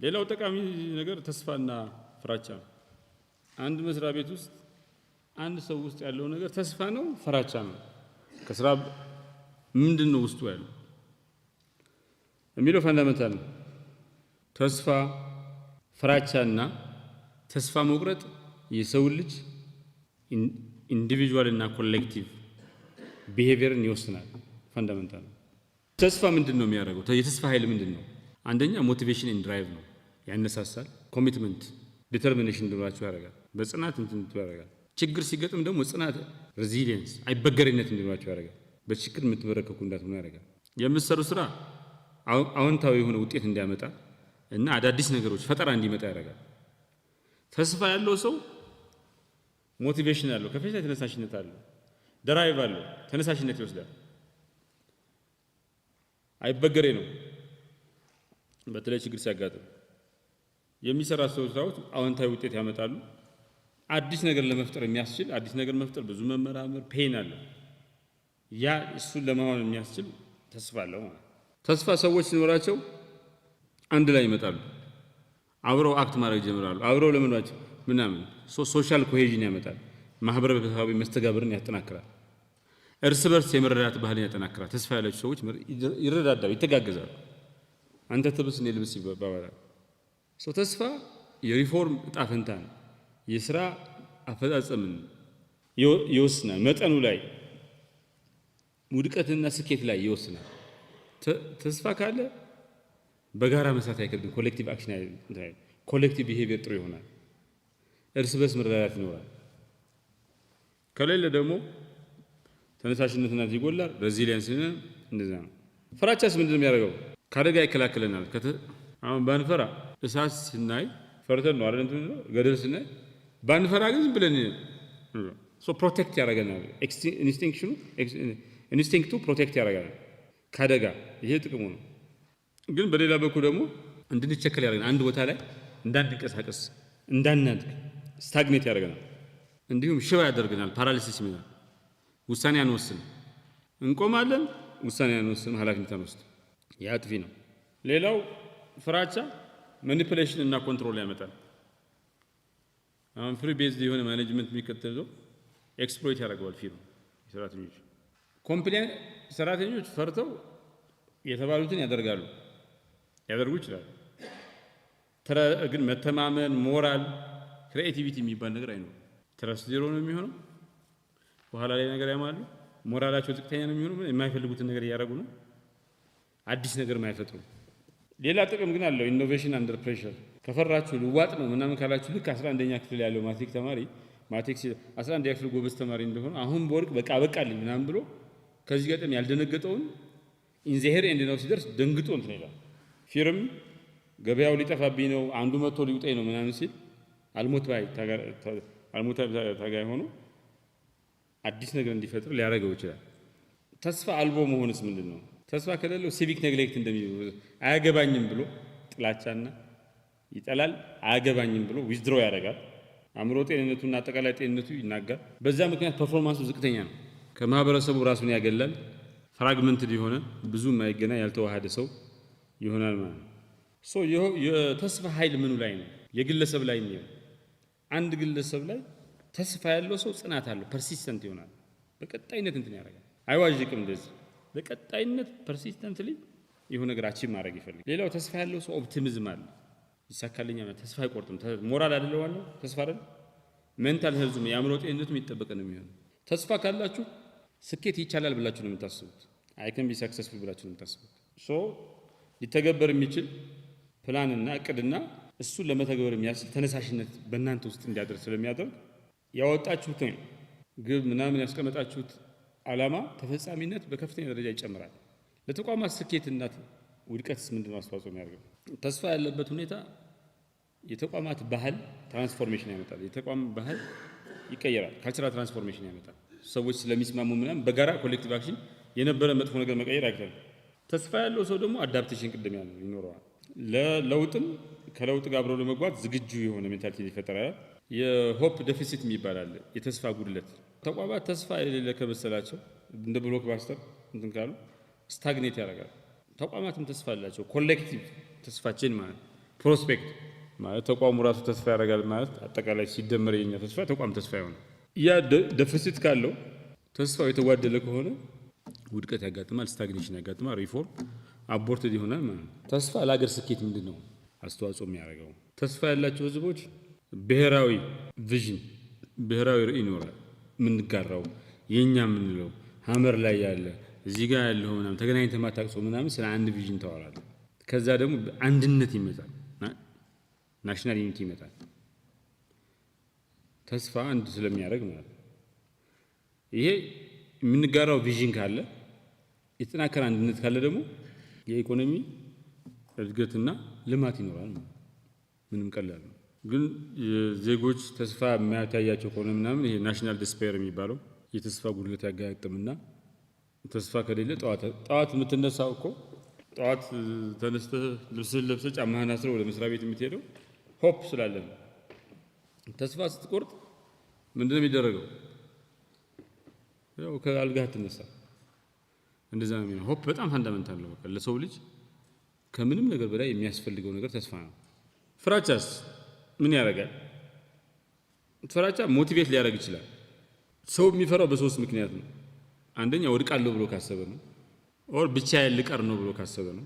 ሌላው ጠቃሚ ነገር ተስፋና ፍራቻ ነው። አንድ መስሪያ ቤት ውስጥ አንድ ሰው ውስጥ ያለው ነገር ተስፋ ነው፣ ፍራቻ ነው። ከስራ ምንድን ነው ውስጡ ያለው የሚለው fundamental ነው። ተስፋ፣ ፍራቻና ተስፋ መቁረጥ የሰው ልጅ individual እና collective behavior ን ይወስናል። Fundamental ነው። ተስፋ ምንድን ነው የሚያደርገው? የተስፋ ኃይል ምንድን ነው? አንደኛ motivation and drive ነው፣ ያነሳሳል። Commitment፣ determination እንዲኖራቸው ያደርጋል። በጽናት እንትን ያደርጋል። ችግር ሲገጥም ደግሞ ጽናት፣ resilience፣ አይበገሬነት እንዲኖራቸው ያደርጋል። በችግር የምትበረከኩ እንዳትሆኑ ያደርጋል። የምትሰሩ ስራ አዎንታዊ የሆነ ውጤት እንዲያመጣ እና አዳዲስ ነገሮች ፈጠራ እንዲመጣ ያደርጋል። ተስፋ ያለው ሰው motivation አለው፣ ከፍተኛ ተነሳሽነት አለው፣ drive አለው፣ ተነሳሽነት ይወስዳል። አይበገሬ ነው። በተለይ ችግር ሲያጋጥም የሚሰራ ሰው ስራዎች አዎንታዊ ውጤት ያመጣሉ። አዲስ ነገር ለመፍጠር የሚያስችል፣ አዲስ ነገር መፍጠር ብዙ መመራመር pain አለው። ያ እሱን ለመሆን የሚያስችል ተስፋ አለው ማለት። ተስፋ ሰዎች ሲኖራቸው አንድ ላይ ይመጣሉ። አብረው act ማድረግ ይጀምራሉ። አብረው ለመኗቸው ምናምን social cohesion ያመጣል። ማህበረሰባዊ መስተጋብርን ያጠናክራል። እርስ በርስ የመረዳት ባህልን ያጠናክራል። ተስፋ ያላቸው ሰዎች ይረዳዳሉ፣ ይተጋገዛሉ። አንተ ትብስ እኔ ልብስ ይባባላል። So ተስፋ የሪፎርም እጣ ፈንታን፣ የስራ አፈጻጸምን ይወስናል። መጠኑ ላይ፣ ውድቀትና ስኬት ላይ ይወስናል። ተስፋ ካለ በጋራ መስራት አይከብድም። Collective action፣ collective behavior ጥሩ ይሆናል። እርስ በርስ መረዳዳት ይኖራል። ከሌለ ደግሞ ተነሳሽነትና ይጎላል። Resilience እንደዛ ነው። ፍራቻስ ምንድን ነው የሚያደርገው? ከአደጋ ይከላከለናል። አሁን ባንፈራ እሳት ስናይ ፈርተን ነው አይደል? እንትን ገደል ስናይ ባንፈራ ግን ዝም ብለን so protect ያደርገናል። Instinct ኡ protect ያደርገናል ከአደጋ። ይሄ ጥቅሙ ነው። ግን በሌላ በኩል ደግሞ እንድንቸከል ያደርገናል። አንድ ቦታ ላይ እንዳንንቀሳቀስ፣ እንዳናድግ stagnate ያደርገናል። እንዲሁም ሽባ ያደርገናል። Paralysis ይላል። ውሳኔ አንወስንም፣ እንቆማለን፣ ውሳኔ አንወስንም፣ ኃላፊነት አንወስድም። ያ አጥፊ ነው። ሌላው ፍራቻ manipulation እና control ያመጣል። አሁን fear based የሆነ management የሚከተለው exploit ያደርገዋል። Fear ኡ ሰራተኞች compliant ሰራተኞች ፈርተው የተባሉትን ያደርጋሉ፣ ያደርጉ ይችላሉ። ግን መተማመን፣ ሞራል፣ creativity የሚባል ነገር አይኖርም። Trust zero ነው የሚሆነው። በኋላ ላይ ነገር ያማሉ። ሞራላቸው ዝቅተኛ ነው የሚሆነው። የማይፈልጉትን ነገር እያደረጉ ነው። አዲስ ነገር የማይፈጥሩ። ሌላ ጥቅም ግን አለው። Innovation under pressure። ከፈራችሁ ልዋጥ ነው ምናምን ካላችሁ ልክ 11ኛ ክፍል ያለው ማትሪክ ተማሪ፣ ማትሪክ 11ኛ ክፍል ጎበዝ ተማሪ እንደሆነ አሁን በወርቅ በቃ በቃልኝ ምናምን ብሎ ከዚህ ገጠም ያልደነገጠውን in the here and now ሲደርስ ደንግጦ እንትን ይላል። Fear ም ገበያው ሊጠፋብኝ ነው፣ አንዱ መጥቶ ሊውጠኝ ነው ምናምን ሲል አልሞት ባይ አልሞት ታጋይ ሆኖ አዲስ ነገር እንዲፈጥር ሊያደርገው ይችላል። ተስፋ አልቦ መሆንስ ምንድን ነው? ተስፋ ከሌለው civic neglect እንደሚ አያገባኝም ብሎ ጥላቻና ይጠላል። አያገባኝም ብሎ withdraw ያደርጋል። አእምሮ ጤንነቱና አጠቃላይ ጤንነቱ ይናጋል። በዛ ምክንያት performance ኡ ዝቅተኛ ነው። ከማህበረሰቡ ራሱን ያገላል። Fragmented የሆነ፣ ብዙ የማይገናኝ፣ ያልተዋሃደ ሰው ይሆናል ማለት ነው። So የተስፋ ኃይል ምኑ ላይ ነው? የግለሰብ ላይ ነው። አንድ ግለሰብ ላይ ተስፋ ያለው ሰው ጽናት አለው፣ persistent ይሆናል። በቀጣይነት እንትን ያደርጋል፣ አይዋዥቅም። እንደዚህ በቀጣይነት persistently የሆነ ነገር achieve ማድረግ ይፈልጋል። ሌላው ተስፋ ያለው ሰው optimism አለ። ይሳካልኛል፣ ተስፋ አይቆርጥም። ሞራል አይደለ ዋናው፣ ተስፋ አይደለ? Mental health ኡም የአእምሮ ጤንነቱም የሚጠበቅ ነው የሚሆነው። ተስፋ ካላችሁ ስኬት ይቻላል ብላችሁ ነው የምታስቡት። I can be successful ብላችሁ ነው የምታስቡት። So ሊተገበር የሚችል ፕላንና እቅድና እሱን ለመተግበር የሚያስችል ተነሳሽነት በእናንተ ውስጥ እንዲያደርግ ስለሚያደርግ ያወጣችሁትን ግብ ምናምን ያስቀመጣችሁት ዓላማ ተፈጻሚነት በከፍተኛ ደረጃ ይጨምራል። ለተቋማት ስኬትና ውድቀትስ ምንድን ነው አስተዋጽኦ የሚያደርገው? ተስፋ ያለበት ሁኔታ የተቋማት ባህል transformation ያመጣል። የተቋም ባህል ይቀየራል። Cultural transformation ያመጣል። ሰዎች ስለሚስማሙ ምናምን በጋራ collective action የነበረ መጥፎ ነገር መቀየር አይችልም። ተስፋ ያለው ሰው ደግሞ adaptation ቅድም ያለው ይኖረዋል። ለለውጥም ከለውጥ ጋር አብሮ ለመጓዝ ዝግጁ የሆነ mentality ይፈጠራል። የ hope deficit የሚባል አለ፣ የተስፋ ጉድለት። ተቋማት ተስፋ የሌለ ከመሰላቸው እንደ blockbuster እንትን ካሉ stagnate ያደርጋል። ተቋማትም ተስፋ አላቸው። Collective ተስፋችን ማለት Prospect ማለት ተቋሙ ራሱ ተስፋ ያደርጋል ማለት አጠቃላይ ሲደመር የኛ ተስፋ ተቋም ተስፋ ይሆናል። ያ deficit ካለው፣ ተስፋው የተጓደለ ከሆነ ውድቀት ያጋጥማል፣ stagnation ያጋጥማል፣ reform aborted ይሆናል ማለት ነው። ተስፋ ለሀገር ስኬት ምንድን ነው አስተዋጽኦ የሚያደርገው? ተስፋ ያላቸው ህዝቦች ብሔራዊ vision፣ ብሔራዊ ራዕይ ይኖራል። የምንጋራው፣ የኛ የምንለው፣ ሀመር ላይ ያለ፣ እዚህ ጋር ያለው ምናምን ተገናኝተህ ማታውቅ ሰው ምናምን ስለ አንድ vision ታወራለህ። ከዛ ደግሞ አንድነት ይመጣል፣ national unity ይመጣል። ተስፋ አንድ ስለሚያደርግ ማለት ነው። ይሄ የምንጋራው vision ካለ፣ የተጠናከረ አንድነት ካለ ደግሞ የኢኮኖሚ እድገትና ልማት ይኖራል ማለት ነው። ምንም ቀላል ነው። ግን የዜጎች ተስፋ የማይታያቸው ከሆነ ምናምን ይሄ national despair የሚባለው የተስፋ ጉድለት ያጋጥምና ተስፋ ከሌለ ጠዋት ጠዋት የምትነሳው እኮ፣ ጠዋት ተነስተህ ልብስህን ለብሰህ ጫማህን አስረህ ወደ መስሪያ ቤት የምትሄደው hope ስላለ ነው። ተስፋ ስትቆርጥ ምንድነው የሚደረገው? ያው ከአልጋህ ትነሳ። እንደዛ ነው የሚሆነው። Hope በጣም fundamental ነው። በቃ ለሰው ልጅ ከምንም ነገር በላይ የሚያስፈልገው ነገር ተስፋ ነው። ፍራቻስ ምን ያደርጋል? ፍራቻ motivate ሊያደርግ ይችላል። ሰው የሚፈራው በሶስት ምክንያት ነው። አንደኛ ወድቃለሁ ብሎ ካሰበ ነው። Or ብቻዬን ልቀር ነው ብሎ ካሰበ ነው።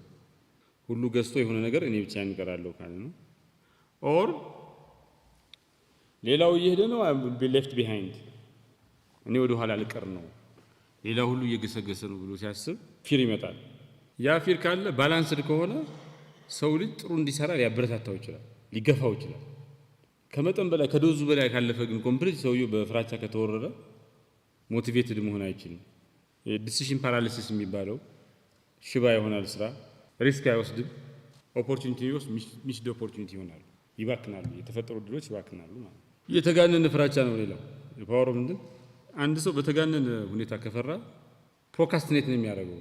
ሁሉ ገዝቶ የሆነ ነገር እኔ ብቻዬን እቀራለሁ ካለ ነው። Or ሌላው እየሄደ ነው፣ be left behind፣ እኔ ወደ ኋላ ልቀር ነው፣ ሌላው ሁሉ እየገሰገሰ ነው ብሎ ሲያስብ fear ይመጣል። ያ fear ካለ፣ balanced ከሆነ ሰው ልጅ ጥሩ እንዲሰራ ሊያበረታታው ይችላል፣ ሊገፋው ይችላል። ከመጠን በላይ፣ ከ dose ኡ በላይ ካለፈ ግን complete ሰውየው በፍራቻ ከተወረረ motivated መሆን አይችልም። Decision paralysis የሚባለው ሽባ ይሆናል። ስራ risk አይወስድም። Opportunity ይወስድ missed opportunity ይሆናሉ፣ ይባክናሉ። የተፈጠሩ እድሎች ይባክናሉ ማለት ነው። የተጋነነ ፍራቻ ነው ሌላው power ምንድን፣ አንድ ሰው በተጋነነ ሁኔታ ከፈራ procrastinate ነው የሚያደርገው።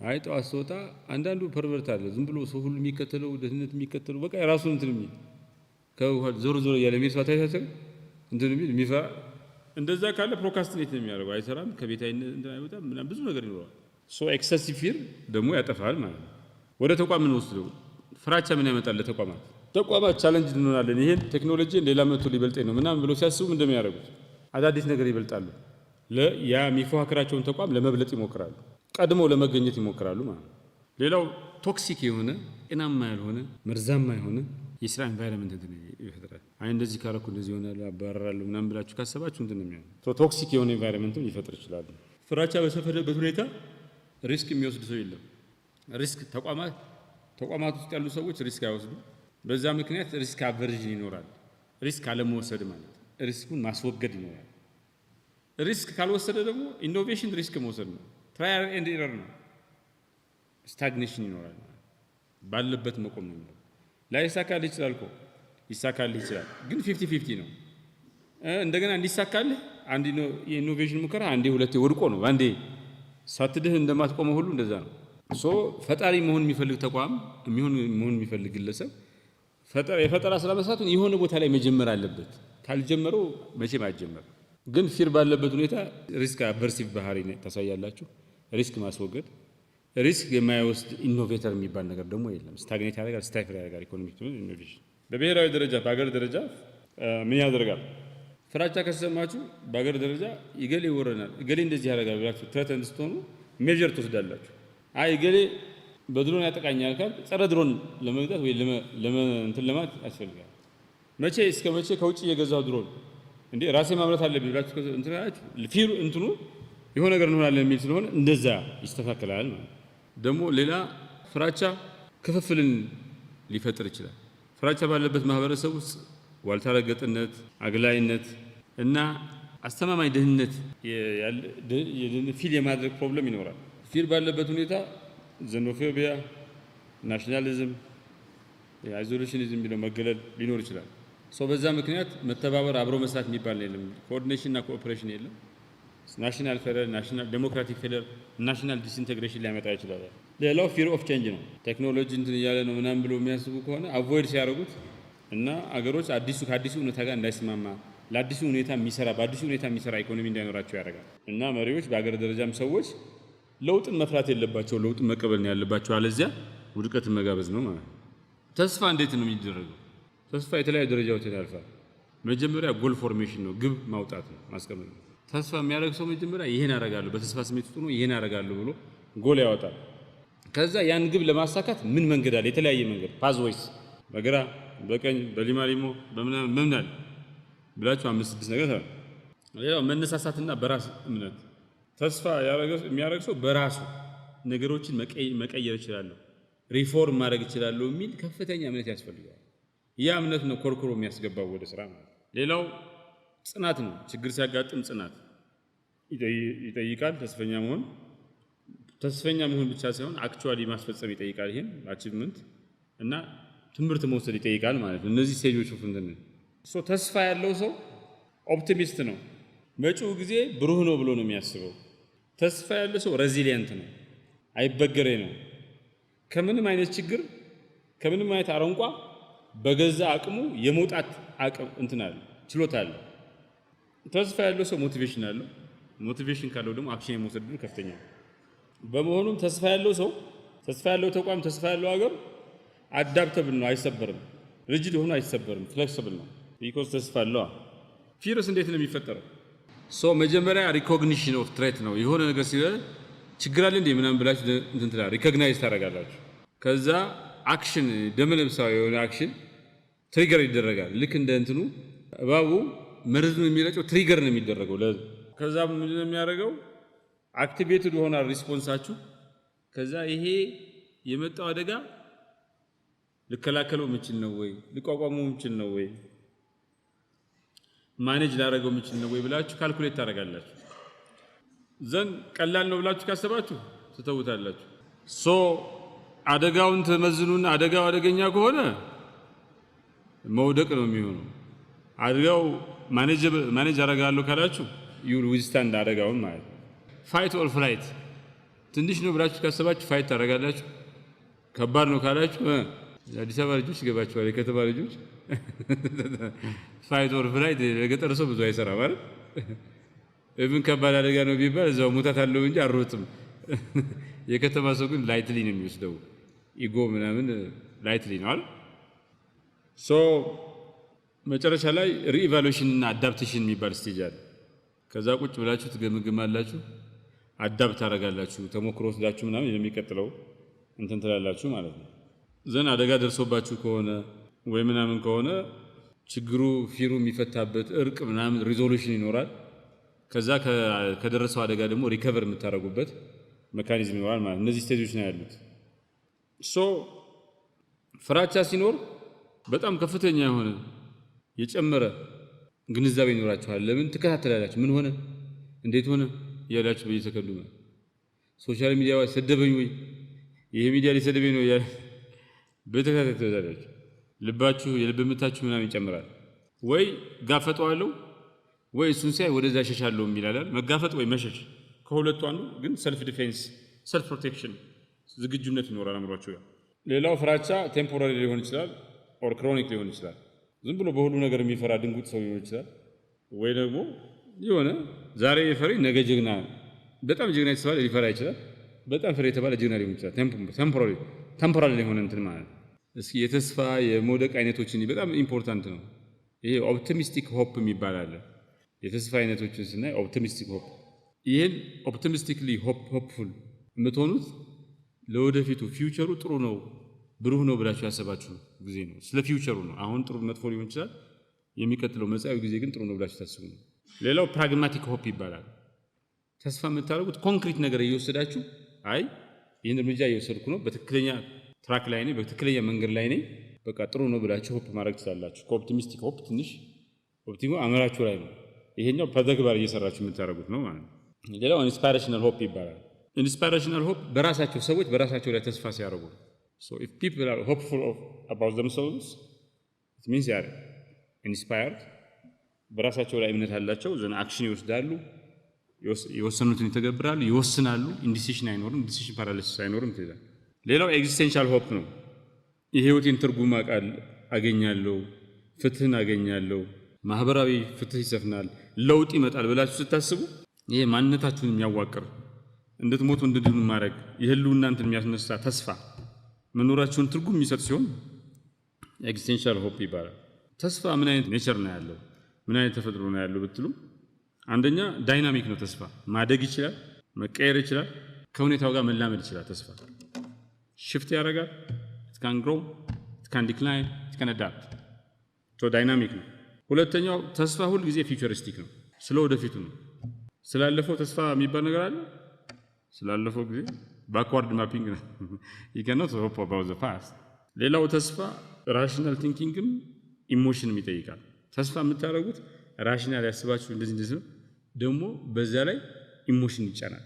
አይ ጠዋት ስወጣ አንዳንዱ pervert አለ። ዝም ብሎ ሰው ሁሉ የሚከተለው፣ ደህንነት የሚከተለው፣ በቃ የራሱን እንትን የሚል፣ ዞር ዞር እያለ የሚል ሰው ታይታችሁ እንትን የሚል፣ የሚፈራ እንደዛ ካለ procrastinate ነው የሚያደርገው። አይሰራም፣ ከቤት አይወጣም፣ ምናምን ብዙ ነገር ይኖረዋል። So excessive fear ደግሞ ያጠፋል ማለት ነው። ወደ ተቋም ምን ወስደው ፍራቻ ምን ያመጣል ለተቋማት? ተቋማት challenge እንሆናለን፣ ይሄን ቴክኖሎጂ ሌላ መቶ ሊበልጠኝ ነው ምናምን ብለው ሲያስቡ እንደሚያደርጉት አዳዲስ ነገር ይበልጣሉ። ያ የሚፎካከራቸውን ተቋም ለመብለጥ ይሞክራሉ፣ ቀድሞ ለመገኘት ይሞክራሉ ማለት ነው። ሌላው toxic የሆነ፣ ጤናማ ያልሆነ፣ መርዛማ የሆነ የስራ environment እንትን ይፈጥራል። አይ እንደዚህ ካረኩ እንደዚህ ይሆናል፣ አባረራለሁ ምናምን ብላችሁ ካሰባችሁ እንትን ነው የሚሆነው። Toxic የሆነ environment ም ሊፈጥር ይችላል። ፍራቻ በሰፈነበት ሁኔታ risk የሚወስድ ሰው የለም። Risk ተቋማት ውስጥ ያሉ ሰዎች risk አይወስዱም። በዛ ምክንያት risk aversion ይኖራል። Risk አለመውሰድ ማለት risk ኡን ማስወገድ ይኖራል። Risk ካልወሰደ ደግሞ innovation risk መውሰድ ነው። Trial and error ነው። Stagnation ይኖራል። ባለበት መቆም ነው የሚለው። ላይሳካልህ ይችላል እኮ፣ ይሳካልህ ይችላል፣ ግን 50-50 ነው። እንደገና እንዲሳካልህ አንድ የ innovation ሙከራ አንዴ ሁለቴ ወድቆ ነው፣ አንዴ ሳትድህ እንደማትቆመው ሁሉ እንደዛ ነው። So ፈጣሪ መሆን የሚፈልግ ተቋም የሚሆን መሆን የሚፈልግ ግለሰብ የፈጠራ ስራ መስራቱን የሆነ ቦታ ላይ መጀመር አለበት። ካልጀመረው መቼም አይጀመርም። ግን fear ባለበት ሁኔታ risk aversive ባህሪ ታሳያላችሁ። Risk ማስወገድ፣ risk የማይወስድ innovator የሚባል ነገር ደግሞ የለም። Stagnate ያደርጋል፣ stifle ያደርጋል economic innovation። በብሔራዊ ደረጃ፣ በሀገር ደረጃ ምን ያደርጋል? ፍራቻ ከተሰማችሁ በሀገር ደረጃ እገሌ ይወረናል፣ እገሌ እንደዚህ ያደርጋል ብላችሁ threatened ስትሆኑ measure ትወስዳላችሁ። አይ እገሌ በድሮን ያጠቃኛል ካል ጸረ ድሮን ለመግዛት ወይ እንትን ለማለት ያስፈልጋል። መቼ እስከ መቼ ከውጭ እየገዛው ድሮን፣ እንዴ ራሴ ማምረት አለብኝ ብላችሁ እንትን አላችሁ፣ fear ኡ እንትኑ የሆነ ነገር እንሆናለን የሚል ስለሆነ እንደዛ ይስተካከላል ማለት ነው። ደግሞ ሌላ ፍራቻ ክፍፍልን ሊፈጥር ይችላል። ፍራቻ ባለበት ማህበረሰብ ውስጥ ዋልታ ረገጥነት፣ አግላይነት እና አስተማማኝ ደህንነት feel የማድረግ problem ይኖራል። Fear ባለበት ሁኔታ xenophobia፣ nationalism፣ isolationism የሚለው መገለል ሊኖር ይችላል። So በዛ ምክንያት መተባበር፣ አብሮ መስራት የሚባል የለም። Coordination እና cooperation የለም። National failure፣ national democratic failure፣ national disintegration ሊያመጣ ይችላል። ሌላው fear of change ነው። ቴክኖሎጂ እንትን እያለ ነው ምናምን ብሎ የሚያስቡ ከሆነ avoid ሲያደርጉት እና አገሮች ከአዲሱ እውነታ ጋር እንዳይስማማ፣ ለአዲሱ ሁኔታ የሚሰራ፣ በአዲሱ ሁኔታ የሚሰራ ኢኮኖሚ እንዳይኖራቸው ያደርጋል። እና መሪዎች፣ በአገር ደረጃም ሰዎች ለውጥን መፍራት የለባቸው፣ ለውጥን መቀበል ነው ያለባቸው። አለዚያ ውድቀትን መጋበዝ ነው ማለት ነው። ተስፋ እንዴት ነው የሚደረገው? ተስፋ የተለያዩ ደረጃዎችን ያልፋል። መጀመሪያ goal formation ነው፣ ግብ ማውጣት ነው፣ ማስቀመጥ ነው። ተስፋ የሚያደርግ ሰው መጀመሪያ ይሄን አደርጋለሁ፣ በተስፋ ስሜት ውስጥ ሆኖ ይሄን አደርጋለሁ ብሎ ጎል ያወጣል። ከዛ ያን ግብ ለማሳካት ምን መንገድ አለ? የተለያየ መንገድ pathways፣ በግራ በቀኝ በሊማሊሞ በምናምን በምናምን ብላችሁ አምስት ስድስት ነገር አለ። ሌላው መነሳሳትና በራስ እምነት። ተስፋ የሚያደርግ ሰው በራሱ ነገሮችን መቀየር እችላለሁ፣ ሪፎርም ማድረግ እችላለሁ የሚል ከፍተኛ እምነት ያስፈልገዋል። ያ እምነት ነው ኮርኩሮ የሚያስገባው ወደ ስራ ማለት ነው። ሌላው ጽናት ነው። ችግር ሲያጋጥም ጽናት ይጠይቃል። ተስፈኛ መሆን ብቻ ሳይሆን actually ማስፈጸም ይጠይቃል። ይሄን achievement እና ትምህርት መውሰድ ይጠይቃል ማለት ነው። እነዚህ stage ኦች of እንትን so ተስፋ ያለው ሰው optimist ነው። መጪው ጊዜ ብሩህ ነው ብሎ ነው የሚያስበው። ተስፋ ያለው ሰው resilient ነው፣ አይበገሬ ነው። ከምንም አይነት ችግር፣ ከምንም አይነት አረንቋ በገዛ አቅሙ የመውጣት አቅም እንትን አለ፣ ችሎታ አለ። ተስፋ ያለው ሰው motivation አለው። Motivation ካለው ደግሞ action የመውሰድ ዕድሉ ከፍተኛ ነው። በመሆኑም ተስፋ ያለው ሰው፣ ተስፋ ያለው ተቋም፣ ተስፋ ያለው ሀገር adaptable ነው፣ አይሰበርም። Rigid ሆኖ አይሰበርም፣ flexible ነው። Because ተስፋ አለዋ። Fear ስ እንዴት ነው የሚፈጠረው? So መጀመሪያ recognition of threat ነው። የሆነ ነገር ሲለ ችግር አለ እንዴ ምናምን ብላችሁ እንትን ትላለህ፣ recognize ታደርጋላችሁ። ከዛ action፣ ደመነፍሳዊ የሆነ action trigger ይደረጋል። ልክ እንደ እንትኑ እባቡ መርዙን የሚረጨው trigger ነው የሚደረገው። ከዛ ምንድን ነው የሚያደርገው? Activated ይሆናል response ኣችሁ። ከዛ ይሄ የመጣው አደጋ ልከላከለው የምችል ነው ወይ፣ ልቋቋመው የምችል ነው ወይ፣ manage ላደርገው የምችል ነው ወይ ብላችሁ calculate ታደርጋላችሁ። Then ቀላል ነው ብላችሁ ካሰባችሁ ትተውታላችሁ። So አደጋውን ትመዝኑና አደጋው አደገኛ ከሆነ መውደቅ ነው የሚሆነው። አደጋው manage አደርጋለሁ ካላችሁ you'll withstand አደጋውን ማለት ነው። Fight or flight፣ ትንሽ ነው ብላችሁ ካሰባችሁ fight ታደርጋላችሁ። ከባድ ነው ካላችሁ፣ የአዲስ አበባ ልጆች ይገባችኋል። የከተማ ልጆች fight or flight ለገጠር ሰው ብዙ አይሰራም አይደል? Even ከባድ አደጋ ነው ቢባል እዛው ሙታት አለው እንጂ አልሮጥም። የከተማ ሰው ግን lightly ነው የሚወስደው። Ego ምናምን lightly ነው አይደል? So መጨረሻ ላይ reevaluation እና adaptation የሚባል stage አለ። ከዛ ቁጭ ብላችሁ ትገምግማላችሁ፣ adapt ታደርጋላችሁ፣ ተሞክሮ ወስዳችሁ ምናምን የሚቀጥለው እንትን ትላላችሁ ማለት ነው። Then አደጋ ደርሶባችሁ ከሆነ ወይ ምናምን ከሆነ ችግሩ fear ኡ የሚፈታበት እርቅ ምናምን resolution ይኖራል። ከዛ ከደረሰው አደጋ ደግሞ recover የምታደርጉበት mechanism ይኖራል ማለት ነው። እነዚህ stage ኦች ነው ያሉት። So ፍራቻ ሲኖር በጣም ከፍተኛ የሆነ የጨመረ ግንዛቤ ይኖራችኋል። ለምን ትከታተላላችሁ? ምን ሆነ፣ እንዴት ሆነ እያላችሁ በየሰከንዱ ነው። Social media ሰደበኝ ወይ፣ ይሄ ሚዲያ ሊሰደበኝ ነው እያለ በተከታታይ ትወዛላችሁ። ልባችሁ የልብ ምታችሁ ምናምን ይጨምራል። ወይ ጋፈጠዋለሁ ወይ እሱን ሲያይ ወደዛ ሸሻለሁ የሚል አለ። መጋፈጥ ወይ መሸሽ ከሁለቱ አንዱ ግን self defense፣ self protection ዝግጁነት ይኖራል አእምሯችሁ ጋር። ሌላው ፍራቻ temporary ሊሆን ይችላል or chronic ሊሆን ይችላል። ዝም ብሎ በሁሉ ነገር የሚፈራ ድንጉጥ ሰው ሊሆን ይችላል። ወይ ደግሞ የሆነ ዛሬ ፈሪ ነገ ጀግና፣ በጣም ጀግና የተባለ ሊፈራ ይችላል። በጣም ፈሪ የተባለ ጀግና ሊሆን ይችላል። Temporary የሆነ እንትን ማለት ነው። እስኪ የተስፋ የመውደቅ አይነቶችን በጣም important ነው። ይሄ optimistic hope የሚባል አለ። የተስፋ አይነቶችን ስናይ optimistic hope፣ ይህን optimistically hopeful የምትሆኑት ለወደፊቱ future ኡ ጥሩ ነው፣ ብሩህ ነው ብላችሁ ያሰባችሁ ጊዜ ነው። ስለ future ኡ ነው። አሁን ጥሩ መጥፎ ሊሆን ይችላል። የሚቀጥለው መጻኢው ጊዜ ግን ጥሩ ነው ብላችሁ ታስቡ ነው። ሌላው pragmatic hope ይባላል። ተስፋ የምታደርጉት ኮንክሪት ነገር እየወሰዳችሁ፣ አይ ይህን እርምጃ እየወሰድኩ ነው፣ በትክክለኛ track ላይ ነኝ፣ በትክክለኛ መንገድ ላይ ነኝ፣ በቃ ጥሩ ነው ብላችሁ hope ማድረግ ትችላላችሁ። ከ optimistic hope ትንሽ optimi አእምሯችሁ ላይ ነው። ይሄኛው በተግባር እየሰራችሁ የምታደርጉት ነው ማለት ነው። ሌላው inspirational hope ይባላል። Inspirational hope በራሳቸው ሰዎች በራሳቸው ላይ ተስፋ ሲያደርጉ፣ so if people are hopeful about themselves, it means they are inspired። በራሳቸው ላይ እምነት አላቸው። Then action ይወስዳሉ፣ የወሰኑትን ይተገብራሉ፣ ይወስናሉ። Indecision አይኖርም፣ decision paralysis አይኖርም። ትይዛል። ሌላው existential hope ነው። የህይወቴን ትርጉም አገኛለሁ፣ ፍትህን አገኛለሁ፣ ማህበራዊ ፍትህ ይሰፍናል፣ ለውጥ ይመጣል ብላችሁ ስታስቡ ይሄ ማንነታችሁን የሚያዋቅር፣ እንድትሞቱ እንድትድኑ ማድረግ፣ የህልውና እንትን የሚያስነሳ ተስፋ፣ መኖራችሁን ትርጉም የሚሰጥ ሲሆን Existential hope ይባላል። ተስፋ ምን አይነት nature ነው ያለው? ምን አይነት ተፈጥሮ ነው ያለው ብትሉ፣ አንደኛ dynamic ነው። ተስፋ ማደግ ይችላል፣ መቀየር ይችላል፣ ከሁኔታው ጋር መላመድ ይችላል። ተስፋ shift ያደርጋል። It can grow, it can decline, it can adapt። So dynamic ነው። ሁለተኛው ተስፋ ሁል ጊዜ futuristic ነው። ስለ ወደፊቱ ነው። ስላለፈው ተስፋ የሚባል ነገር አለ? ስላለፈው ጊዜ backward mapping ነው። ዩ ካኖት ሆፕ አባውት ዘ ፓስት። ሌላው ተስፋ rational thinking ም emotion ም ይጠይቃል። ተስፋ የምታደርጉት rational ያስባችሁ እንደዚህ እንደዚህ ነው። ደግሞ በዛ ላይ emotion ይጫናል።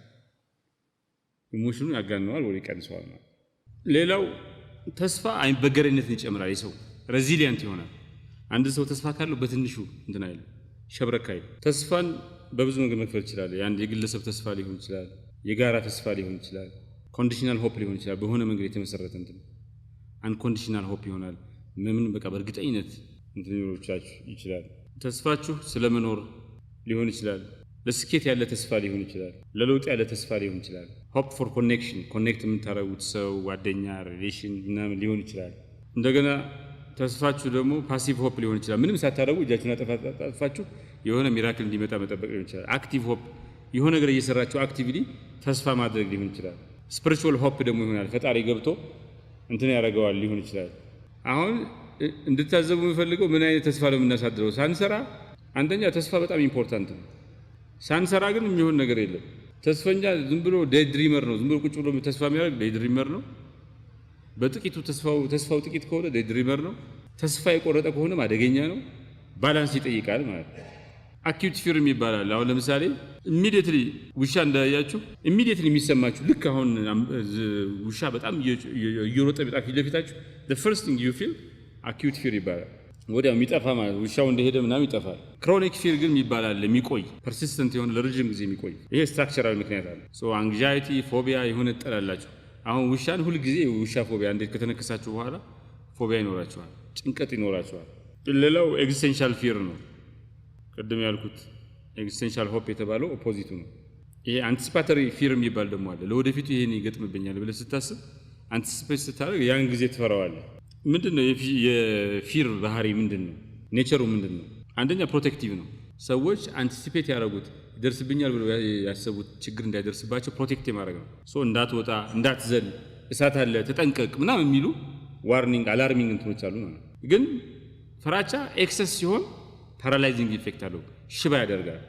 Emotion ኑ ያጋነዋል ወይ ይቀንሰዋል ማለት። ሌላው ተስፋ አይበገሬነትን ይጨምራል። የሰው resilient ይሆናል። አንድ ሰው ተስፋ ካለው በትንሹ እንትን አይልም፣ ሸብረክ አይልም። ተስፋን በብዙ መንገድ መክፈል ይችላል። የአንድ የግለሰብ ተስፋ ሊሆን ይችላል፣ የጋራ ተስፋ ሊሆን ይችላል፣ conditional hope ሊሆን ይችላል። በሆነ መንገድ የተመሰረተ እንትን unconditional hope ይሆናል። ምን በቃ በእርግጠኝነት እንትን ሊኖራችሁ ይችላል። ተስፋችሁ ስለመኖር ሊሆን ይችላል። ለስኬት ያለ ተስፋ ሊሆን ይችላል። ለለውጥ ያለ ተስፋ ሊሆን ይችላል። Hope for connection፣ connect የምታደርጉት ሰው፣ ጓደኛ፣ relation ምናምን ሊሆን ይችላል። እንደገና ተስፋችሁ ደግሞ passive hope ሊሆን ይችላል። ምንም ሳታደርጉ እጃችሁን አጣጥፋችሁ የሆነ miracle እንዲመጣ መጠበቅ ሊሆን ይችላል። Active hope የሆነ ነገር እየሰራችሁ actively ተስፋ ማድረግ ሊሆን ይችላል። Spiritual hope ደግሞ ይሆናል። ፈጣሪ ገብቶ እንትን ያደርገዋል ሊሆን ይችላል። አሁን እንድታዘቡ የምፈልገው ምን አይነት ተስፋ ነው የምናሳድረው ሳንሰራ? አንደኛ ተስፋ በጣም important ነው። ሳንሰራ ግን የሚሆን ነገር የለም። ተስፈኛ ዝም ብሎ day dreamer ነው። ዝም ብሎ ቁጭ ብሎ ተስፋ የሚያደርግ day dreamer ነው። በጥቂቱ ተስፋው ጥቂት ከሆነ day dreamer ነው። ተስፋ የቆረጠ ከሆነም አደገኛ ነው። Balance ይጠይቃል ማለት ነው። Acute fear ይባላል። አሁን ለምሳሌ immediately ውሻ እንዳያችሁ immediately የሚሰማችሁ፣ ልክ አሁን ውሻ በጣም እየሮጠ በጣም ፊት ለፊታችሁ፣ first thing you feel acute fear ይባላል። ወዲያው የሚጠፋ ማለት፣ ውሻው እንደሄደ ምናምን ይጠፋል። Chronic fear ግን ይባላል፣ የሚቆይ፣ persistent የሆነ፣ ለረጅም ጊዜ የሚቆይ። ይሄ structural ምክንያት አለ። So anxiety፣ phobia የሆነ ጠላላችሁ። አሁን ውሻን ሁልጊዜ ውሻ phobia እንዴት ከተነከሳችሁ በኋላ phobia ይኖራችኋል፣ ጭንቀት ይኖራችኋል። ሌላው existential fear ነው። ቅድም ያልኩት existential hope የተባለው opposite ኡ ነው። ይሄ anticipatory fear የሚባል ደግሞ አለ። ለወደፊቱ ይሄን ይገጥምብኛል ብለህ ስታስብ፣ anticipate ስታደርግ ያን ጊዜ ትፈራዋለህ። ምንድን ነው የ fear ባህሪ? ምንድን ነው nature ኡ? ምንድን ነው? አንደኛ protective ነው። ሰዎች anticipate ያደረጉት ይደርስብኛል ብለው ያሰቡት ችግር እንዳይደርስባቸው protect የማድረግ ነው። So እንዳትወጣ፣ እንዳትዘል፣ እሳት አለ ተጠንቀቅ ምናምን የሚሉ warning፣ alarming እንትኖች አሉ ማለት ነው። ግን ፍራቻ excess ሲሆን paralyzing effect አለው፣ ሽባ ያደርጋል።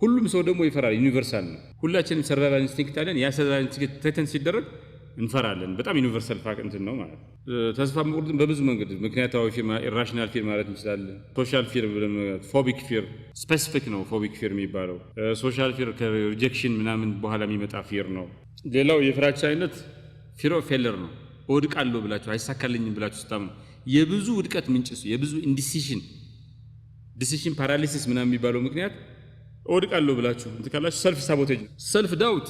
ሁሉም ሰው ደግሞ ይፈራል። Universal ነው። ሁላችንም survival instinct አለን። ያ survival instinct threaten ሲደረግ እንፈራለን። በጣም universal fact እንትን ነው ማለት ነው። ተስፋ መቁረጥን በብዙ መንገድ ምክንያታዊ fear፣ irrational fear ማለት እንችላለን። Social fear፣ phobic fear specific ነው phobic fear የሚባለው። Social fear ከ rejection ምናምን በኋላ የሚመጣ fear ነው። ሌላው የፍራቻ አይነት fear of failure ነው። እወድቃለሁ ብላችሁ፣ አይሳካልኝም ብላችሁ ስታምኑ የብዙ ውድቀት ምንጭ እሱ፣ የብዙ indecision፣ decision paralysis ምናምን የሚባለው ምክንያት እወድቃለሁ ብላችሁ እንትን ካላችሁ self sabotage። Self doubt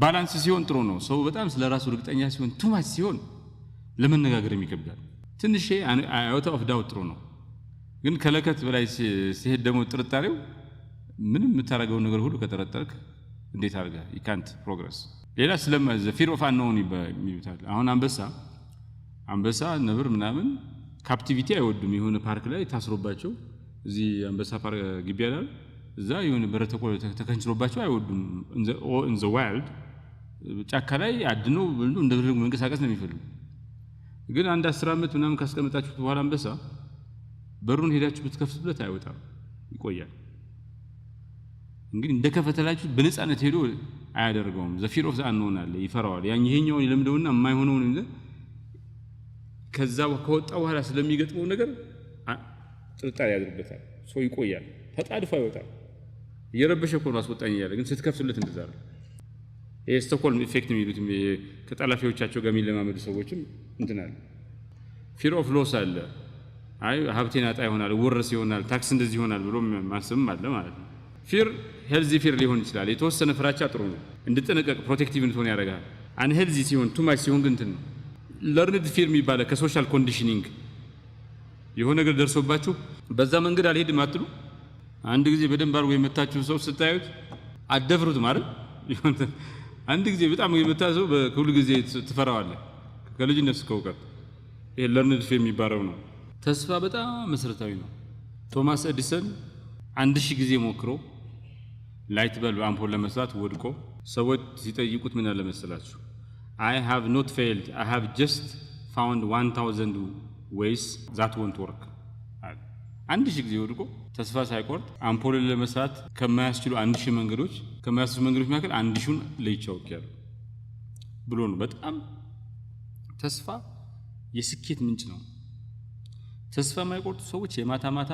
balance ሲሆን ጥሩ ነው። ሰው በጣም ስለ ራሱ እርግጠኛ ሲሆን፣ too much ሲሆን ለመነጋገርም ይከብዳል። ትንሽ iota of doubt ጥሩ ነው። ግን ከልክ በላይ ሲሄድ ደግሞ ጥርጣሬው ምንም የምታደርገውን ነገር ሁሉ ከጠረጠርክ እንዴት አድርገህ ይካንት ፕሮግረስ። ሌላ ስለ fear of unknown ይሉታል። አሁን አንበሳ፣ ነብር ምናምን captivity አይወዱም። የሆነ ፓርክ ላይ ታስሮባቸው፣ እዚህ አንበሳ ፓርክ ግቢ ያላል፣ እዛ የሆነ በር ተከንችሎባቸው አይወዱም። In the wild ጫካ ላይ አድነው እንደፈለጉ መንቀሳቀስ ነው የሚፈልጉ። ግን አንድ 10 ዓመት ምናምን ካስቀመጣችሁት በኋላ አንበሳ በሩን ሄዳችሁ ብትከፍቱለት አይወጣም፣ ይቆያል። እንግዲህ እንደከፈተላችሁ በነፃነት ሄዶ አያደርገውም። The fear of the unknown አለ፣ ይፈራዋል። ያን ይሄኛውን የለምደውና የማይሆነውን ከዛ ከወጣ በኋላ ስለሚገጥመው ነገር ጥርጣሬ ያድርበታል። ሰው ይቆያል፣ ተጣድፎ አይወጣም። እየረበሸ እኮ ነው አስወጣኝ እያለ፣ ግን ስትከፍቱለት እንደዛ ነው። ይሄ Stockholm effect የሚሉት ከጠላፊዎቻቸው ጋር የሚለማመዱ ሰዎችም እንትን አለ። Fear of loss አለ። አይ ሀብቴን አጣ ይሆናል፣ ውርስ ይሆናል፣ tax እንደዚህ ይሆናል ብሎ ማሰብም አለ ማለት ነው። Fear healthy fear ሊሆን ይችላል። የተወሰነ ፍራቻ ጥሩ ነው፣ እንድጠነቀቅ protective እንድትሆን ያደርጋል። Unhealthy ሲሆን፣ too much ሲሆን ግን እንትን ነው። Learned fear የሚባለ ከ social conditioning የሆነ ነገር ደርሶባችሁ በዛ መንገድ አልሄድም አትሉ። አንድ ጊዜ በደንብ አድርጎ የመታችሁ ሰው ስታዩት አትደፍሩትም አይደል? አንድ ጊዜ በጣም የመታ ሰው ሁሉ ጊዜ ትፈራዋለህ፣ ከልጅነት እስከ እውቀት። ይሄ learned fear የሚባለው ነው። ተስፋ በጣም መሰረታዊ ነው። ቶማስ ኤዲሰን 1000 ጊዜ ሞክሮ light bulb አምፖል ለመስራት ወድቆ ሰዎች ሲጠይቁት ምን አለ መሰላችሁ? "I have not failed, I have just found 1000 ways that won't work" አለ። 1000 ጊዜ ወድቆ ተስፋ ሳይቆርጥ አምፖልን ለመስራት ከማያስችሉ 1000 መንገዶች ከማያስችሉ መንገዶች መካከል 1000ን ለይቼ አውቄያለሁ ብሎ ነው። በጣም ተስፋ የስኬት ምንጭ ነው። ተስፋ የማይቆርጡ ሰዎች የማታ ማታ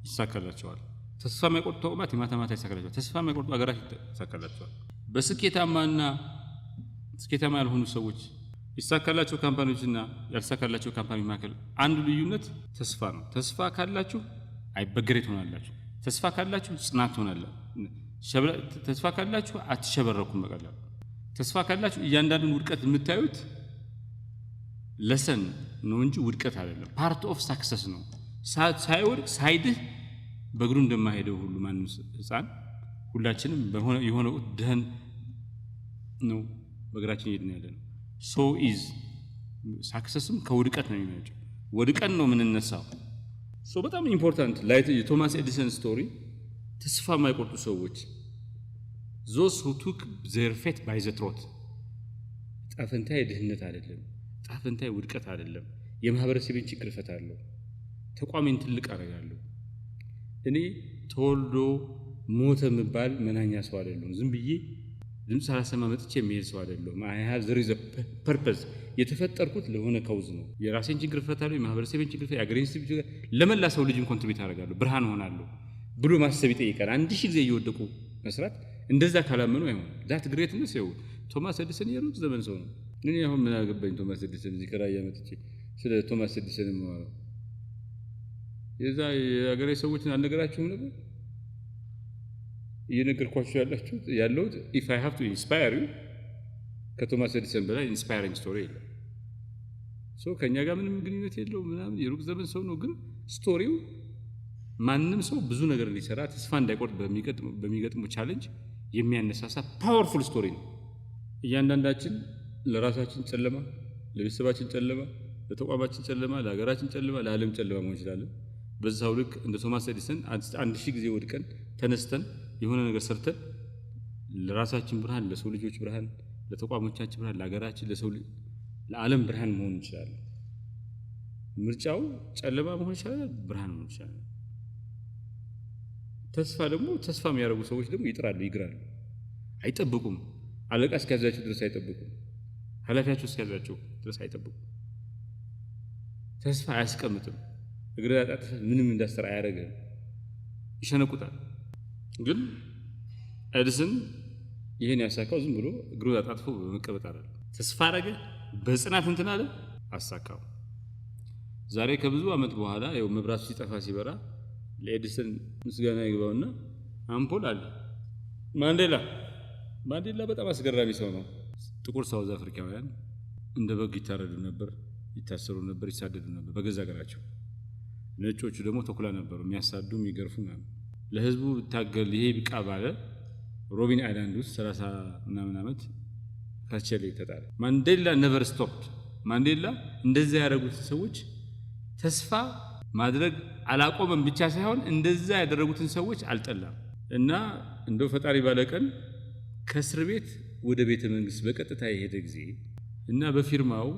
ይሳካላቸዋል። ተስፋ የማይቆርጡ ተቋማት የማታ ማታ ይሳካላቸዋል። ተስፋ የማይቆርጡ ሀገራት ይሳካላቸዋል። በስኬታማና ስኬታማ ያልሆኑ ሰዎች፣ ይሳካላቸው company ዎችና ያልተሳካላቸው company መካከል አንዱ ልዩነት ተስፋ ነው። ተስፋ ካላችሁ አይበገሬ ትሆናላችሁ። ተስፋ ካላችሁ ጽናት ትሆናላችሁ። ተስፋ ካላችሁ አትሸበረኩም በቀላሉ። ተስፋ ካላችሁ እያንዳንዱን ውድቀት የምታዩት lesson ነው እንጂ ውድቀት አይደለም። Part of success ነው። ሳይወድቅ ሳይድህ በእግሩ እንደማይሄደው ሁሉ ማንም ሕፃን ሁላችንም የሆነ ወቅት ድህን ነው በእግራችን እየሄድን ያለ ነው። So is success ም ከውድቀት ነው የሚመነጨው። ወድቀን ነው የምንነሳው። So በጣም important light የቶማስ ኤዲሰን story፣ ተስፋ የማይቆርጡ ሰዎች፣ those who took their fate by the throat። ዕጣ ፈንታዬ ድህነት አይደለም፣ ዕጣ ፈንታዬ ውድቀት አይደለም። የማህበረሰቤን ችግር እፈታለሁ፣ ተቋሜን ትልቅ አደርጋለሁ። እኔ ተወልዶ ሞተ የምባል መናኛ ሰው አይደለሁም። ዝም ብዬ ድምፅ ሳላሰማ መጥቼ የሚሄድ ሰው አይደለሁም። I have there is purpose። የተፈጠርኩት ለሆነ cause ነው። የራሴን ችግር እፈታለሁ፣ የማህበረሰቤን ችግር፣ የአገሬን ችግር፣ ለመላ ሰው ልጅን contribute አደርጋለሁ፣ ብርሃን እሆናለሁ ብሎ ማሰብ ይጠይቃል። 1000 ጊዜ እየወደቁ መስራት፣ እንደዛ ካላመኑ አይሆንም። That greatness ይኸው ቶማስ ኤዲሰን የሩቅ ዘመን ሰው ነው። እኔ አሁን ምን አገባኝ ቶማስ ኤዲሰን፣ እዚህ ከራያ መጥቼ ስለ ቶማስ ኤዲሰን የማወራው? የዛ የሀገሬ ሰዎችን አልነገራችሁም ነበር? እየነገርኳችሁ ያላችሁት ያለሁት if I have to inspire you ከቶማስ ኤዲሰን በላይ inspiring story የለም። So ከእኛ ጋር ምንም ግንኙነት የለው ምናምን የሩቅ ዘመን ሰው ነው። ግን story ው ማንም ሰው ብዙ ነገር እንዲሰራ፣ ተስፋ እንዳይቆርጥ በሚገጥመው challenge የሚያነሳሳ powerful story ነው። እያንዳንዳችን ለራሳችን ጨለማ፣ ለቤተሰባችን ጨለማ፣ ለተቋማችን ጨለማ፣ ለሀገራችን ጨለማ፣ ለዓለም ጨለማ መሆን እንችላለን። በዛው ልክ እንደ ቶማስ ኤዲሰን 1000 ጊዜ ወድቀን ተነስተን የሆነ ነገር ሰርተን ለራሳችን ብርሃን፣ ለሰው ልጆች ብርሃን፣ ለተቋሞቻችን ብርሃን፣ ለሀገራችን፣ ለሰው ለዓለም ብርሃን መሆን እንችላለን። ምርጫው ጨለማ መሆን ይችላል፣ ብርሃን መሆን ይችላል። ተስፋ ደግሞ ተስፋ የሚያደርጉ ሰዎች ደግሞ ይጥራሉ፣ ይግራሉ፣ አይጠብቁም። አለቃ እስኪያዛቸው ድረስ አይጠብቁም። ኃላፊያቸው እስኪያዛቸው ድረስ አይጠብቁም። ተስፋ አያስቀምጥም። እግር አጣጥፈህ ምንም እንዳሰራ አያደርግህም። ይሸነቁጣል። ግን ኤዲሰን ይህን ያሳካው ዝም ብሎ እግሩ አጣጥፎ በመቀመጥ አይደለም። ተስፋ አደረገ፣ በጽናት እንትን አለ፣ አሳካው። ዛሬ ከብዙ ዓመት በኋላ ይኸው መብራቱ ሲጠፋ ሲበራ ለኤዲሰን ምስጋና ይግባውና አምፖል አለ። ማንዴላ፣ ማንዴላ በጣም አስገራሚ ሰው ነው። ጥቁር ሳውዝ አፍሪካውያን እንደ በግ ይታረዱ ነበር፣ ይታሰሩ ነበር፣ ይሳደዱ ነበር በገዛ ሀገራቸው። ነጮቹ ደግሞ ተኩላ ነበሩ፣ የሚያሳዱ፣ የሚገርፉ ምናምን። ለህዝቡ ብታገል ይሄ ብቃ ባለ ሮቢን አይላንድ ውስጥ 30 ምናምን ዓመት ከርቸሌ ተጣለ። ማንዴላ never stopped። ማንዴላ እንደዛ ያደረጉትን ሰዎች ተስፋ ማድረግ አላቆመም ብቻ ሳይሆን እንደዛ ያደረጉትን ሰዎች አልጠላም። እና እንደው ፈጣሪ ባለቀን ከእስር ቤት ወደ ቤተ መንግስት በቀጥታ የሄደ ጊዜ እና በፊርማው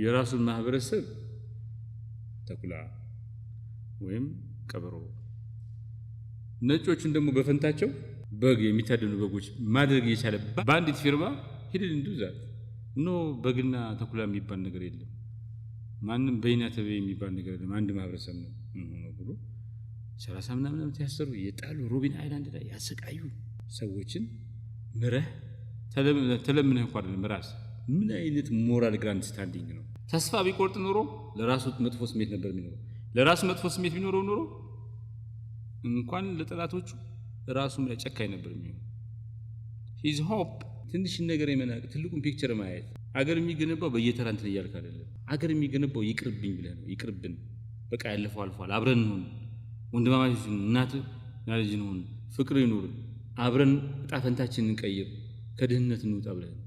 የራሱን ማህበረሰብ ተኩላ ወይም ቀበሮ፣ ነጮቹን ደግሞ በፈንታቸው በግ፣ የሚታደኑ በጎች ማድረግ እየቻለ በአንዲት ፊርማ he didn't do that። No፣ በግና ተኩላ የሚባል ነገር የለም። ማንም በይና ተበይ የሚባል ነገር የለም። አንድ ማህበረሰብ ነው ሆኖ ብሎ 30 ምናምን ዓመት ያሰሩ፣ የጣሉ፣ ሮቢን አይላንድ ላይ ያሰቃዩ ሰዎችን ምረህ፣ ተለምነህ እንኳ አይደለም፣ ራስ ምን አይነት moral grandstanding ነው? ተስፋ ቢቆርጥ ኖሮ ለራሱ መጥፎ ስሜት ነበር የሚኖረው። ለራሱ መጥፎ ስሜት ቢኖረው ኖሮ እንኳን ለጠላቶቹ ራሱም ላይ ጨካኝ ነበር የሚሆነው። His hope፣ ትንሽን ነገር የመናቅ ትልቁን picture ማየት። አገር የሚገነባው በየተራ እንትን እያልክ አይደለም። አገር የሚገነባው ይቅርብኝ ብለህ ነው። ይቅርብን፣ በቃ ያለፈው አልፏል። አብረን እንሁን፣ ወንድማማቾች፣ እናት ልጅ እንሁን፣ ፍቅር ይኑር፣ አብረን እጣ ፈንታችንን እንቀይር፣ ከድህነት እንውጣ ብለህ ነው።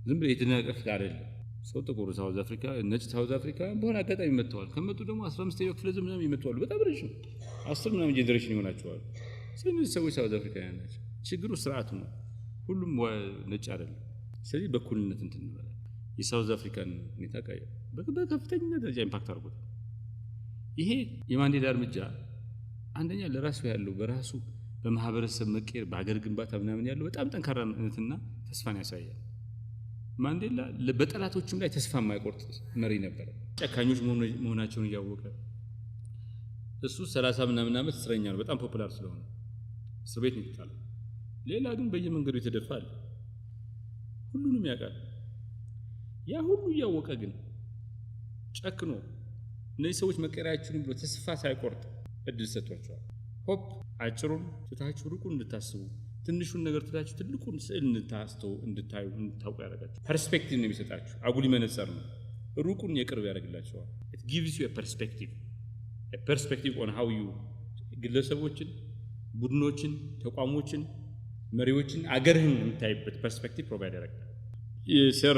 ዝም ብለህ የተናቀፍ አይደለም። ሰው ጥቁር South Africa፣ ነጭ South Africa በሆነ አጋጣሚ መጥተዋል። ከመጡ ደግሞ 15ኛው ክፍለ ዘመን ምናምን ይመጣሉ። በጣም ረዥም 10 ምናምን generation ይሆናቸዋል። ስለዚህ እነዚህ ሰዎች South አፍሪካውያን ናቸው። ችግሩ ስርዓቱ ነው። ሁሉም ነጭ አይደለም። ስለዚህ በእኩልነት እንትን እንበላለን። የ South Africa ን ሁኔታ በከፍተኛ ደረጃ impact አድርጎታል። ይሄ የማንዴላ እርምጃ አንደኛ ለራሱ ያለው፣ በራሱ በማህበረሰብ መቀየር፣ በሀገር ግንባታ ምናምን ያለው በጣም ጠንካራ እምነትና ተስፋን ያሳያል። ማንዴላ በጠላቶቹም ላይ ተስፋ የማይቆርጥ መሪ ነበረ። ጨካኞች መሆናቸውን እያወቀ፣ እሱ 30 ምናምን ዓመት እስረኛ ነው። በጣም popular ስለሆነ እስር ቤት ነው የተጣለው። ሌላ ግን በየመንገዱ የተደፋ አለ። ሁሉንም ያውቃል። ያ ሁሉ እያወቀ ግን ጨክኖ እነዚህ ሰዎች መቀየር አይችሉም ብሎ ተስፋ ሳይቆርጥ እድል ሰጥቷቸዋል። Hope አጭሩን ትታችሁ ሩቁን እንድታስቡ፣ ትንሹን ነገር ትታችሁ ትልቁን ስዕል እንድታስተው፣ እንድታዩ፣ እንድታውቁ ያደርጋችሁ። Perspective ነው የሚሰጣችሁ። አጉሊ መነጽር ነው። ሩቁን የቅርብ ያደርግላቸዋል። It gives you perspective on how you ግለሰቦችን፣ ቡድኖችን፣ ተቋሞችን፣ መሪዎችን፣ አገርህን የምታይበት perspective provide ያደርጋል። የሰር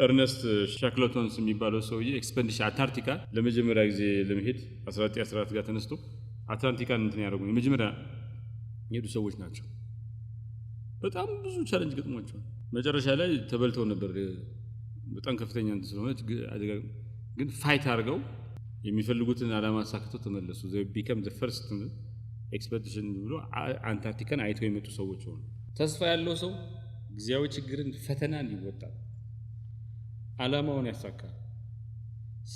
እርነስት ሻክለቶንስ የሚባለው ሰውዬ expedition አንታርክቲካ ለመጀመሪያ ጊዜ ለመሄድ 1914 ጋር ተነስቶ አንታርክቲካን እንትን ያደረጉ የመጀመሪያ የሄዱ ሰዎች ናቸው። በጣም ብዙ challenge ገጥሟቸዋል። መጨረሻ ላይ ተበልተው ነበር። በጣም ከፍተኛ እንትን ስለሆነች አደጋ፣ ግን fight አድርገው የሚፈልጉትን ዓላማ አሳክተው ተመለሱ። Become the first expedition ብሎ አንታርክቲካን አይተው የመጡ ሰዎች ሆኑ። ተስፋ ያለው ሰው ጊዜያዊ ችግርን፣ ፈተናን ይወጣል፣ ዓላማውን ያሳካል።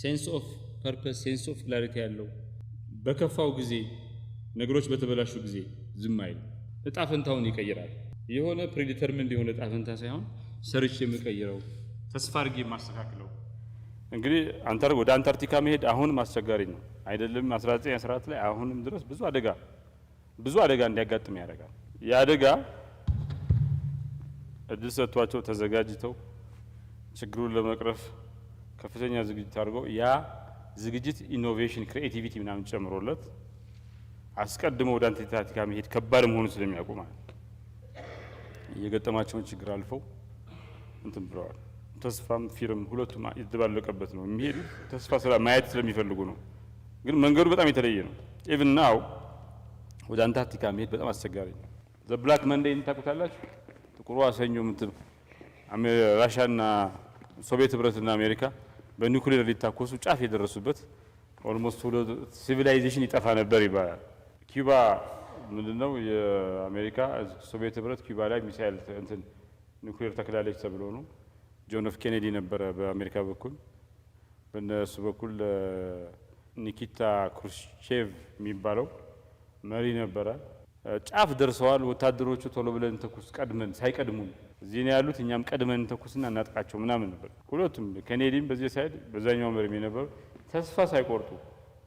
Sense of purpose፣ sense of clarity ያለው በከፋው ጊዜ፣ ነገሮች በተበላሹ ጊዜ ዝም አይልም። እጣ ፈንታውን ይቀይራል። የሆነ predetermined የሆነ እጣ ፈንታ ሳይሆን ሰርቼ የምቀይረው፣ ተስፋ አድርጌ የማስተካክለው። እንግዲህ ወደ አንታርክቲካ መሄድ አሁንም አስቸጋሪ ነው፣ አይደለም 1914 ላይ፣ አሁንም ድረስ ብዙ አደጋ እንዲያጋጥም ያደርጋል። የአደጋ እድል ሰጥቷቸው ተዘጋጅተው ችግሩን ለመቅረፍ ከፍተኛ ዝግጅት አድርገው፣ ያ ዝግጅት innovation፣ creativity ምናምን ጨምሮለት፣ አስቀድሞ ወደ አንታርክቲካ መሄድ ከባድ መሆኑን ስለሚያውቁ ማለት የገጠማቸውን ችግር አልፈው እንትን ብለዋል። ተስፋም fear ም ሁለቱም የተደባለቀበት ነው የሚሄዱት። ተስፋ ስራ ማየት ስለሚፈልጉ ነው። ግን መንገዱ በጣም የተለየ ነው። Even now ወደ አንታርክቲካ መሄድ በጣም አስቸጋሪ ነው። The Black Monday ን ታውቁታላችሁ? ጥቁሯ ሰኞ ምትል ራሻና ሶቪየት ህብረትና አሜሪካ በኒውክሌር ሊታኮሱ ጫፍ የደረሱበት፣ almost civilization ይጠፋ ነበር ይባላል። ኪዩባ ምንድነው፣ የአሜሪካ ሶቪየት ህብረት ኪዩባ ላይ ሚሳኤል እንትን ኒውክሌር ተክላለች ተብሎ ነው። ጆን ኤፍ ኬኔዲ ነበረ በአሜሪካ በኩል፣ በእነሱ በኩል ኒኪታ ክሩስቼቭ የሚባለው መሪ ነበረ። ጫፍ ደርሰዋል። ወታደሮቹ ቶሎ ብለን ተኩስ ቀድመን ሳይቀድሙን፣ እዚህ ነው ያሉት፣ እኛም ቀድመን ተኩስና እናጥቃቸው ምናምን ነበር። ሁለቱም ኬኔዲም በዚህ side በዛኛው መሪም የነበሩ ተስፋ ሳይቆርጡ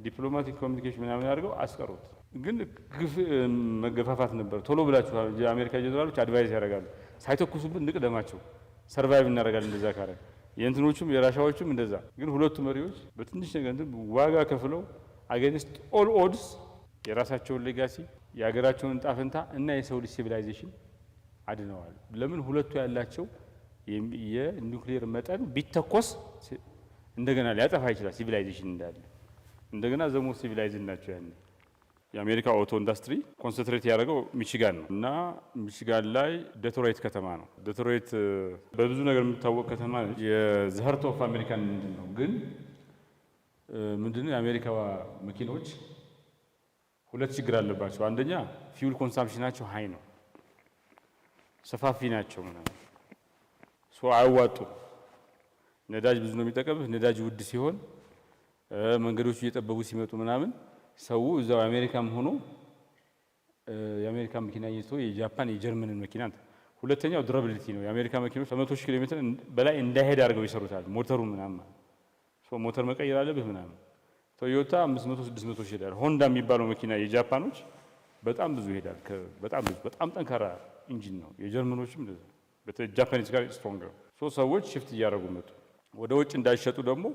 diplomatic communication ምናምን አድርገው አስቀሩት። ግን ግፍ መገፋፋት ነበር። ቶሎ ብላችሁ የአሜሪካ ጀኔራሎች advise ያደርጋሉ። ሳይተኩሱብን እንቅደማቸው፣ survive እናደርጋለን እንደዛ ካረ፣ የእንትኖቹም የራሻዎቹም እንደዛ። ግን ሁለቱ መሪዎች በትንሽ ነገር እንትን ዋጋ ከፍለው against all odds የራሳቸውን legacy፣ የሀገራቸውን እጣፈንታ እና የሰው ልጅ civilization አድነዋል። ለምን? ሁለቱ ያላቸው የኒውክሌር መጠን ቢተኮስ እንደገና ሊያጠፋ ይችላል civilization እንዳለ። እንደገና the most civilized ናቸው ያኔ። የአሜሪካ auto industry concentrate ያደረገው ሚቺጋን ነው እና ሚቺጋን ላይ ዴትሮይት ከተማ ነው። ዴትሮይት በብዙ ነገር የምታወቅ ከተማ ነች። የ the heart of American ምንድን ነው ግን ምንድን ነው፣ የአሜሪካ መኪኖች ሁለት ችግር አለባቸው። አንደኛ fuel consumption ኣቸው high ነው፣ ሰፋፊ ናቸው ምናምን፣ so አያዋጡም። ነዳጅ ብዙ ነው የሚጠቀምህ። ነዳጅ ውድ ሲሆን፣ መንገዶቹ እየጠበቡ ሲመጡ ምናምን፣ ሰው እዛው አሜሪካም ሆኖ የአሜሪካ መኪና ይዞ የጃፓን፣ የጀርመንን መኪና። ሁለተኛው durability ነው። የአሜሪካ መኪኖች ከ100,000 ኪሎ ሜትር በላይ እንዳይሄድ አድርገው ይሰሩታል። ሞተሩ ምናምን ሞተር መቀየር አለብህ ምናምን። ቶዮታ 500 600 ሺህ ይሄዳል። ሆንዳ የሚባለው መኪና የጃፓኖች በጣም ብዙ ይሄዳል። በጣም ብዙ፣ በጣም ጠንካራ engine ነው። የጀርመኖችም እንደዛ፣ በተለይ Japanese car stronger። So ሰዎች shift እያደረጉ መጡ። ወደ ውጭ እንዳይሸጡ ደግሞ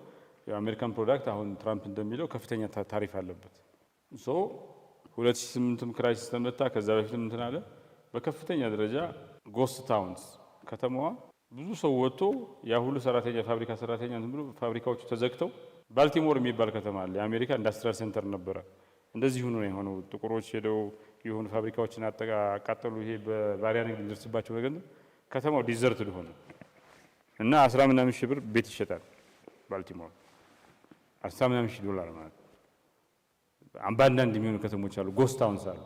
የአሜሪካን product አሁን ትራምፕ እንደሚለው ከፍተኛ ታሪፍ አለበት። So 2008ም crisis ተመታ፣ ከዛ በፊትም እንትን አለ። በከፍተኛ ደረጃ ghost towns ከተማዋ ብዙ ሰው ወጥቶ ያ ሁሉ ሰራተኛ፣ ፋብሪካ ሰራተኛ እንትን ብሎ ፋብሪካዎቹ ተዘግተው፣ ባልቲሞር የሚባል ከተማ አለ። የአሜሪካ industrial center ነበረ። እንደዚህ ሆኖ ነው የሆነው። ጥቁሮች ሄደው የሆኑ ፋብሪካዎችን አቃጠሉ። ይሄ በባሪያ ንግድ የሚደርስባቸው ነገር ከተማው deserted ሆነ እና 10 ምናምን ሺህ ብር ቤት ይሸጣል ባልቲሞር፣ 10 ምናምን ሺህ ዶላር ማለት። በአንዳንድ የሚሆኑ ከተሞች አሉ፣ ghost towns አሉ።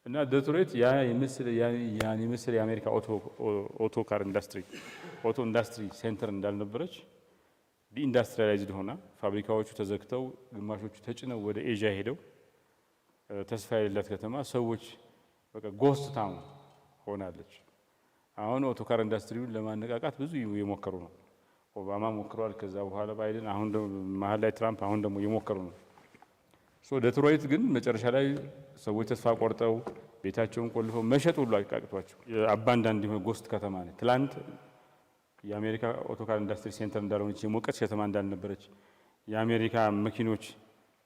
እና ዴትሮይት ያን የመሰለ የአሜሪካ auto car industry፣ auto industry center እንዳልነበረች deindustrialized ሆና፣ ፋብሪካዎቹ ተዘግተው፣ ግማሾቹ ተጭነው ወደ ኤዥያ ሄደው፣ ተስፋ የሌላት ከተማ፣ ሰዎች በቃ ghost town ሆናለች። አሁን auto car industry ውን ለማነቃቃት ብዙ የሞከሩ ነው። ኦባማ ሞክረዋል። ከዛ በኋላ ባይደን፣ አሁን ደግሞ መሀል ላይ ትራምፕ፣ አሁን ደግሞ እየሞከሩ ነው። So ዴትሮይት ግን መጨረሻ ላይ ሰዎች ተስፋ ቆርጠው ቤታቸውን ቆልፈው መሸጥ ሁሉ አቅቷቸው abandoned የሆነ ghost ከተማ ነው። ትላንት የአሜሪካ auto car industry center እንዳልሆነች፣ የሞቀች ከተማ እንዳልነበረች፣ የአሜሪካ መኪኖች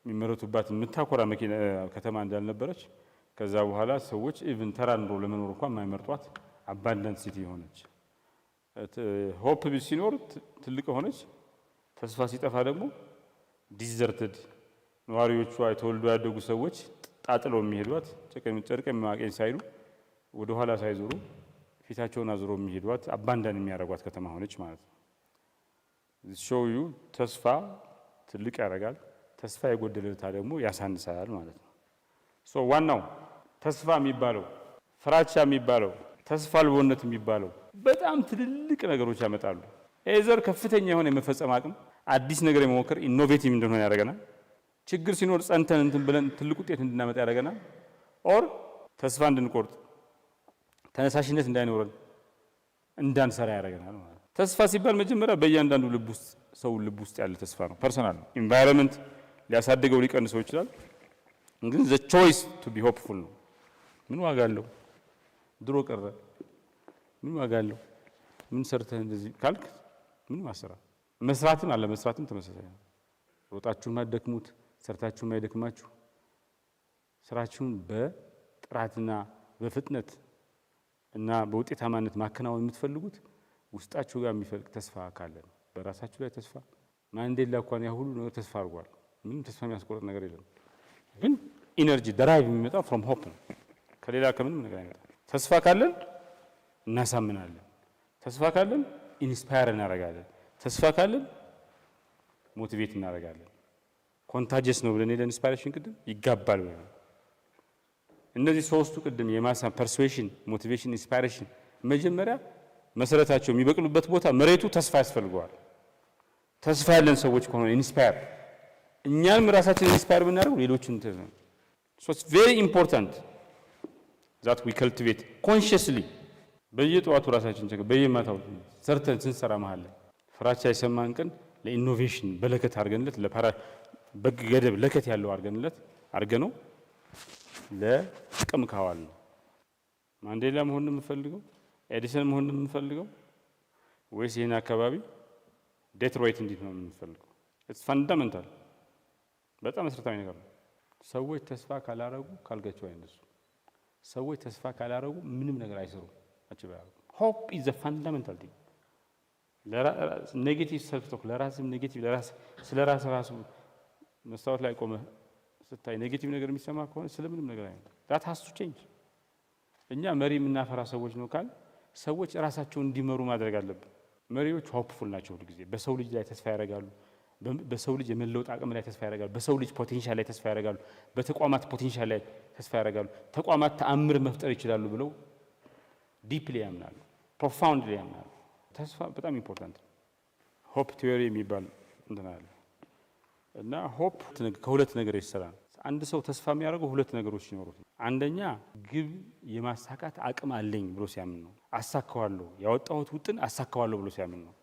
የሚመረቱባት የምታኮራ መኪና ከተማ እንዳልነበረች፣ ከዛ በኋላ ሰዎች even ተራ ኑሮ ለመኖር እንኳን የማይመርጧት abandoned city ሆነች። Hope ሲኖር ትልቅ ሆነች። ተስፋ ሲጠፋ ደግሞ deserted፣ ነዋሪዎቿ የተወልዶ ያደጉ ሰዎች ጣጥለው የሚሄዷት፣ ጨርቅ ማቄን ሳይሉ፣ ወደ ኋላ ሳይዞሩ ፊታቸውን አዙሮ የሚሄዷት፣ abandon የሚያደርጓት ከተማ ሆነች ማለት ነው። Show you ተስፋ ትልቅ ያደርጋል፣ ተስፋ የጎደለታ ደግሞ ያሳንሳል ማለት ነው። So ዋናው ተስፋ የሚባለው፣ ፍራቻ የሚባለው፣ ተስፋ አልቦነት የሚባለው በጣም ትልልቅ ነገሮች ያመጣሉ። Either ከፍተኛ የሆነ የመፈጸም አቅም፣ አዲስ ነገር የመሞከር፣ innovative እንድንሆን ያደርገናል። ችግር ሲኖር ጸንተን እንትን ብለን ትልቅ ውጤት እንድናመጣ ያደርገናል። Or ተስፋ እንድንቆርጥ፣ ተነሳሽነት እንዳይኖረን፣ እንዳንሰራ ያደርገናል ማለት ነው። ተስፋ ሲባል መጀመሪያ በእያንዳንዱ ልብ ውስጥ፣ ሰው ልብ ውስጥ ያለ ተስፋ ነው። Personal ነው። Environment ሊያሳድገው ሊቀንሰው ይችላል። ግን the choice to be hopeful ነው። ምን ዋጋ አለው? ድሮ ቀረ። ምን ዋጋ አለው? ምን ሰርተህ እንደዚህ ካልክ ምንም አሰራ። መስራትም አለ መስራትም ተመሳሳይ ነው። ሮጣችሁ ማደክሙት፣ ሰርታችሁ ማይደክማችሁ፣ ስራችሁን በጥራትና በፍጥነት እና በውጤታማነት ማከናወን የምትፈልጉት ውስጣችሁ ጋር የሚፈልቅ ተስፋ ካለ ነው። በራሳችሁ ላይ ተስፋ። ማንዴላ እንኳን ያ ሁሉ ነገር ተስፋ አድርጓል። ምንም ተስፋ የሚያስቆርጥ ነገር የለም። ግን energy drive የሚመጣው from hope ነው። ከሌላ ከምንም ነገር አይመጣም። ተስፋ ካለን እናሳምናለን። ተስፋ ካለን inspire እናደርጋለን። ተስፋ ካለን motivate እናደርጋለን። Contagious ነው ብለን የለን inspiration ቅድም ይጋባል ብለን። እነዚህ ሶስቱ ቅድም የማሳ persuasion፣ motivation፣ inspiration መጀመሪያ መሰረታቸው የሚበቅሉበት ቦታ መሬቱ ተስፋ ያስፈልገዋል። ተስፋ ያለን ሰዎች ከሆነ inspire እኛንም ራሳችን inspire ብናደርገው ሌሎችን እንትን ነው። So it's very important that we cultivate consciously በየጠዋቱ ራሳችን check፣ በየማታው ሰርተን ስንሰራ መሀል ላይ ፍራቻ የሰማን ቀን ለ innovation በለከት አድርገንለት፣ ለፓራ በገደብ ለከት ያለው አድርገንለት አድርገነው ለጥቅም ካዋል ነው። ማንዴላ መሆን የምፈልገው፣ ኤዲሰን መሆን የምፈልገው ወይስ ይህን አካባቢ ዴትሮይት እንዴት ነው የምንፈልገው? It's fundamental፣ በጣም መሰረታዊ ነገር ነው። ሰዎች ተስፋ ካላረጉ ካልጋቸው አይነሱ። ሰዎች ተስፋ ካላረጉ ምንም ነገር አይሰሩም። Hope is the fundamental thing። Negative self talk፣ ለራስም negative፣ ለራስ ስለ ራስ ራሱ መስታወት ላይ ቆመህ ስታይ negative ነገር የሚሰማ ከሆነ ስለምንም ነገር አይመጣም። That has to change። እኛ መሪ የምናፈራ ሰዎች ነው ካል ሰዎች ራሳቸውን እንዲመሩ ማድረግ አለብን። መሪዎች hopeful ናቸው። ሁሉ ጊዜ በሰው ልጅ ላይ ተስፋ ያደርጋሉ። በሰው ልጅ የመለወጥ አቅም ላይ ተስፋ ያደርጋሉ። በሰው ልጅ potential ላይ ተስፋ ያደርጋሉ። በተቋማት potential ላይ ተስፋ ያደርጋሉ። ተቋማት ተአምር መፍጠር ይችላሉ ብለው deeply ያምናሉ። Profoundly ያምናሉ። ተስፋ በጣም important ነው። Hope theory የሚባል እንትን አለ እና hope ከሁለት ነገር የተሰራ ነው። አንድ ሰው ተስፋ የሚያደርገው ሁለት ነገሮች ሲኖሩት ነው። አንደኛ ግብ የማሳካት አቅም አለኝ ብሎ ሲያምን ነው። አሳካዋለሁ፣ ያወጣሁት ውጥን አሳካዋለሁ ብሎ ሲያምን ነው።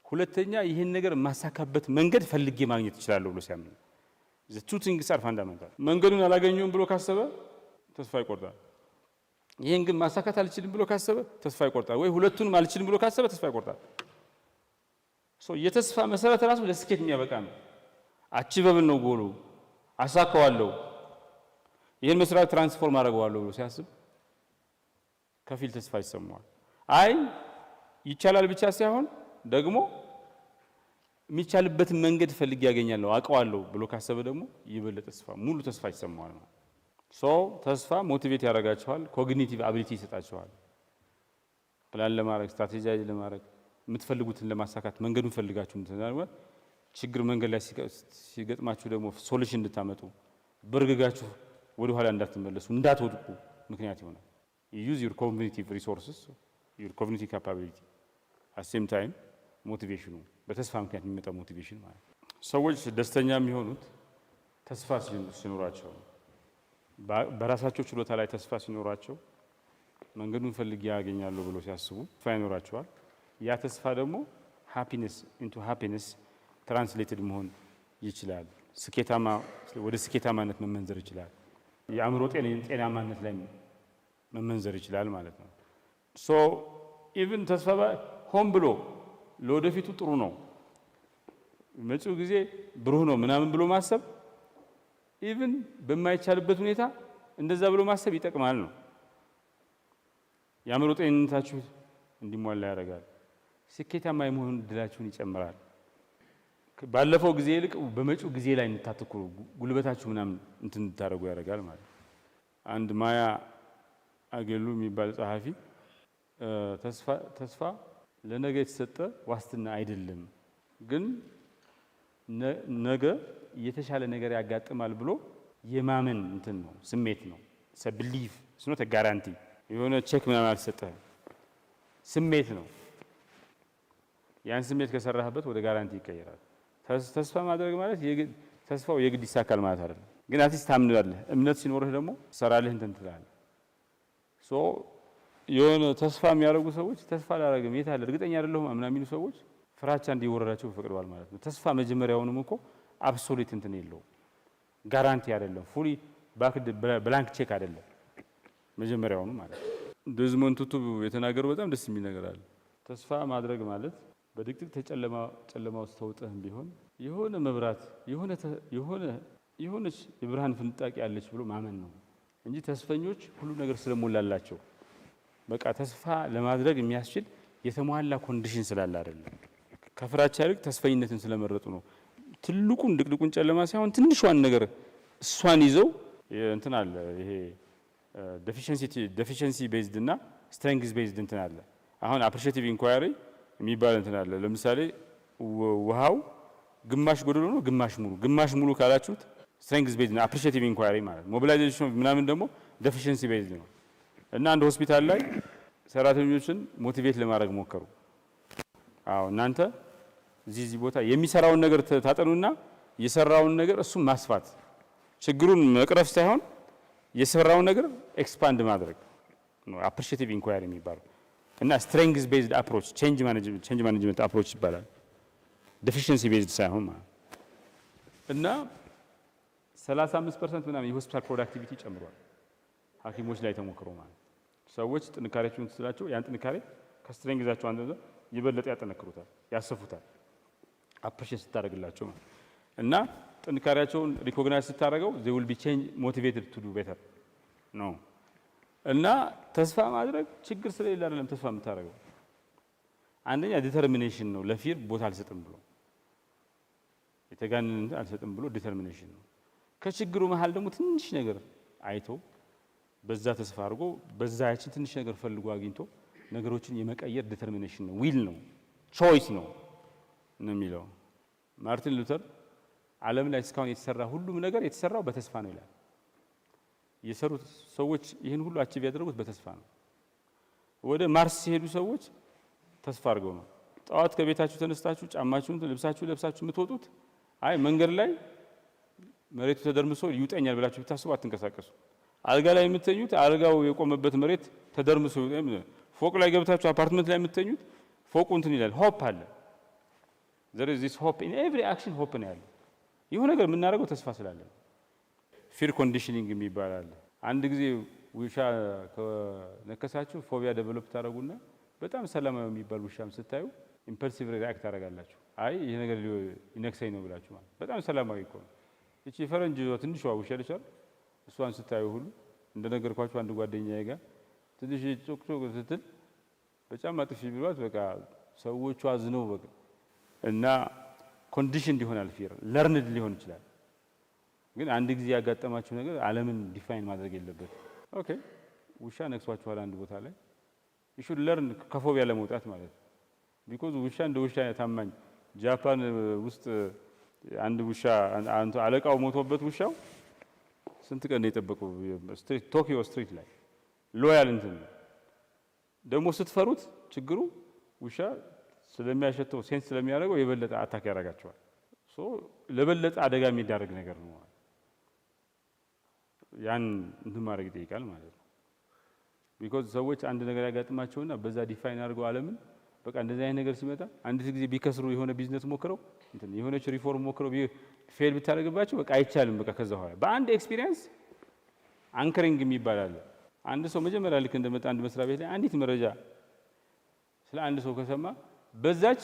ሁለተኛ ይህን ነገር የማሳካበት መንገድ ፈልጌ ማግኘት እችላለሁ ብሎ ሲያምን ነው። The two things are fundamental። መንገዱን አላገኘውም ብሎ ካሰበ ተስፋ ይቆርጣል። ይህን ግን ማሳካት አልችልም ብሎ ካሰበ ተስፋ ይቆርጣል። ወይ ሁለቱንም አልችልም ብሎ ካሰበ ተስፋ ይቆርጣል። So የተስፋ መሰረት ራሱ ለስኬት የሚያበቃ ነው። Achievable ነው ጎሉ፣ አሳካዋለሁ፣ ይህን መስራት transform አደርገዋለሁ ብሎ ሲያስብ ከፊል ተስፋ ይሰማዋል። አይ ይቻላል ብቻ ሳይሆን ደግሞ የሚቻልበትን መንገድ ፈልጌ ያገኛለሁ፣ አውቀዋለሁ ብሎ ካሰበ ደግሞ የበለጠ ተስፋ፣ ሙሉ ተስፋ ይሰማዋል ማለት። So ተስፋ motivate ያደርጋችኋል፣ cognitive ability ይሰጣችኋል። ፕላን ለማድረግ፣ strategize ለማድረግ፣ የምትፈልጉትን ለማሳካት፣ መንገዱን ፈልጋችሁ እንትን ችግር መንገድ ላይ ሲገጥማችሁ ደግሞ solution እንድታመጡ፣ በርግጋችሁ ወደ ኋላ እንዳትመለሱ፣ እንዳትወድቁ ምክንያት ይሆናል። Use your cognitive resources, your cognitive capability. At same time motivation ኑ በተስፋ ምክንያት የሚመጣው motivation ማለት ነው። ሰዎች ደስተኛ የሚሆኑት ተስፋ ሲኖራቸው፣ በራሳቸው ችሎታ ላይ ተስፋ ሲኖራቸው፣ መንገዱን ፈልጌ ያገኛለሁ ብሎ ሲያስቡ ተስፋ ይኖራቸዋል። ያ ተስፋ ደግሞ happiness into happiness translated መሆን ይችላል። ስኬታማ ወደ ስኬታማነት መመንዘር ይችላል። የአእምሮ ጤናማነት ላይ መመንዘር ይችላል ማለት ነው። So even ተስፋ ሆን ብሎ ለወደፊቱ ጥሩ ነው፣ መጪው ጊዜ ብሩህ ነው ምናምን ብሎ ማሰብ፣ even በማይቻልበት ሁኔታ እንደዛ ብሎ ማሰብ ይጠቅማል ነው። የአእምሮ ጤንነታችሁ እንዲሟላ ያደርጋል። ስኬታማ የመሆን እድላችሁን ይጨምራል። ባለፈው ጊዜ ይልቅ በመጪው ጊዜ ላይ እንድታተኩሩ፣ ጉልበታችሁ ምናምን እንትን እንድታደርጉ ያደርጋል ማለት ነው። አንድ ማያ አንጀሉ የሚባል ጸሐፊ ተስፋ ለነገ የተሰጠ ዋስትና አይደለም፣ ግን ነገ የተሻለ ነገር ያጋጥማል ብሎ የማመን እንትን ነው፣ ስሜት ነው። Belief, it's not guarantee። የሆነ check ምናምን አልሰጠህም፣ ስሜት ነው። ያን ስሜት ከሰራህበት ወደ guarantee ይቀየራል። ተስፋ ማድረግ ማለት ተስፋው የግድ ይሳካል ማለት አይደለም፣ ግን at least ታምናለህ። እምነት ሲኖርህ ደግሞ ትሰራለህ፣ እንትን ትላለህ። So የሆነ ተስፋ የሚያደርጉ ሰዎች፣ ተስፋ አላደርግም፣ የት አለ፣ እርግጠኛ አይደለሁም ምናምን የሚሉ ሰዎች ፍራቻ እንዲወረዳቸው ፈቅደዋል ማለት ነው። ተስፋ መጀመሪያውንም እኮ absolute እንትን የለውም፣ guarantee አይደለም፣ fully backed blank check አይደለም መጀመሪያውኑ ማለት ነው። ዴዝሞንድ ቱቱ የተናገረው በጣም ደስ የሚል ነገር አለ። ተስፋ ማድረግ ማለት በድቅድቅ ጨለማ ውስጥ ተውጠህም ቢሆን የሆነ መብራት፣ የሆነች የብርሃን ፍንጣቂ አለች ብሎ ማመን ነው እንጂ ተስፈኞች ሁሉ ነገር ስለሞላላቸው፣ በቃ ተስፋ ለማድረግ የሚያስችል የተሟላ condition ስላለ አይደለም። ከፍራቻ ይልቅ ተስፈኝነትን ስለመረጡ ነው። ትልቁን ድቅድቁን ጨለማ ሳይሆን ትንሿን ነገር እሷን ይዘው እንትን አለ። ይሄ deficiency based እና strength based እንትን አለ። አሁን appreciative inquiry የሚባል እንትን አለ። ለምሳሌ ውሃው ግማሽ ጎደሎ ነው፣ ግማሽ ሙሉ። ግማሽ ሙሉ ካላችሁት strength based ነው፣ appreciative inquiry ማለት። Mobilization ምናምን ደግሞ deficiency based ነው። እና አንድ ሆስፒታል ላይ ሰራተኞችን motivate ለማድረግ ሞከሩ። አዎ፣ እናንተ እዚህ እዚህ ቦታ የሚሰራውን ነገር ታጠኑና የሰራውን ነገር እሱን ማስፋት፣ ችግሩን መቅረፍ ሳይሆን የሰራውን ነገር expand ማድረግ ነው appreciative inquiry የሚባለው። እና strength based approach፣ change management approach ይባላል። Deficiency based ሳይሆን ማለት። እና 35% ምናምን የሆስፒታል productivity ጨምሯል። ሐኪሞች ላይ ተሞክሮ ማለት፣ ሰዎች ጥንካሬያቸውን ስላቸው ያን ጥንካሬ ከ strength ኣቸው አንድ የበለጠ ያጠነክሩታል፣ ያሰፉታል። Appreciate ስታደርግላቸው ማለት እና ጥንካሬያቸውን recognize ስታደርገው they will be change motivated to do better ነው። እና ተስፋ ማድረግ ችግር ስለሌለ አይደለም ተስፋ የምታደርገው። አንደኛ determination ነው። ለ fear ቦታ አልሰጥም ብሎ፣ የተጋነነ አልሰጥም ብሎ determination ነው። ከችግሩ መሀል ደግሞ ትንሽ ነገር አይቶ፣ በዛ ተስፋ አድርጎ፣ በዛ ያችን ትንሽ ነገር ፈልጎ አግኝቶ ነገሮችን የመቀየር determination ነው፣ will ነው፣ choice ነው ነው የሚለው ማርቲን ሉተር። ዓለም ላይ እስካሁን የተሰራ ሁሉም ነገር የተሰራው በተስፋ ነው ይላል። የሰሩት ሰዎች ይህን ሁሉ achieve ያደረጉት በተስፋ ነው። ወደ ማርስ ሲሄዱ ሰዎች ተስፋ አድርገው ነው። ጠዋት ከቤታችሁ ተነስታችሁ ጫማችሁን፣ ልብሳችሁ ለብሳችሁ የምትወጡት፣ አይ መንገድ ላይ መሬቱ ተደርምሶ ይውጠኛል ብላችሁ ብታስቡ አትንቀሳቀሱ። አልጋ ላይ የምትተኙት አልጋው የቆመበት መሬት ተደርምሶ፣ ፎቅ ላይ ገብታችሁ አፓርትመንት ላይ የምትተኙት ፎቁ እንትን ይላል። Hope አለ። There is this hope in every action። Hope ነው ያለው። ይህ ነገር የምናደርገው ተስፋ ስላለ ነው። Fear conditioning የሚባል አለ። አንድ ጊዜ ውሻ ከነከሳችሁ phobia develop ታደርጉና በጣም ሰላማዊ የሚባል ውሻም ስታዩ impulsive react ታደርጋላችሁ። አይ ይህ ነገር ሊነክሰኝ ነው ብላችሁ ማለት። በጣም ሰላማዊ እኮ ነው። እቺ ፈረንጅ ትንሿ ውሻ ልቻል፣ እሷን ስታዩ ሁሉ እንደነገርኳችሁ አንድ ጓደኛዬ ጋር ትንሽ ጮክ ጮክ ስትል በጫማ ጥፊ ቢሏት በቃ ሰዎቹ አዝነው በቃ እና conditioned ይሆናል። Fear learned ሊሆን ይችላል። ግን አንድ ጊዜ ያጋጠማችሁ ነገር ዓለምን define ማድረግ የለበትም። Okay፣ ውሻ ነክሷችኋል አንድ ቦታ ላይ፣ you should learn ከ phobia ለመውጣት ማለት ነው። Because ውሻ እንደ ውሻ ታማኝ፣ ጃፓን ውስጥ አንድ ውሻ አለቃው ሞቶበት ውሻው ስንት ቀን ነው የጠበቀው? Street፣ ቶኪዮ street ላይ loyal እንትን ነው። ደግሞ ስትፈሩት ችግሩ ውሻ ስለሚያሸተው፣ sense ስለሚያደርገው የበለጠ attack ያደርጋቸዋል። So ለበለጠ አደጋ የሚዳርግ ነገር ነው። ያን እንትን ማድረግ ይጠይቃል ማለት ነው። Because ሰዎች አንድ ነገር ያጋጥማቸውና በዛ define አድርገው ዓለምን፣ በቃ እንደዚህ አይነት ነገር ሲመጣ፣ አንድ ጊዜ ቢከስሩ፣ የሆነ ቢዝነስ ሞክረው፣ እንትን የሆነች ሪፎርም ሞክረው fail ብታደርግባቸው በቃ አይቻልም። በቃ ከዛ በኋላ በአንድ experience anchoring የሚባል አለ። አንድ ሰው መጀመሪያ ልክ እንደመጣ አንድ መስሪያ ቤት ላይ አንዲት መረጃ ስለ አንድ ሰው ከሰማ በዛች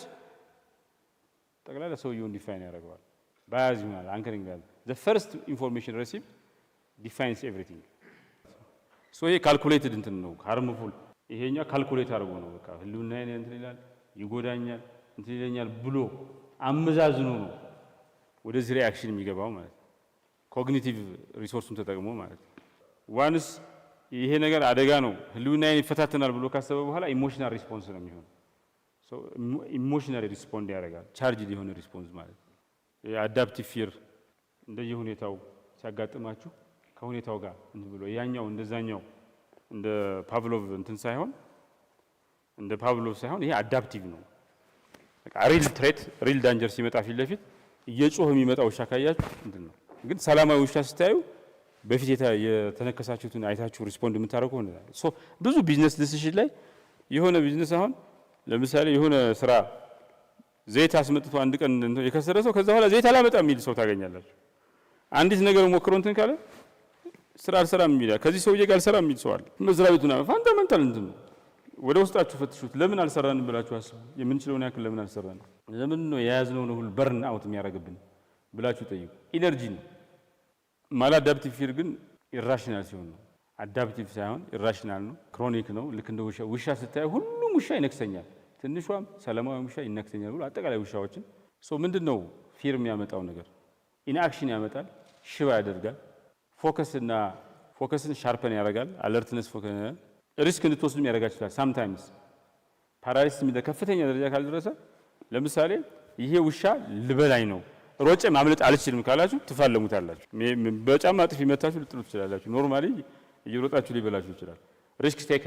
ጠቅላላ ሰውየውን define ያደርገዋል። Bias ይሆናል። Anchoring ያለ the first information received defines everything። So ይሄ calculated እንትን ነው፣ harmful። ይሄኛው calculate አድርጎ ነው፣ በቃ ህልውናዬን እንትን ይላል፣ ይጎዳኛል፣ እንትን ይለኛል ብሎ አመዛዝኖ ነው ወደዚህ reaction የሚገባው ማለት ነው። Cognitive resource ኡን ተጠቅሞ ማለት ነው። Once ይሄ ነገር አደጋ ነው፣ ህልውናዬን ይፈታተናል ብሎ ካሰበ በኋላ emotional response ነው የሚሆነው። Emotionally respond ያደርጋል። Charged የሆነ response ማለት ነው። የ adaptive fear እንደየ ሁኔታው ሲያጋጥማችሁ ከሁኔታው ጋር እንትን ብሎ ያኛው እንደዛኛው እንደ ፓቭሎቭ እንትን ሳይሆን፣ እንደ ፓቭሎቭ ሳይሆን ይሄ adaptive ነው። በቃ real threat፣ real danger ሲመጣ ፊት ለፊት እየጮህ የሚመጣ ውሻ ካያችሁ እንትን ነው። ግን ሰላማዊ ውሻ ስታዩ በፊት የተነከሳችሁትን አይታችሁ respond የምታደርጉ ሆነ። So ብዙ business decision ላይ፣ የሆነ ቢዝነስ አሁን ለምሳሌ የሆነ ስራ ዘይት አስመጥቶ አንድ ቀን የከሰረ ሰው ከዛ በኋላ ዘይት አላመጣም የሚል ሰው ታገኛላችሁ። አንዲት ነገር ሞክሮ እንትን ካለ ስራ አልሰራም የሚል፣ ከዚህ ሰውዬ ጋር አልሰራም የሚል ሰው አለ። መስሪያ ቤቱ fundamental እንትን ነው። ወደ ውስጣችሁ ፈትሹት። ለምን አልሰራንም ብላችሁ አስቡ። የምንችለውን ያክል ለምን አልሰራንም? ለምን ነው የያዝነውን ሁሉ burn out የሚያደርግብን ብላችሁ ጠይቁ። Energy ነው። Maladaptive fear ግን irrational ሲሆን ነው። Adaptive ሳይሆን irrational ነው። Chronic ነው። ልክ እንደ ውሻ፣ ውሻ ስታዩ ሁሉም ውሻ ይነክሰኛል፣ ትንሿም ሰላማዊ ውሻ ይነክሰኛል ብሎ አጠቃላይ ውሻዎችን። So ምንድን ነው fear የሚያመጣው ነገር? Inaction ያመጣል፣ ሽባ ያደርጋል፣ focus እና focus ን sharpen ያደርጋል፣ alertness፣ focus፣ risk እንድትወስዱም ያደርጋችኋል። Sometimes paralysis የሚለ ከፍተኛ ደረጃ ካልደረሰ፣ ለምሳሌ ይሄ ውሻ ልበላኝ ነው፣ ሮጬ ማምለጥ አልችልም ካላችሁ ትፋለሙታላችሁ። በጫማ ጥፊ መታችሁ ልጥሉ ትችላላችሁ። Normally እየሮጣችሁ ሊበላችሁ ይችላል። Risk take።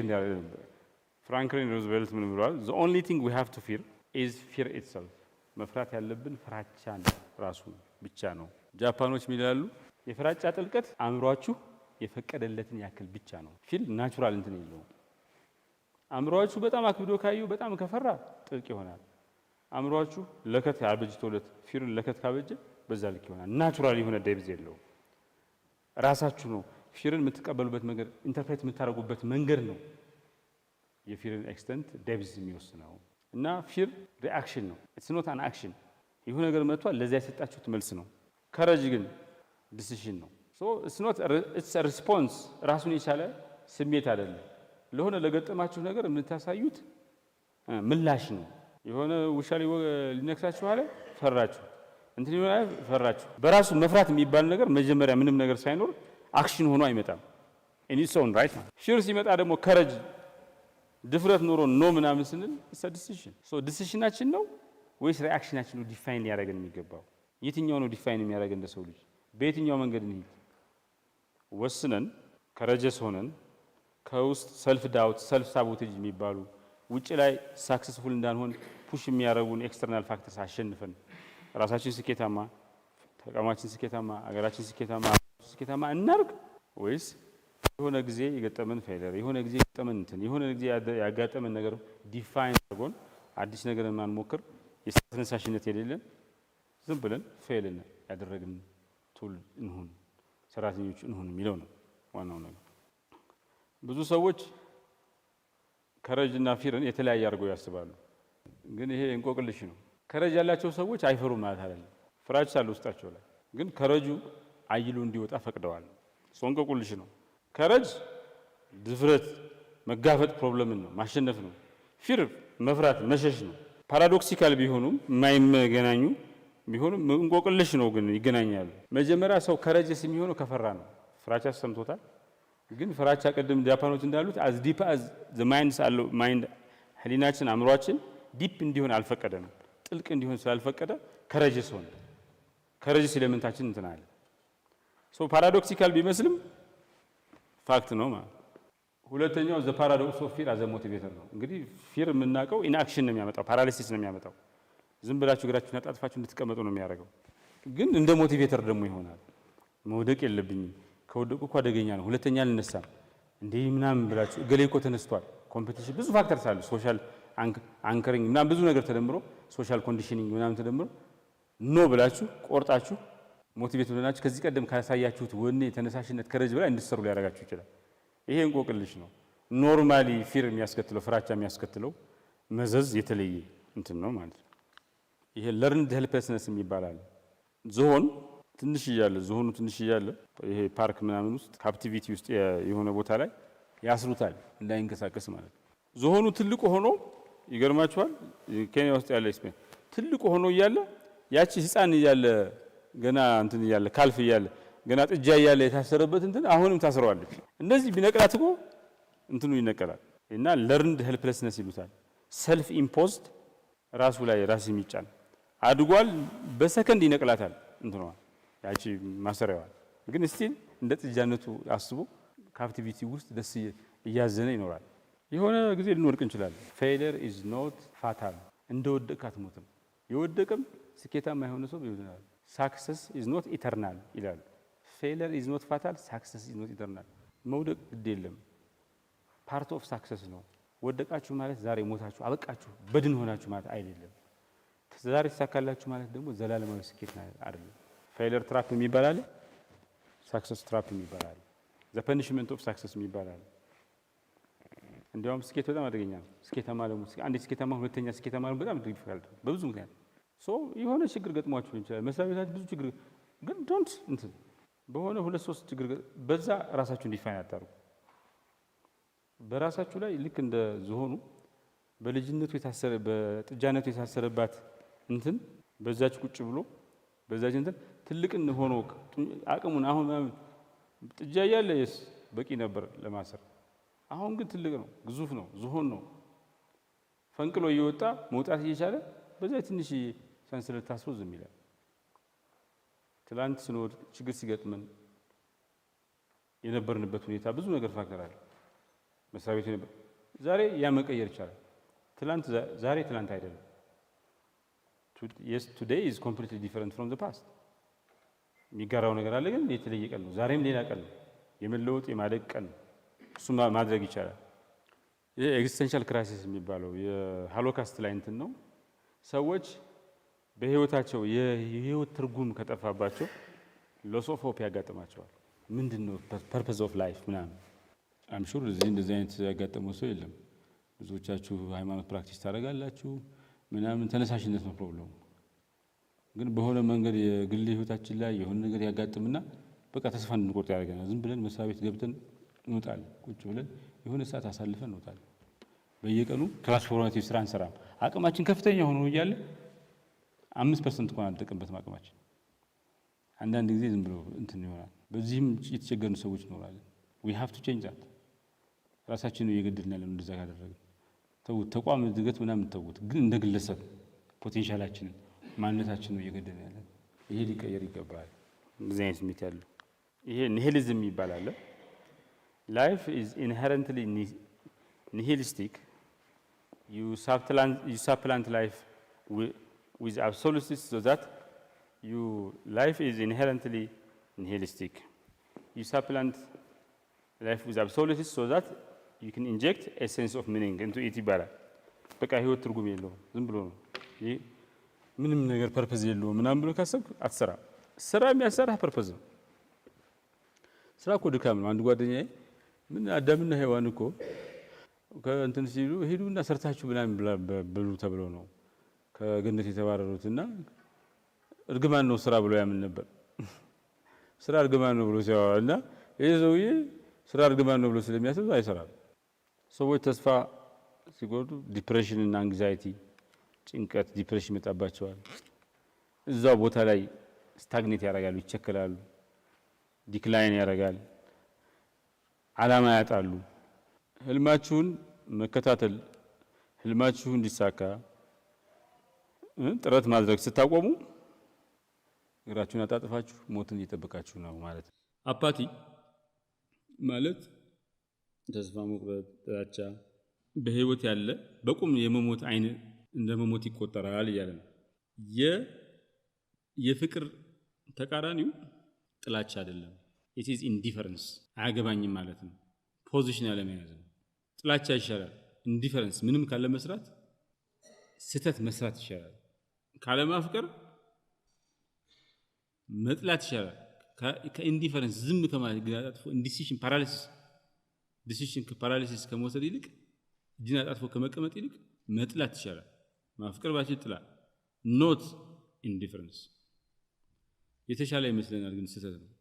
ፍራንክሊን ሩዝቬልት ምን ብለዋል? "The only thing we have to fear is fear itself።" መፍራት ያለብን ፍራቻን ራሱ ብቻ ነው። ጃፓኖች ምን ይላሉ? የፍራቻ ጥልቀት አእምሯችሁ የፈቀደለትን ያክል ብቻ ነው። Fear natural እንትን የለውም። አእምሯችሁ በጣም አክብዶ ካየው፣ በጣም ከፈራ ጥልቅ ይሆናል። አእምሯችሁ ለከት አበጅቶለት፣ fear ን ለከት ካበጀ በዛ ልክ ይሆናል። Natural የሆነ depth የለውም። ራሳችሁ ነው fear ን የምትቀበሉበት መንገድ፣ interpret የምታደርጉበት መንገድ ነው የ fear ን extent፣ depth የሚወስነው። እና fear reaction ነው። It's not an action። ይሁ ነገር መጥቷል፣ ለዚያ የሰጣችሁት መልስ ነው። Courage ግን decision ነው። So it's not፣ it's response፣ ራሱን የቻለ ስሜት አይደለም። ለሆነ ለገጠማችሁ ነገር የምታሳዩት ምላሽ ነው። የሆነ ውሻ ሊነክሳችሁ አለ፣ ፈራችሁ። እንትን ይሆናል፣ ፈራችሁ። በራሱ መፍራት የሚባል ነገር መጀመሪያ ምንም ነገር ሳይኖር action ሆኖ አይመጣም። In its own right። Fear ሲመጣ ደግሞ courage፣ ድፍረት ኖሮ no ምናምን ስንል decision፣ so decision ኣችን ነው ወይስ reaction ኣችን ነው define ሊያደርገን የሚገባው? የትኛው ነው define የሚያደርገን? እንደ ሰው ልጅ በየትኛው መንገድ እንሂድ? ወስነን courageous ሆነን ከውስጥ self doubt፣ self sabotage የሚባሉ ውጭ ላይ successful እንዳንሆን push የሚያደርጉን external factors አሸንፈን ራሳችን ስኬታማ፣ ተቋማችን ስኬታማ፣ አገራችን ስኬታማ እናርግ ወይስ የሆነ ጊዜ የገጠመን failure፣ የሆነ ጊዜ የገጠመን እንትን፣ የሆነ ጊዜ ያጋጠመን ነገር define አድርጎን አዲስ ነገር የማንሞክር፣ የስራ ተነሳሽነት የሌለን፣ ዝም ብለን fail ያደረግን ትውልድ እንሁን፣ ሰራተኞች እንሁን የሚለው ነው ዋናው ነገር። ብዙ ሰዎች courage እና fear ን የተለያየ አድርገው ያስባሉ። ግን ይሄ እንቆቅልሽ ነው። Courage ያላቸው ሰዎች አይፈሩም ማለት አይደለም። ፍራቻ አለ ውስጣቸው ላይ፣ ግን courage ኡ አይሎ እንዲወጣ ፈቅደዋል። So እንቆቅልሽ ነው። Courage ድፍረት፣ መጋፈጥ፣ problem ን ነው፣ ማሸነፍ ነው። Fear መፍራት መሸሽ ነው። Paradoxical ቢሆኑም፣ የማይገናኙ ቢሆኑም፣ እንቆቅልሽ ነው ግን ይገናኛሉ። መጀመሪያ ሰው courageous የሚሆነው ከፈራ ነው። ፍራቻ ሰምቶታል። ግን ፍራቻ ቅድም ጃፓኖች እንዳሉት as deep as the minds allow፣ mind ህሊናችን አእምሯችን deep እንዲሆን አልፈቀደም። ጥልቅ እንዲሆን ስላልፈቀደ courageous ሆነ። Courageous element ኣችን እንትን አለ። So paradoxical ቢመስልም fact ነው ማለት። ሁለተኛው the paradox of fear as a motivator ነው። እንግዲህ fear የምናውቀው inaction ነው የሚያመጣው፣ paralysis ነው የሚያመጣው። ዝም ብላችሁ እግራችሁን አጣጥፋችሁ እንድትቀመጡ ነው የሚያደርገው። ግን እንደ motivator ደግሞ ይሆናል። መውደቅ የለብኝም፣ ከወደቁ እኮ አደገኛ ነው፣ ሁለተኛ አልነሳም እንዲህ ምናምን ብላችሁ፣ እገሌ እኮ ተነስቷል። Competition፣ ብዙ factors አሉ። Social anchoring ምናምን ብዙ ነገር ተደምሮ፣ social conditioning ምናምን ተደምሮ no ብላችሁ ቆርጣችሁ motivate ሆናችሁ ከዚህ ቀደም ካሳያችሁት ወኔ፣ ተነሳሽነት፣ courage በላይ እንድትሰሩ ሊያደርጋችሁ ይችላል። ይሄ እንቆቅልሽ ነው። Normally fear የሚያስከትለው፣ ፍራቻ የሚያስከትለው መዘዝ የተለየ እንትን ነው ማለት ነው። ይሄ learned helplessness የሚባል አለ። ዝሆን ትንሽ እያለ፣ ዝሆኑ ትንሽ እያለ ይሄ ፓርክ ምናምን ውስጥ captivity ውስጥ የሆነ ቦታ ላይ ያስሩታል እንዳይንቀሳቀስ ማለት ነው። ዝሆኑ ትልቁ ሆኖ፣ ይገርማችኋል፣ ኬንያ ውስጥ ያለ experiment፣ ትልቁ ሆኖ እያለ ያቺ ህፃን እያለ፣ ገና እንትን እያለ፣ calf እያለ፣ ገና ጥጃ እያለ የታሰረበት እንትን አሁንም ታስረዋለች። እንደዚህ ቢነቅላት እኮ እንትኑ ይነቀላል። እና learned helplessness ይሉታል። Self imposed፣ ራሱ ላይ ራስ የሚጫን፣ አድጓል። በሰከንድ ይነቅላታል እንትኗ ያቺ ማሰሪያዋል። ግን still እንደ ጥጃነቱ አስቦ captivity ውስጥ ደስ እያዘነ ይኖራል። የሆነ ጊዜ ልንወድቅ እንችላለን። Failure is not fatal። እንደ ወደቅክ አትሞትም። የወደቅም ስኬታማ የሆነ ሰው ይሆናል። Success is not eternal ይላሉ። Failure is not fatal፣ success is not eternal። መውደቅ ግድ የለም፣ part of success ነው። ወደቃችሁ ማለት ዛሬ ሞታችሁ አበቃችሁ በድን ሆናችሁ ማለት አይደለም። ዛሬ ተሳካላችሁ ማለት ደግሞ ዘላለማዊ ስኬት አይደለም። Failure trap የሚባል አለ፣ success trap የሚባል አለ፣ the punishment of success የሚባል አለ። እንዲያውም ስኬት በጣም አደገኛ ነው። ስኬታማ ደግሞ አንዴ ስኬታማ ሁለተኛ ስኬታማ በጣም difficult በብዙ ምክንያት። So የሆነ ችግር ገጥሟችሁ ሊሆን ይችላል። መስሪያ ቤታችሁ ብዙ ችግር፣ ግን don't እንትን በሆነ ሁለት ሶስት ችግር በዛ ራሳችሁን define አታርጉ። በራሳችሁ ላይ ልክ እንደ ዝሆኑ በልጅነቱ የታሰረ፣ በጥጃነቱ የታሰረባት እንትን በዛች ቁጭ ብሎ በዛች እንትን ትልቅን ሆኖ አቅሙን አሁን ጥጃ እያለ yes በቂ ነበር ለማሰር። አሁን ግን ትልቅ ነው፣ ግዙፍ ነው፣ ዝሆን ነው። ፈንቅሎ እየወጣ መውጣት እየቻለ በዛ ትንሽ ሰንሰለት ታስሮ ዝም ይላል። ትላንት ስንወድቅ፣ ችግር ሲገጥመን የነበርንበት ሁኔታ ብዙ ነገር factor አለ። መስሪያ ቤቱ ነበር። ዛሬ ያ መቀየር ይቻላል። ትላንት ዛሬ ትላንት አይደለም። Yes, today is completely different from the past። የሚጋራው ነገር አለ፣ ግን የተለየ ቀን ነው። ዛሬም ሌላ ቀን ነው። የመለወጥ የማደግ ቀን ነው። እሱ ማድረግ ይቻላል። ይሄ existential crisis የሚባለው የሃሎካስት ላይ እንትን ነው። ሰዎች በህይወታቸው የህይወት ትርጉም ከጠፋባቸው loss of hope ያጋጥማቸዋል። ምንድን ነው purpose of life ምናምን። I'm sure እዚህ እንደዚህ አይነት ያጋጠመው ሰው የለም። ብዙዎቻችሁ ሃይማኖት practice ታደርጋላችሁ ምናምን፣ ተነሳሽነት ነው problem ኡ። ግን በሆነ መንገድ የግል ህይወታችን ላይ የሆነ ነገር ያጋጥምና በቃ ተስፋ እንድንቆርጥ ያደርገናል። ዝም ብለን መስሪያ ቤት ገብተን እንወጣለን። ቁጭ ብለን የሆነ ሰዓት አሳልፈን እንወጣለን። በየቀኑ transformative ስራ አንሰራም። አቅማችን ከፍተኛ ሆኖ እያለ 5% እንኳን አንጠቀምበትም አቅማችን። አንዳንድ ጊዜ ዝም ብሎ እንትን ይሆናል። በዚህም የተቸገርን ሰዎች ይኖራለን። We have to change that። ራሳችንን እየገደልን ያለን እንደዛ ካደረግን። ተውት፣ ተቋም እድገት ምናምን ተውት፣ ግን እንደ ግለሰብ potential ኣችንን ማንነታችንን ነው እየገደልን ያለን። ይሄ ሊቀየር ይገባል። እንደዚህ አይነት ስሜት ያለው ይሄ nihilism ይባላል። Life is inherently nihilistic። You supplant life with absolutes so that you life is inherently nihilistic። You supplant life with absolutes so that you can inject a sense of meaning into it ይባላል። በቃ ህይወት ትርጉም የለውም፣ ዝም ብሎ ነው፣ ምንም ነገር purpose የለውም ምናምን ብሎ ካሰብክ አትሰራም። ስራ የሚያሰራህ purpose ነው። ስራ እኮ ድካም ነው። አንድ ጓደኛዬ ምን፣ አዳምና ሔዋን እኮ ከእንትን ሲሉ ሂዱና ሰርታችሁ ምናምን ብሉ ተብለው ነው ከገነት የተባረሩትና እርግማን ነው ስራ ብሎ ያምን ነበር። ስራ እርግማን ነው ብሎ ሲያወራ እና ይህ ሰውዬ ስራ እርግማን ነው ብሎ ስለሚያስብ አይሰራም። ሰዎች ተስፋ ሲጎዱ depression እና anxiety፣ ጭንቀት፣ depression ይመጣባቸዋል። እዛው ቦታ ላይ stagnate ያደርጋሉ፣ ይቸከላሉ፣ decline ያደርጋል፣ አላማ ያጣሉ። ህልማችሁን መከታተል፣ ህልማችሁ እንዲሳካ ጥረት ማድረግ ስታቆሙ እግራችሁን አጣጥፋችሁ ሞትን እየጠበቃችሁ ነው ማለት ነው። Apathy ማለት ተስፋ መቁረጥ፣ ጥላቻ፣ በህይወት ያለ በቁም የመሞት አይን እንደ መሞት ይቆጠራል እያለ ነው። የፍቅር ተቃራኒው ጥላቻ አይደለም። It is indifference፣ አያገባኝም ማለት ነው። Position ያለመያዝ ነው። ጥላቻ ይሻላል። Indifference ምንም ካለ መስራት ስህተት መስራት ይሻላል። ካለማፍቀር መጥላት ይሻላል። ከ indifference ዝም ከማለት ግን አጣጥፎ decision paralysis፣ decision paralysis ከመውሰድ ይልቅ፣ እጅን አጣጥፎ ከመቀመጥ ይልቅ መጥላት ይሻላል። ማፍቀር ባችል ጥላ፣ not indifference። የተሻለ ይመስለናል፣ ግን ስህተት ነው።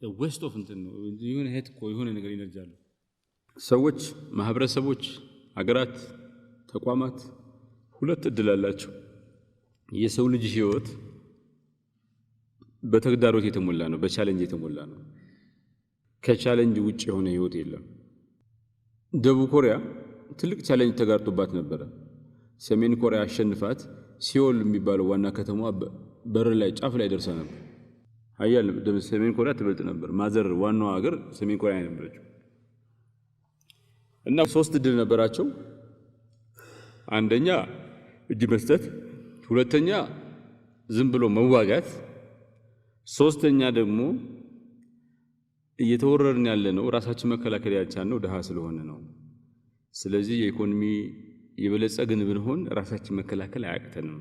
Waste of እንትን ነው። የሆነ hate እኮ የሆነ ነገር energy አለው። ሰዎች፣ ማህበረሰቦች፣ ሀገራት፣ ተቋማት ሁለት እድል አላቸው። የሰው ልጅ ህይወት በተግዳሮት የተሞላ ነው፣ በ challenge የተሞላ ነው። ከ challenge ውጭ የሆነ ህይወት የለም። ደቡብ ኮሪያ ትልቅ challenge ተጋርጦባት ነበረ። ሰሜን ኮሪያ አሸንፋት ሲኦል የሚባለው ዋና ከተማዋ በር ላይ ጫፍ ላይ ደርሳ ነበር። ሀያል ሰሜን ኮሪያ ትበልጥ ነበር። Mother ዋናው ሀገር ሰሜን ኮሪያ ነበረችው እና ሶስት እድል ነበራቸው። አንደኛ እጅ መስጠት፣ ሁለተኛ ዝም ብሎ መዋጋት፣ ሶስተኛ ደግሞ እየተወረርን ያለ ነው፣ ራሳችን መከላከል ያልቻልነው ድሃ ስለሆነ ነው። ስለዚህ የኢኮኖሚ የበለጸግን ብንሆን ራሳችን መከላከል አያቅተንም።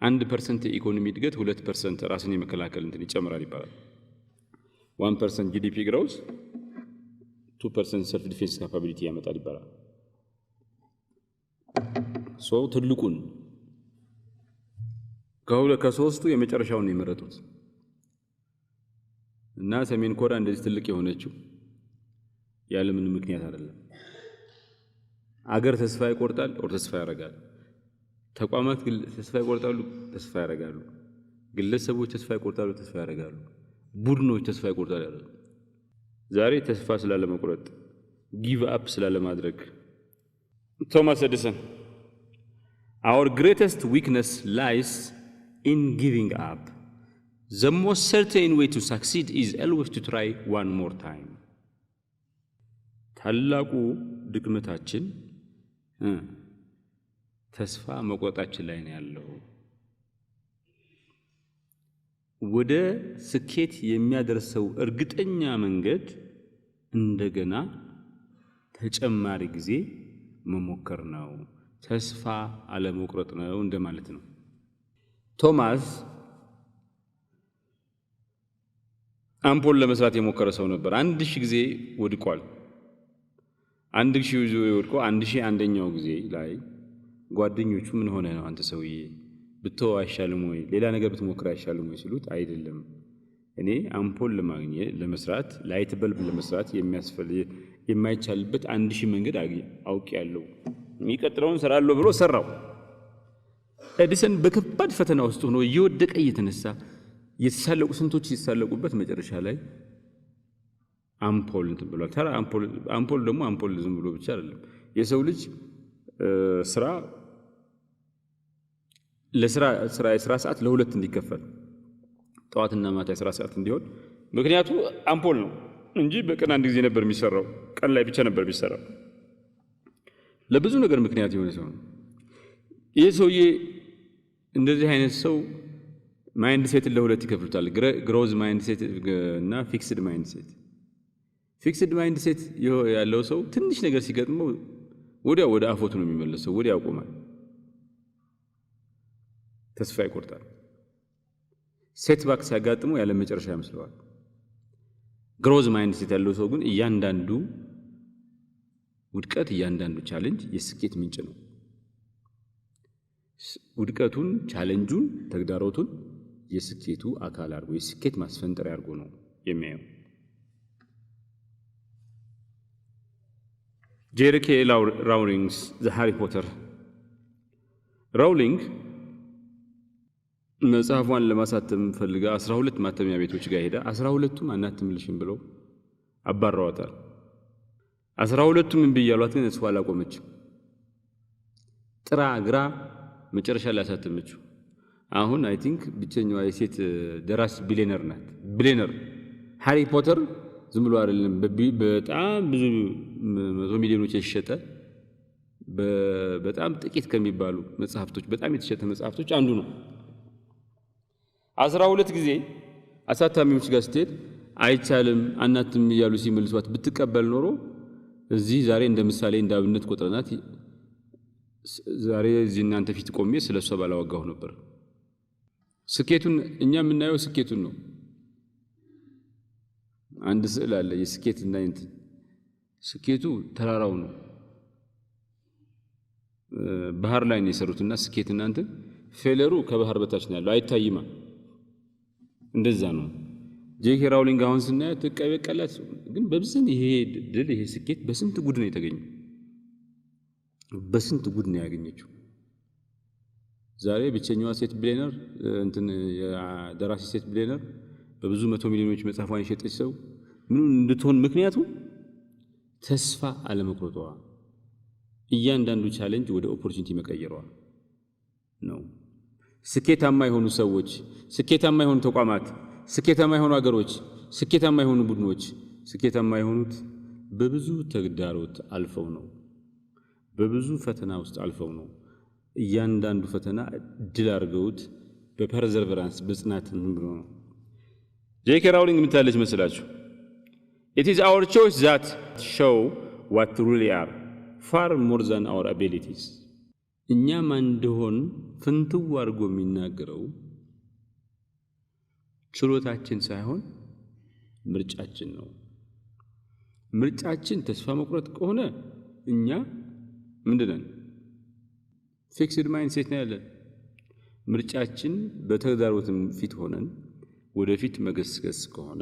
1% የኢኮኖሚ እድገት 2% ራስን የመከላከል እንትን ይጨምራል ይባላል። 1% GDP growth 2% self defense capability ያመጣል ይባላል። So ትልቁን ከሶስቱ የመጨረሻውን ነው የመረጡት እና ሰሜን ኮሪያ እንደዚህ ትልቅ የሆነችው ያለምንም ምክንያት አይደለም። አገር ተስፋ ይቆርጣል or ተስፋ ያደርጋል። ተቋማት ተስፋ ይቆርጣሉ፣ ተስፋ ያደርጋሉ። ግለሰቦች ተስፋ ይቆርጣሉ፣ ተስፋ ያደርጋሉ። ቡድኖች ተስፋ ይቆርጣሉ ያደርጋሉ። ዛሬ ተስፋ ስላለመቁረጥ፣ give up ስላለማድረግ። ቶማስ ኤዲሰን፣ "Our greatest weakness lies in giving up. The most certain way to succeed is always to try one more time." ታላቁ ድክመታችን ተስፋ መቁረጣችን ላይ ነው ያለው። ወደ ስኬት የሚያደርሰው እርግጠኛ መንገድ እንደገና ተጨማሪ ጊዜ መሞከር ነው። ተስፋ አለመቁረጥ ነው እንደማለት ነው። ቶማስ አምፖል ለመስራት የሞከረ ሰው ነበር። 1000 ጊዜ ወድቋል። 1000 ጊዜ ወድቆ 1001ኛው ጊዜ ላይ ጓደኞቹ "ምን ሆነህ ነው አንተ ሰውዬ? ብትተው አይሻልም ወይ? ሌላ ነገር ብትሞክር አይሻልም ወይ?" ሲሉት፣ "አይደለም፣ እኔ አምፖል ለማግኘት፣ ለመስራት፣ light bulb ለመስራት የሚያስፈልግ የማይቻልበት 1000 መንገድ አውቄያለሁ፣ የሚቀጥለውን እሰራለሁ" ብሎ ሰራው። ኤዲሰን በከባድ ፈተና ውስጥ ሆኖ እየወደቀ እየተነሳ፣ እየተሳለቁ፣ ስንቶች ሲሳለቁበት መጨረሻ ላይ አምፖል እንትን ብሏል። ተራ አምፖል፣ አምፖል ደግሞ አምፖል ዝም ብሎ ብቻ አይደለም። የሰው ልጅ ስራ ለስራ ስራ የስራ ሰዓት ለሁለት እንዲከፈል፣ ጠዋትና ማታ የስራ ሰዓት እንዲሆን ምክንያቱ አምፖል ነው እንጂ በቀን አንድ ጊዜ ነበር የሚሰራው። ቀን ላይ ብቻ ነበር የሚሰራው። ለብዙ ነገር ምክንያት የሆነ ሰው ነው። ይህ ሰውዬ እንደዚህ አይነት ሰው mindset ን ለሁለት ይከፍሉታል። Growth mindset እና fixed mindset። Fixed mindset ያለው ሰው ትንሽ ነገር ሲገጥመው ወዲያው ወደ አፎቱ ነው የሚመለሰው፣ ወዲያው ያቆማል፣ ተስፋ ይቆርጣል። Setback ሲያጋጥመው ያለ መጨረሻ ይመስለዋል። Growth mindset ያለው ሰው ግን እያንዳንዱ ውድቀት፣ እያንዳንዱ challenge የስኬት ምንጭ ነው። ውድቀቱን፣ challenge ኡን፣ ተግዳሮቱን የስኬቱ አካል አድርጎ፣ የስኬት ማስፈንጠሪያ አድርጎ ነው የሚያየው። J.K. Rowling's the Harry Potter። Rowling መጽሐፏን ለማሳተም ፈልጋ 12 ማተሚያ ቤቶች ጋር ሄዳ 12ቱም አናትምልሽም ብለው አባረዋታል። 12ቱም እምቢ እያሏት ግን እሷ አላቆመችም። ጥራ ግራ መጨረሻ ላይ አሳተመችው። አሁን I think ብቸኛዋ የሴት ደራሲ ቢሊየነር ናት። Billionaire። Harry Potter ዝም ብሎ አይደለም፣ በጣም ብዙ መቶ ሚሊዮኖች የተሸጠ፣ በጣም ጥቂት ከሚባሉ መጽሐፍቶች በጣም የተሸጠ መጽሐፍቶች አንዱ ነው። 12 ጊዜ አሳታሚዎች ጋር ስትሄድ አይቻልም፣ አናትም እያሉ ሲመልሷት ብትቀበል ኖሮ እዚህ ዛሬ እንደ ምሳሌ እንደ አብነት ቆጥረናት ዛሬ እዚህ እናንተ ፊት ቆሜ ስለ እሷ ባላወጋሁ ነበር። ስኬቱን እኛ የምናየው ስኬቱን ነው። አንድ ስዕል አለ የስኬት እና እንትን ስኬቱ ተራራው ነው። ባህር ላይ ነው የሰሩትና ስኬት እና እንትን failure ኡ ከባህር በታች ነው ያለው፣ አይታይማ። እንደዛ ነው። J.K. Rowling አሁን ስናያት ትቀበቀላት፣ ግን በብዝን ይሄ ድል ይሄ ስኬት በስንት ጉድ ነው የተገኘው? በስንት ጉድ ነው ያገኘችው። ዛሬ ብቸኛዋ ሴት ቢሊየነር፣ እንትን የደራሲ ሴት ቢሊየነር፣ በብዙ መቶ ሚሊዮኖች መጽሐፏን የሸጠች ሰው ምኑ እንድትሆን ምክንያቱ ተስፋ አለመቁረጧ፣ እያንዳንዱ challenge ወደ opportunity መቀየሯ ነው። ስኬታማ የሆኑ ሰዎች፣ ስኬታማ የሆኑ ተቋማት፣ ስኬታማ የሆኑ አገሮች፣ ስኬታማ የሆኑ ቡድኖች ስኬታማ የሆኑት በብዙ ተግዳሮት አልፈው ነው። በብዙ ፈተና ውስጥ አልፈው ነው። እያንዳንዱ ፈተና ድል አድርገውት በ perseverance በጽናት ብሎ ነው። J.K. Rowling ምን ትላለች መስላችሁ? "It is our choice that show what really are far more than our abilities።" እኛ ማን እንደሆን ፍንትው አድርጎ የሚናገረው ችሎታችን ሳይሆን ምርጫችን ነው። ምርጫችን ተስፋ መቁረጥ ከሆነ እኛ ምንድነን? Fixed mindset ነው ያለን። ምርጫችን በተግዳሮትም ፊት ሆነን ወደፊት መገስገስ ከሆነ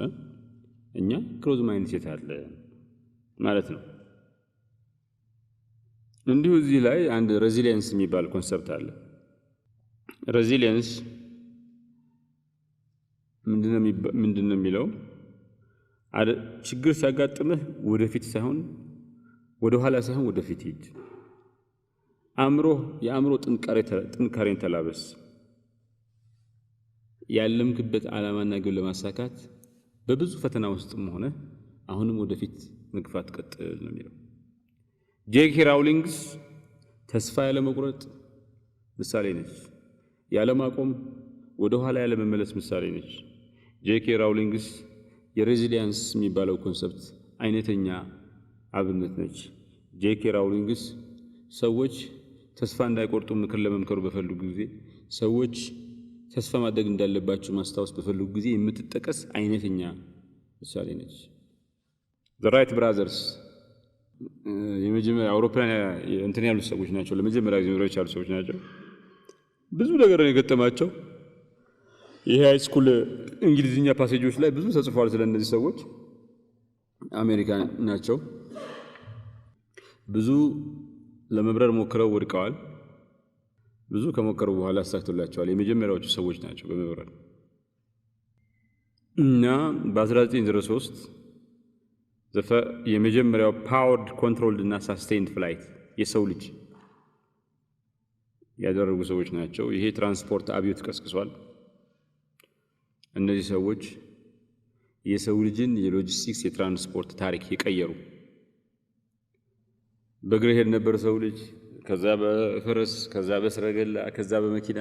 እኛ growth mindset አለ ማለት ነው። እንዲሁ እዚህ ላይ አንድ resilience የሚባል concept አለ። Resilience ምንድን ነው የሚለው? ችግር ሲያጋጥምህ ወደፊት ሳይሆን፣ ወደ ኋላ ሳይሆን ወደፊት ሂድ። አእምሮ የአእምሮ ጥንካሬን ተላበስ። ያለምክበት ዓላማና ግብ ለማሳካት በብዙ ፈተና ውስጥም ሆነ አሁንም ወደፊት መግፋት ቀጥል ነው የሚለው። J.K. Rowling's ተስፋ ያለመቁረጥ ምሳሌ ነች። ያለማቆም፣ ወደ ኋላ ያለመመለስ ምሳሌ ነች። J.K. Rowling's የ resilience የሚባለው concept አይነተኛ አብነት ነች። J.K. Rowling's ሰዎች ተስፋ እንዳይቆርጡ ምክር ለመምከሩ በፈለጉ ጊዜ፣ ሰዎች ተስፋ ማድረግ እንዳለባቸው ማስታወስ በፈለጉ ጊዜ የምትጠቀስ አይነተኛ ምሳሌ ነች። The Wright Brothers የመጀመሪያ አውሮፕላን እንትን ያሉት ሰዎች ናቸው። ለመጀመሪያ ጊዜ መብረር የቻሉ ሰዎች ናቸው። ብዙ ነገር ነው የገጠማቸው። ይሄ high school እንግሊዝኛ passage ኦች ላይ ብዙ ተጽፏል ስለ እነዚህ ሰዎች። አሜሪካ ናቸው። ብዙ ለመብረር ሞክረው ወድቀዋል። ብዙ ከሞከሩ በኋላ አሳክቶላቸዋል። የመጀመሪያዎቹ ሰዎች ናቸው በመብረር። እና በ1903 የመጀመሪያው powered, controlled እና sustained flight የሰው ልጅ ያደረጉ ሰዎች ናቸው። ይሄ ትራንስፖርት አብዮት ቀስቅሷል። እነዚህ ሰዎች የሰው ልጅን የሎጂስቲክስ የትራንስፖርት ታሪክ የቀየሩ። በእግር ሄድ ነበር ሰው ልጅ፣ ከዛ በፈረስ፣ ከዛ በሰረገላ፣ ከዛ በመኪና፣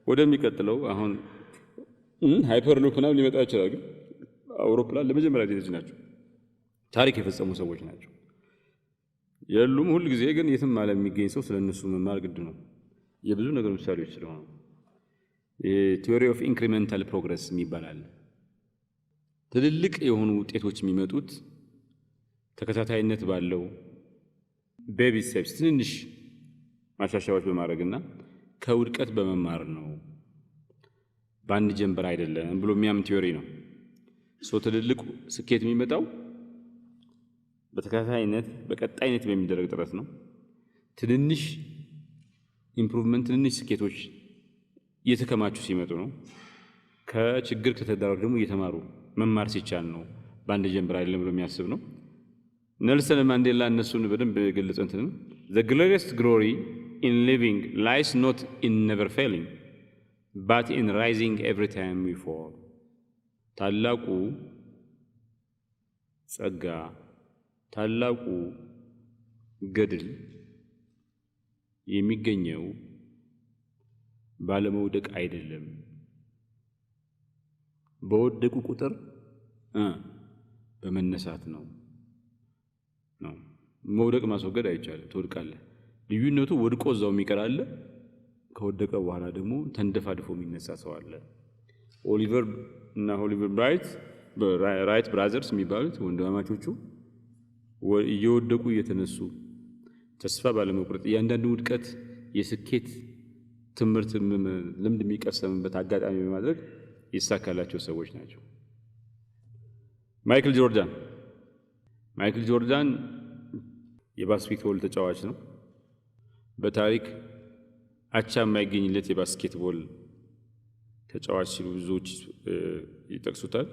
ወደሚቀጥለው አሁን hyperloop ምናምን ሊመጣ ይችላል። ግን አውሮፕላን ለመጀመሪያ ጊዜ ናቸው። ታሪክ የፈጸሙ ሰዎች ናቸው። የሉም ሁል ጊዜ፣ ግን የትም ዓለም የሚገኝ ሰው ስለ እነሱ መማር ግድ ነው። የብዙ ነገር ምሳሌዎች ስለሆኑ። Theory of incremental progress የሚባል አለ። ትልልቅ የሆኑ ውጤቶች የሚመጡት ተከታታይነት ባለው baby steps፣ ትንንሽ ማሻሻያዎች በማድረግና ከውድቀት በመማር ነው፣ በአንድ ጀንበር አይደለም ብሎ የሚያምን theory ነው። So ትልልቅ ስኬት የሚመጣው በተከታታይነት በቀጣይነት በሚደረግ ጥረት ነው። ትንንሽ improvement፣ ትንንሽ ስኬቶች እየተከማቹ ሲመጡ ነው። ከችግር ከተዳረጉ ደግሞ እየተማሩ መማር ሲቻል ነው። በአንድ ጀንበር አይደለም ብሎ የሚያስብ ነው። ኔልሰን ማንዴላ እነሱን በደንብ የገለጸ እንትን ነው። "The greatest glory in living lies not in never failing, but in rising every time we fall." ታላቁ ጸጋ፣ ታላቁ ገድል የሚገኘው ባለመውደቅ አይደለም፣ በወደቁ ቁጥር በመነሳት ነው። መውደቅ ማስወገድ አይቻልም፣ ትወድቃለህ። ልዩነቱ ወድቆ እዛው የሚቀር አለ፣ ከወደቀ በኋላ ደግሞ ተንደፋድፎ የሚነሳ ሰው አለ። ኦሊቨር እና ኦሊቨር ብራይት፣ Wright Brothers የሚባሉት ወንድማማቾቹ እየወደቁ እየተነሱ፣ ተስፋ ባለመቁረጥ፣ እያንዳንዱ ውድቀት የስኬት ትምህርት፣ ልምድ የሚቀሰምበት አጋጣሚ በማድረግ የተሳካላቸው ሰዎች ናቸው። ማይክል ጆርዳን። ማይክል ጆርዳን የ basketball ተጫዋች ነው። በታሪክ አቻ የማይገኝለት የ basketball ተጫዋች ሲሉ ብዙዎች ይጠቅሱታል።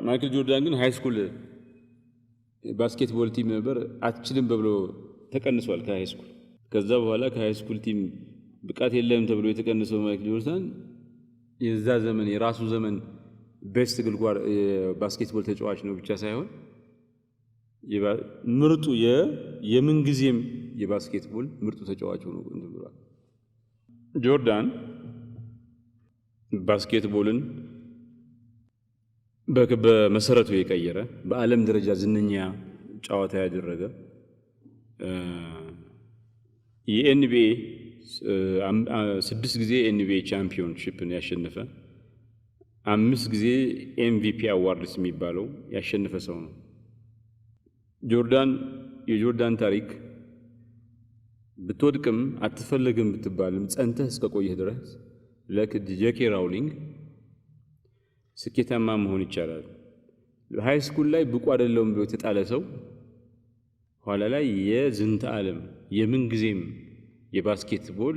ማይክል ጆርዳን ግን high school basketball team ነበር፣ አትችልም ተብሎ ተቀንሷል ከ high school። ከዛ በኋላ ከ high school team ብቃት የለም ተብሎ የተቀነሰው ማይክል ጆርዳን የዛ ዘመን፣ የራሱ ዘመን best እግር የ basketball ተጫዋች ነው ብቻ ሳይሆን ምርጡ፣ የምንጊዜም የ basketball ምርጡ ተጫዋች ሆኖ እንትን ብሏል። ጆርዳን basketball ን በመሰረቱ የቀየረ፣ በዓለም ደረጃ ዝነኛ ጨዋታ ያደረገ፣ የ NBA ስድስት ጊዜ NBA championship ን ያሸነፈ፣ አምስት ጊዜ MVP awards የሚባለው ያሸነፈ ሰው ነው። ጆርዳን፣ የጆርዳን ታሪክ ብትወድቅም፣ አትፈለግም ብትባልም፣ ጸንተህ እስከቆየህ ድረስ like ጄኬ ራውሊንግ ስኬታማ መሆን ይቻላል። High school ላይ ብቁ አይደለሁም ብሎ የተጣለ ሰው ኋላ ላይ የዝንተ ዓለም የምንጊዜም የ basketball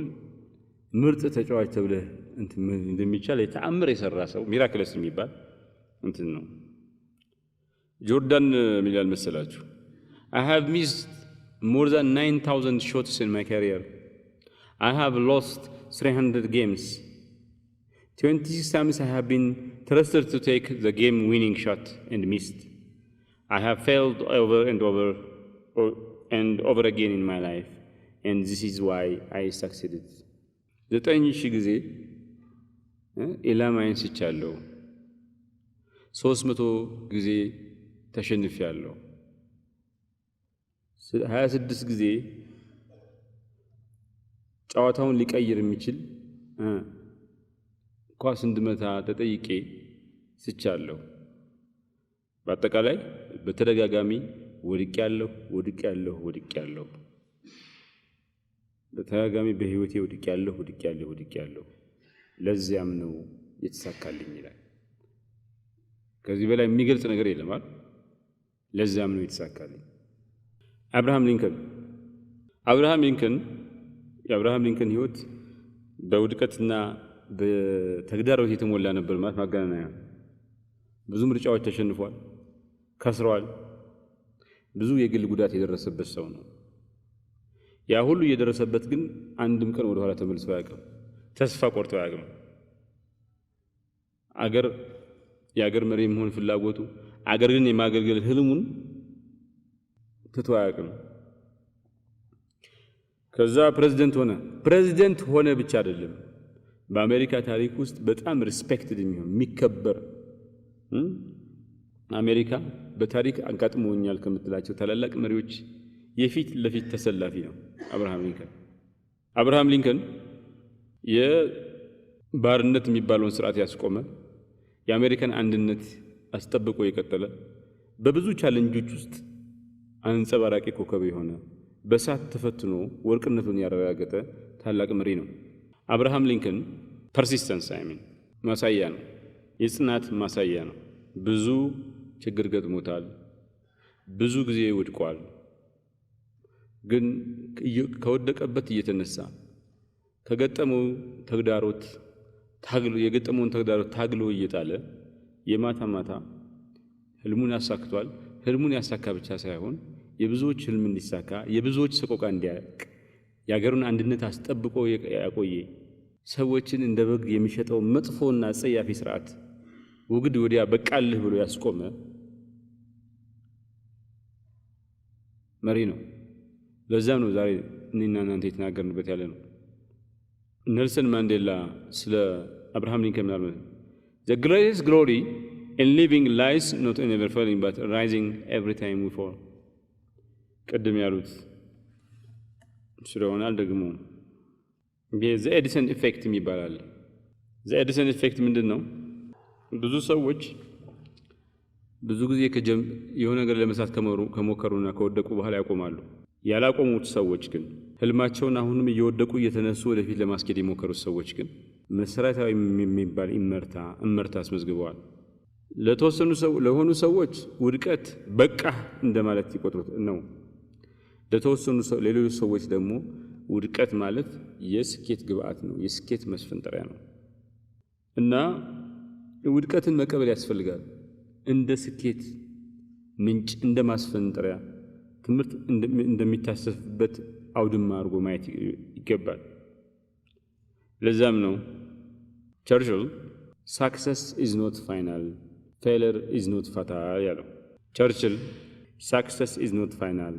ምርጥ ተጫዋች ተብለህ እንደሚቻል የተአምር የሰራ ሰው፣ miracles የሚባል እንትን ነው። ጆርዳን ምን ይላል መሰላችሁ? "I have missed more than 9000 shots in my career. I have lost 300 games. 26 times I have been trusted to take the game winning shot and missed. I have failed over and over and over again in my life, and this is why I succeeded." 9000 ጊዜ ኢላማዬን ስቻለሁ። 300 ጊዜ ተሸንፌያለሁ። 26 ጊዜ ጨዋታውን ሊቀይር የሚችል ኳስ እንድመታ ተጠይቄ ስቻለሁ። በአጠቃላይ በተደጋጋሚ ወድቄያለሁ፣ ወድቄያለሁ፣ ወድቄያለሁ። በተደጋጋሚ በህይወቴ ወድቄያለሁ፣ ወድቄያለሁ፣ ወድቄያለሁ። ለዚያም ነው የተሳካልኝ ይላል። ከዚህ በላይ የሚገልጽ ነገር የለም አይደል? ለዚያም ነው የተሳካልኝ። አብርሃም ሊንከን። አብርሃም ሊንከን፣ የአብርሃም ሊንከን ህይወት በውድቀትና በተግዳሮት የተሞላ ነበር ማለት ማጋነን። ብዙ ምርጫዎች ተሸንፏል፣ ከስሯል። ብዙ የግል ጉዳት የደረሰበት ሰው ነው። ያ ሁሉ እየደረሰበት ግን አንድም ቀን ወደኋላ ተመልሶ አያውቅም። ተስፋ ቆርጦ አያውቅም። አገር የአገር መሪ የመሆን ፍላጎቱ፣ አገር ግን የማገልገል ህልሙን ትቶ አያውቅም። ከዛ ፕሬዚደንት ሆነ። ፕሬዚደንት ሆነ ብቻ አይደለም፣ በአሜሪካ ታሪክ ውስጥ በጣም respected የሚሆን፣ የሚከበር፣ አሜሪካ በታሪክ አጋጥሞኛል ከምትላቸው ታላላቅ መሪዎች የፊት ለፊት ተሰላፊ ነው አብርሃም ሊንከን። አብርሃም ሊንከን የባርነት የሚባለውን ስርዓት ያስቆመ፣ የአሜሪካን አንድነት አስጠብቆ የቀጠለ፣ በብዙ challenge ኦች ውስጥ አንጸባራቂ ኮከብ የሆነ፣ በእሳት ተፈትኖ ወርቅነቱን ያረጋገጠ ታላቅ መሪ ነው። አብርሃም ሊንከን persistence, I mean, ማሳያ ነው። የጽናት ማሳያ ነው። ብዙ ችግር ገጥሞታል። ብዙ ጊዜ ወድቋል። ግን ከወደቀበት እየተነሳ ከገጠመው ተግዳሮት ታግሎ፣ የገጠመውን ተግዳሮት ታግሎ እየጣለ የማታ ማታ ህልሙን አሳክቷል። ህልሙን ያሳካ ብቻ ሳይሆን የብዙዎች ህልም እንዲሳካ፣ የብዙዎች ሰቆቃ እንዲያልቅ፣ የሀገሩን አንድነት አስጠብቆ ያቆየ፣ ሰዎችን እንደ በግ የሚሸጠው መጥፎና አጸያፊ ስርዓት ውግድ ወዲያ በቃልህ ብሎ ያስቆመ መሪ ነው። ለዛም ነው ዛሬ እኔና እናንተ የተናገርንበት ያለ ነው። ኔልሰን ማንዴላ ስለ አብርሃም ሊንከን ምን አለ? "The greatest glory in living lies not in never falling but rising every time we fall።" ቅድም ያሉት ስለሆናል ደግሞ the Edison effect የሚባል አለ። The Edison effect ምንድን ነው? ብዙ ሰዎች ብዙ ጊዜ የሆነ ነገር ለመስራት ከሞከሩና ከወደቁ በኋላ ያቆማሉ። ያላቆሙት ሰዎች ግን፣ ህልማቸውን አሁንም እየወደቁ እየተነሱ ወደፊት ለማስኬድ የሞከሩት ሰዎች ግን መሰረታዊ የሚባል እመርታ አስመዝግበዋል። ለተወሰኑ ለሆኑ ሰዎች ውድቀት በቃህ እንደማለት ይቆጥሩት ነው። ለተወሰኑ ለሌሎች ሰዎች ደግሞ ውድቀት ማለት የስኬት ግብአት ነው፣ የስኬት መስፈንጠሪያ ነው። እና ውድቀትን መቀበል ያስፈልጋል። እንደ ስኬት ምንጭ፣ እንደ ማስፈንጠሪያ፣ ትምህርት እንደሚታሰፍበት አውድማ አድርጎ ማየት ይገባል። ለዛም ነው ቸርችል "Success is not final, failure is not fatal" ያለው። ቸርችል "Success is not final,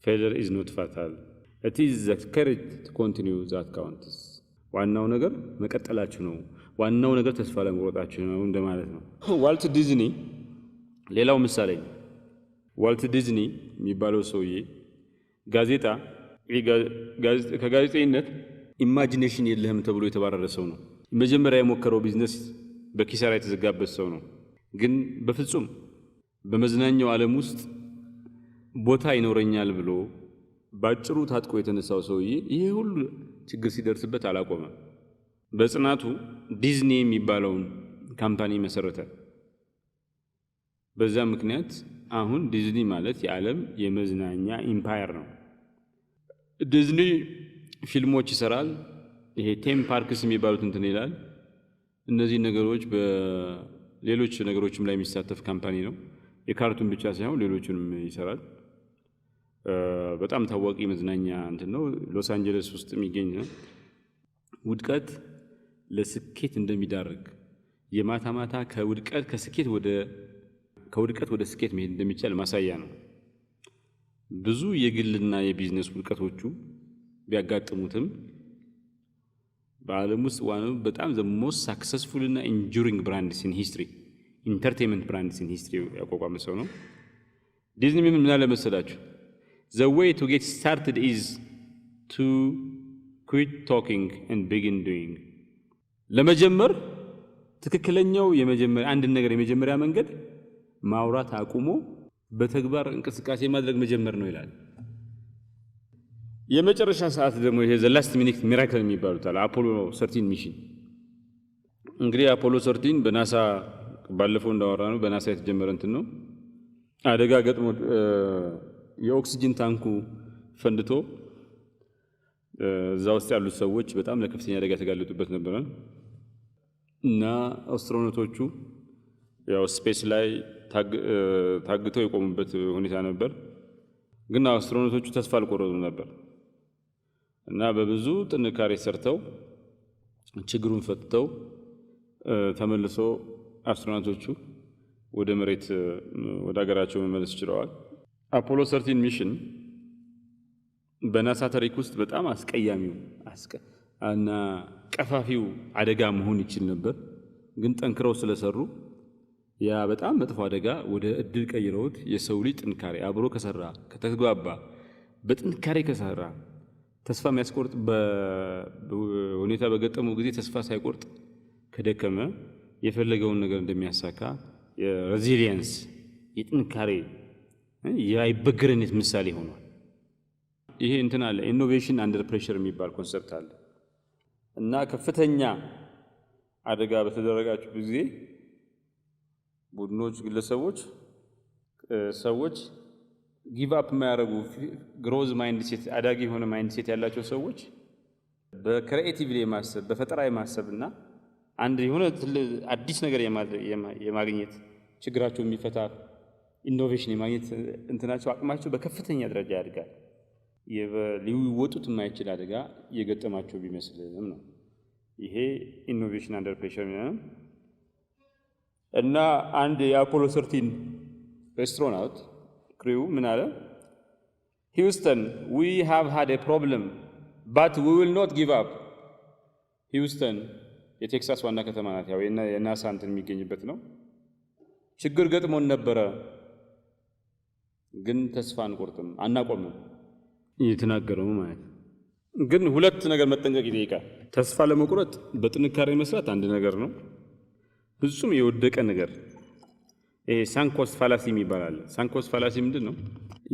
failure is not fatal. It is the courage to continue that counts።" ዋናው ነገር መቀጠላችሁ ነው። ዋናው ነገር ተስፋ አለመቁረጣችሁ ነው እንደማለት ነው። ዋልት ዲዝኒ ሌላው ምሳሌ ነው። ዋልት ዲዝኒ የሚባለው ሰውዬ ከጋዜጠኝነት imagination የለህም ተብሎ የተባረረ ሰው ነው። መጀመሪያ የሞከረው ቢዝነስ በኪሳራ የተዘጋበት ሰው ነው። ግን በፍጹም በመዝናኛው ዓለም ውስጥ ቦታ ይኖረኛል ብሎ ባጭሩ ታጥቆ የተነሳው ሰውዬ ይሄ ሁሉ ችግር ሲደርስበት አላቆመም። በጽናቱ ዲዝኒ የሚባለውን company መሰረተ። በዛ ምክንያት አሁን ዲዝኒ ማለት የዓለም የመዝናኛ empire ነው። ዲዝኒ ፊልሞች ይሰራል። ይሄ theme parks የሚባሉት እንትን ይላል። እነዚህ ነገሮች በሌሎች ነገሮችም ላይ የሚሳተፍ company ነው። የ cartoon ብቻ ሳይሆን ሌሎቹንም ይሰራል። በጣም ታዋቂ መዝናኛ እንትን ነው። ሎስ አንጀለስ ውስጥ የሚገኝ ነው። ውድቀት ለስኬት እንደሚዳርግ፣ የማታ ማታ ከውድቀት ከስኬት ወደ ከውድቀት ወደ ስኬት መሄድ እንደሚቻል ማሳያ ነው። ብዙ የግልና የቢዝነስ ውድቀቶቹ ቢያጋጥሙትም በዓለም ውስጥ one of በጣም the most successful እና enduring brands in history, entertainment brands in history ያቋቋመ ሰው ነው። ዲዝኒ ምን አለ መሰላችሁ? "The way to get started is to quit talking and begin doing።" ለመጀመር ትክክለኛው የመጀመሪያ አንድን ነገር የመጀመሪያ መንገድ ማውራት አቁሞ በተግባር እንቅስቃሴ ማድረግ መጀመር ነው ይላል። የመጨረሻ ሰዓት ደግሞ ይሄ the last minute miracle የሚባሉት አለ። Apollo 13 mission። እንግዲህ Apollo 13 በናሳ፣ ባለፈው እንዳወራነው፣ በናሳ የተጀመረ እንትን ነው። አደጋ ገጥሞ የኦክሲጅን ታንኩ ፈንድቶ እዛ ውስጥ ያሉት ሰዎች በጣም ለከፍተኛ አደጋ የተጋለጡበት ነበረ እና astronaut ኦቹ ያው space ላይ ታግተው የቆሙበት ሁኔታ ነበር። ግን astronaut ኦቹ ተስፋ አልቆረጡም ነበር እና በብዙ ጥንካሬ ሰርተው ችግሩን ፈትተው ተመልሶ astronaut ኦቹ ወደ መሬት ወደ ሀገራቸው መመለስ ችለዋል። Apollo 13 mission በናሳ ታሪክ ውስጥ በጣም አስቀያሚው እና ቀፋፊው አደጋ መሆን ይችል ነበር። ግን ጠንክረው ስለሰሩ ያ በጣም መጥፎ አደጋ ወደ እድል ቀይረውት የሰው ልጅ ጥንካሬ፣ አብሮ ከሰራ፣ ከተግባባ፣ በጥንካሬ ከሰራ፣ ተስፋ የሚያስቆርጥ ሁኔታ በገጠመው ጊዜ ተስፋ ሳይቆርጥ ከደከመ የፈለገውን ነገር እንደሚያሳካ የ resilience፣ የጥንካሬ፣ የአይበገሬነት ምሳሌ ሆኗል። ይሄ እንትን አለ፣ innovation under pressure የሚባል concept አለ እና ከፍተኛ አደጋ በተደረጋችሁ ጊዜ ቡድኖች፣ ግለሰቦች፣ ሰዎች Give up የማያደርጉ growth mindset፣ አዳጊ የሆነ mindset ያላቸው ሰዎች በ creatively የማሰብ፣ በፈጠራ የማሰብ እና አንድ የሆነ አዲስ ነገር የማግኘት፣ ችግራቸው የሚፈታ innovation የማግኘት እንትናቸው፣ አቅማቸው በከፍተኛ ደረጃ ያድጋል። ሊወጡት የማይችል አደጋ እየገጠማቸው ቢመስልም ነው። ይሄ innovation under pressure ነው። እና አንድ የ Apollo 13 astronaut crew ምን አለ? "Houston, we have had a problem, but we will not give up." ሂውስተን የቴክሳስ ዋና ከተማ ናት። ያው የናሳ እንትን የሚገኝበት ነው። ችግር ገጥሞን ነበረ፣ ግን ተስፋ አንቆርጥም፣ አናቆምም እየተናገረው ማለት። ግን ሁለት ነገር መጠንቀቅ ይጠይቃል። ተስፋ ለመቁረጥ በጥንካሬ መስራት አንድ ነገር ነው። ፍጹም የወደቀ ነገር ይሄ sunk cost fallacy የሚባል አለ። Sunk cost fallacy ምንድን ነው?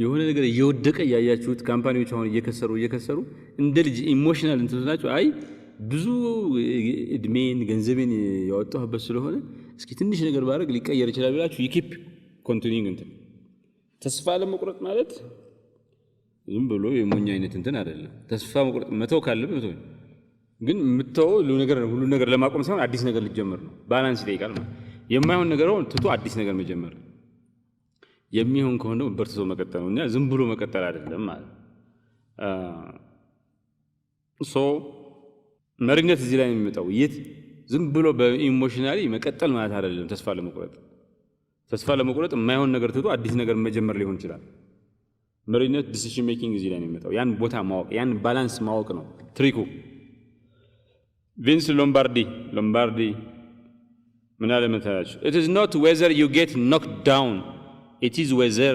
የሆነ ነገር እየወደቀ እያያችሁት፣ company ዎች አሁን እየከሰሩ እየከሰሩ እንደ ልጅ emotional እንትን ናቸው። አይ ብዙ እድሜን ገንዘቤን ያወጣሁበት ስለሆነ እስኪ ትንሽ ነገር ባደርግ ሊቀየር ይችላል ብላችሁ you keep continuing እንትን። ተስፋ ለመቁረጥ ማለት ዝም ብሎ የሞኝ አይነት እንትን አይደለም። ተስፋ መቁረጥ መተው ካለብህ መተው፣ ግን የምተወው ሁሉ ነገር ለማቆም ሳይሆን አዲስ ነገር ልጀምር ነው። Balance ይጠይቃል ማለት። የማይሆን ነገር ትቶ አዲስ ነገር መጀመር፣ የሚሆን ከሆነ በርትቶ መቀጠል ነው እና ዝም ብሎ መቀጠል አይደለም ማለት። So መሪነት እዚህ ላይ የሚመጣው የት ዝም ብሎ በ emotionally መቀጠል ማለት አይደለም። ተስፋ ለመቁረጥ የማይሆን ነገር ትቶ አዲስ ነገር መጀመር ሊሆን ይችላል። መሪነት decision making እዚህ ላይ ነው የሚመጣው። ያን ቦታ ማወቅ፣ ያን balance ማወቅ ነው trick ኡ። ቪንስ ሎምባርዲ ምን አለ መሰላችሁ? "It is not whether you get knocked down, it is whether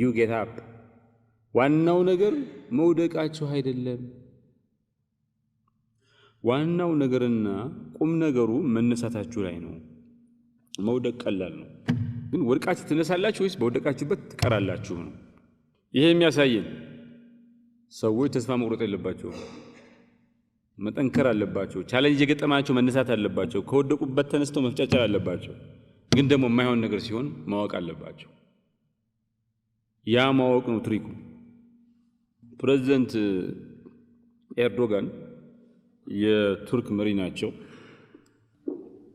you get up።" ዋናው ነገር መውደቃችሁ አይደለም። ዋናው ነገርና ቁም ነገሩ መነሳታችሁ ላይ ነው። መውደቅ ቀላል ነው፣ ግን ወድቃችሁ ትነሳላችሁ ወይስ በወደቃችሁበት ትቀራላችሁ ነው። ይሄ የሚያሳየን ሰዎች ተስፋ መቁረጥ የለባቸውም፣ መጠንከር አለባቸው። Challenge የገጠማቸው መነሳት አለባቸው። ከወደቁበት ተነስተው መፍጨርጨር አለባቸው። ግን ደግሞ የማይሆን ነገር ሲሆን ማወቅ አለባቸው። ያ ማወቅ ነው trick ኡ። ፕሬዚደንት ኤርዶጋን የቱርክ መሪ ናቸው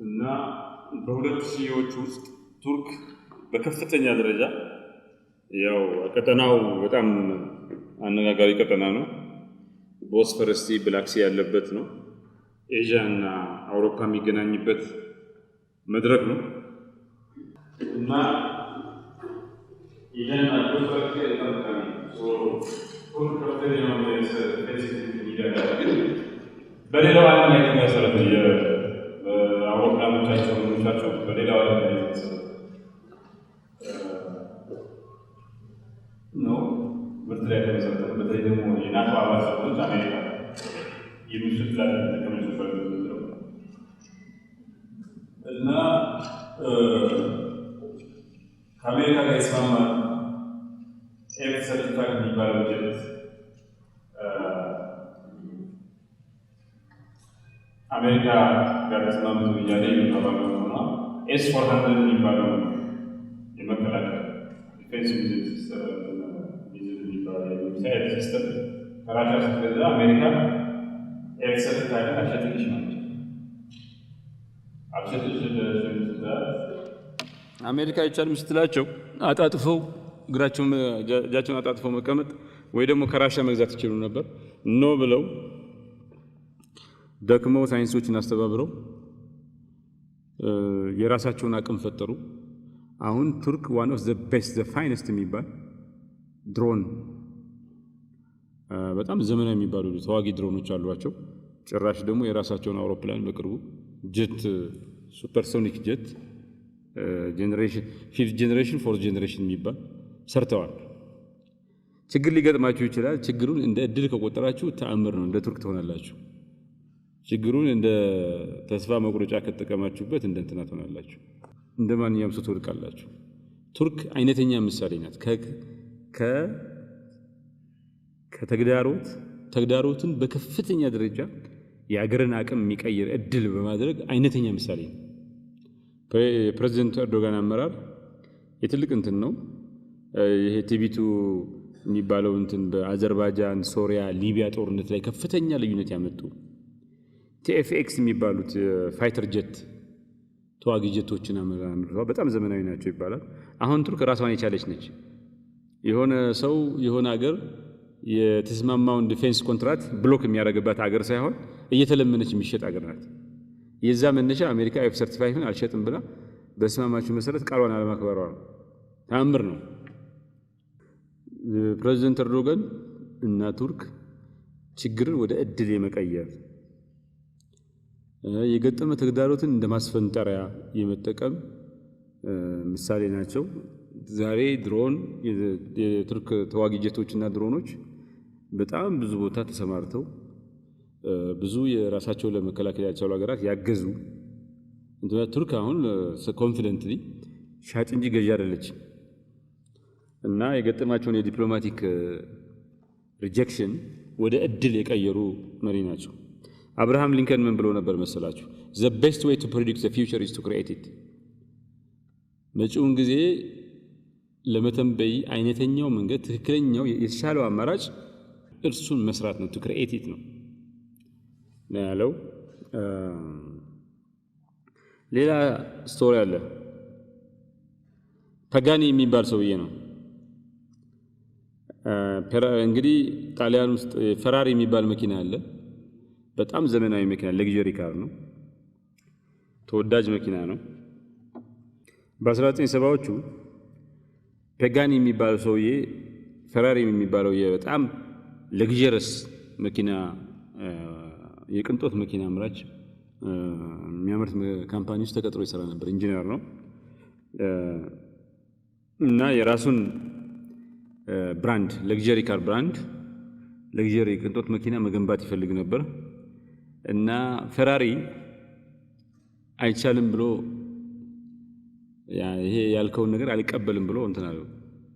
እና በ2000ዎቹ ውስጥ ቱርክ በከፍተኛ ደረጃ፣ ያው ቀጠናው በጣም አነጋጋሪ ቀጠና ነው። Bosphorus Sea፣ Black Sea ያለበት ነው። ኤዥያ እና አውሮፓ የሚገናኝበት መድረክ ነው እና ኤዥያ እና Bosphorus Sea በጣም ጠቃሚ ነው። ቱርክ ከፍተኛ የሆነ ግን በሌላው ዓለም ላይ የተመሰረተ፣ አውሮፕላኖቻቸው ምኖቻቸው በሌላው ዓለም ላይ የተመሰረተ ነው። ምርት ላይ የተመሰረተ ነው። በተለይ ደግሞ የናቶ አባል ስለሆነች አሜሪካ የምሽት ላይ ተቀመጭበት ነው እና ከአሜሪካ ጋር ይስማማል። F-35 የሚባለው ጀት አሜሪካ ጋር ተስማምቶ እያለ የሚባለው ሆኗ S-400 የሚባለው የመከላከያ defense missile system የሚባለው missile system ከራሻ ስትገዛ አሜሪካ F-35 ን አልሸጥልሽ ማለት አልሸጥልሽ ስትላት፣ አሜሪካ አይቻልም ስትላቸው አጣጥፈው እግራቸውን እጃቸውን አጣጥፈው መቀመጥ ወይ ደግሞ ከራሻ መግዛት ይችሉ ነበር። No ብለው ደክመው ሳይንሶችን አስተባብረው የራሳቸውን አቅም ፈጠሩ። አሁን ቱርክ one of the best, the finest የሚባል ድሮን፣ በጣም ዘመናዊ የሚባሉ ተዋጊ ድሮኖች አሏቸው። ጭራሽ ደግሞ የራሳቸውን አውሮፕላን በቅርቡ jet፣ supersonic jet generation fifth generation, fourth generation የሚባል ሰርተዋል። ችግር ሊገጥማችሁ ይችላል። ችግሩን እንደ እድል ከቆጠራችሁ ተአምር ነው፣ እንደ ቱርክ ትሆናላችሁ። ችግሩን እንደ ተስፋ መቁረጫ ከተጠቀማችሁበት እንደ እንትና ትሆናላችሁ። እንደ ማንኛውም ሰው ትወድቃላችሁ። ቱርክ አይነተኛ ምሳሌ ናት። ከተግዳሮት ተግዳሮትን በከፍተኛ ደረጃ የአገርን አቅም የሚቀይር እድል በማድረግ አይነተኛ ምሳሌ ነው። የፕሬዚደንት ኤርዶጋን አመራር የትልቅ እንትን ነው። ይሄ TB2 የሚባለው እንትን በአዘርባይጃን፣ ሶሪያ፣ ሊቢያ ጦርነት ላይ ከፍተኛ ልዩነት ያመጡ፣ TF-X የሚባሉት fighter jet ተዋጊ ጀቶችን አምርተዋል። በጣም ዘመናዊ ናቸው ይባላል። አሁን ቱርክ ራሷን የቻለች ነች። የሆነ ሰው የሆነ ሀገር የተስማማውን defense contract block የሚያደርግባት ሀገር ሳይሆን እየተለመነች የሚሸጥ ሀገር ናት። የዛ መነሻ አሜሪካ F-35ን አልሸጥም ብላ በስማማችው መሰረት ቃሏን አለማክበሯ ነው። ተአምር ነው። ፕሬዚደንት ኤርዶጋን እና ቱርክ ችግርን ወደ እድል የመቀየር፣ የገጠመ ተግዳሮትን እንደ ማስፈንጠሪያ የመጠቀም ምሳሌ ናቸው። ዛሬ ድሮን፣ የቱርክ ተዋጊ ጀቶችና ድሮኖች በጣም ብዙ ቦታ ተሰማርተው ብዙ የራሳቸውን ለመከላከል ያልቻሉ ሀገራት ያገዙ። ቱርክ አሁን confidently ሻጭ እንጂ ገዢ አይደለችም እና የገጠማቸውን የ diplomatic rejection ወደ እድል የቀየሩ መሪ ናቸው። አብርሃም ሊንከን ምን ብሎ ነበር መሰላችሁ? "The best way to predict the future is to create it።" መጪውን ጊዜ ለመተንበይ አይነተኛው መንገድ፣ ትክክለኛው የተሻለው አማራጭ እርሱን መስራት ነው፣ to create it ነው ያለው። ሌላ story አለ። ፓጋኒ የሚባል ሰውዬ ነው። እንግዲህ ጣሊያን ውስጥ ፈራሪ የሚባል መኪና አለ። በጣም ዘመናዊ መኪና፣ luxury car ነው። ተወዳጅ መኪና ነው። በ1970ዎቹ ፔጋኒ የሚባለው ሰውዬ ፈራሪ የሚባለው በጣም luxurious መኪና፣ የቅንጦት መኪና አምራች የሚያመርት company ውስጥ ተቀጥሮ ይሰራ ነበር። ኢንጂነር ነው እና የራሱን brand፣ luxury car brand፣ luxury ቅንጦት መኪና መገንባት ይፈልግ ነበር እና ፈራሪ አይቻልም ብሎ፣ ይሄ ያልከውን ነገር አልቀበልም ብሎ እንትን አለው፣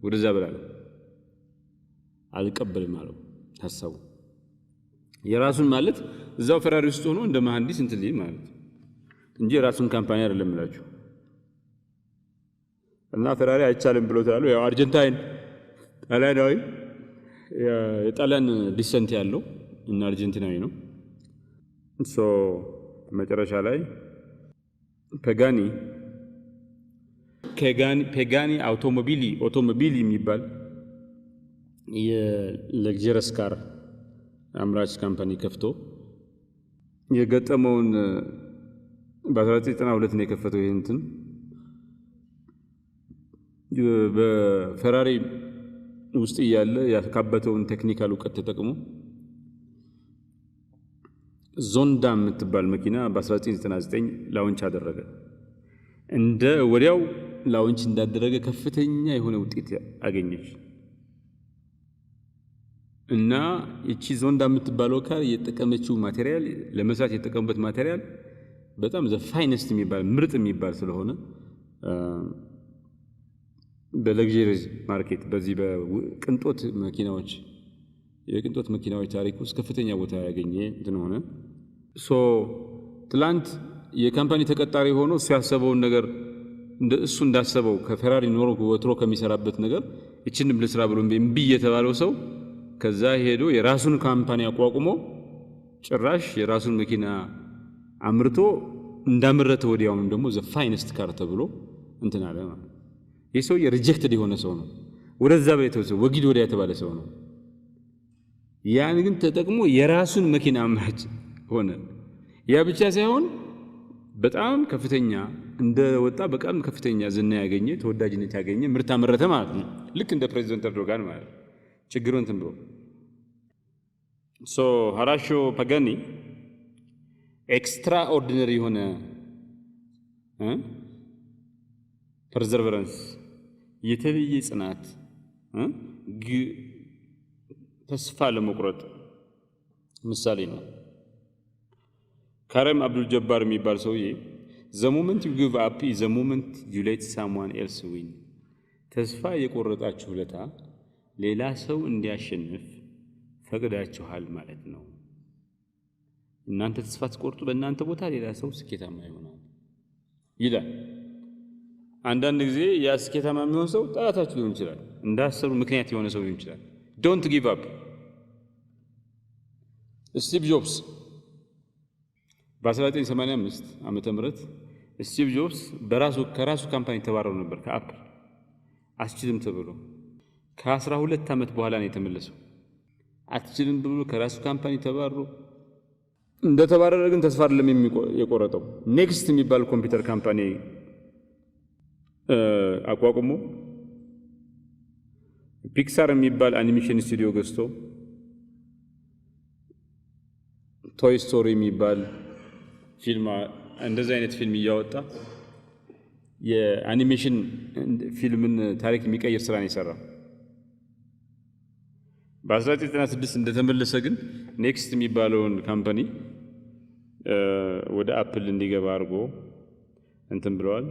ወደዛ በላለው፣ አልቀበልም አለው ሀሳቡ። የራሱን ማለት እዛው ፈራሪ ውስጥ ሆኖ እንደ መሐንዲስ እንትን ሊል ማለት እንጂ የራሱን company አይደለም እላችሁ። እና ፈራሪ አይቻልም ብሎ ታሉ። ያው አርጀንታይን ጣሊያናዊ፣ የጣሊያን descent ያለው እና አርጀንቲናዊ ነው። So መጨረሻ ላይ ፔጋኒ አውቶሞቢሊ የሚባል የ luxurious car አምራች company ከፍቶ የገጠመውን፣ በ1992 ነው የከፈተው። ይህ እንትን በፈራሪ ውስጥ እያለ ያካበተውን technical እውቀት ተጠቅሞ ዞንዳ የምትባል መኪና በ1999 launch አደረገ። እንደ ወዲያው launch እንዳደረገ ከፍተኛ የሆነ ውጤት አገኘች እና ይቺ ዞንዳ የምትባለው car የተጠቀመችው material፣ ለመስራት የተጠቀሙበት material በጣም the finest የሚባል፣ ምርጥ የሚባል ስለሆነ በ luxury market፣ በዚህ በቅንጦት መኪናዎች፣ የቅንጦት መኪናዎች ታሪክ ውስጥ ከፍተኛ ቦታ ያገኘ እንትን ሆነ። So ትላንት የ company ተቀጣሪ ሆኖ እሱ ያሰበውን ነገር፣ እሱ እንዳሰበው ከፌራሪ ኖሮ ወትሮ ከሚሰራበት ነገር ይችንም ልስራ ብሎ እምቢ የተባለው ሰው ከዛ ሄዶ የራሱን company አቋቁሞ ጭራሽ የራሱን መኪና አምርቶ እንዳመረተ ወዲያውኑ ደግሞ the finest car ተብሎ እንትን አለ ማለት። ይህ ሰውዬ rejected የሆነ ሰው ነው። ወደዛ በተወሰ ወጊድ ወዲያ የተባለ ሰው ነው። ያን ግን ተጠቅሞ የራሱን መኪና አምራች ሆነ። ያ ብቻ ሳይሆን በጣም ከፍተኛ እንደ ወጣ በጣም ከፍተኛ ዝና ያገኘ፣ ተወዳጅነት ያገኘ ምርት አመረተ ማለት ነው። ልክ እንደ ፕሬዚደንት ኤርዶጋን ማለት ነው። ችግሩን እንትን ብሎ። So ሆራሺዮ ፓጋኒ extraordinary የሆነ perseverance፣ የተለየ ጽናት፣ ተስፋ አለመቁረጥ ምሳሌ ነው። ካረም አብዱል ጀባር የሚባል ሰውዬ "The moment you give up, the moment you let someone else win።" ተስፋ የቆረጣችሁ ለታ ሌላ ሰው እንዲያሸንፍ ፈቅዳችኋል ማለት ነው። እናንተ ተስፋ ትቆርጡ፣ በእናንተ ቦታ ሌላ ሰው ስኬታማ ይሆናል ይላል። አንዳንድ ጊዜ ያ ስኬታማ የሚሆን ሰው ጠላታችሁ ሊሆን ይችላል። እንዳትሰሩ ምክንያት የሆነ ሰው ሊሆን ይችላል። Don't give up። ስቲቭ ጆብስ በ1985 ዓመተ ምህረት ስቲቭ ጆብስ በራሱ ከራሱ company ተባረው ነበር ከ Apple፣ አትችልም ተብሎ። ከ12 ዓመት በኋላ ነው የተመለሰው። አትችልም ብሎ ከራሱ company ተባሮ፣ እንደተባረረ ግን ተስፋ አይደለም የቆረጠው። NeXT የሚባል ኮምፒውተር company አቋቁሞ፣ Pixar የሚባል animation studio ገዝቶ፣ Toy Story የሚባል ፊልም፣ እንደዚህ አይነት ፊልም እያወጣ የአኒሜሽን ፊልምን ታሪክ የሚቀይር ስራ ነው የሰራው። በ1996 እንደተመለሰ ግን NeXT የሚባለውን company ወደ Apple እንዲገባ አድርጎ እንትን ብለዋል።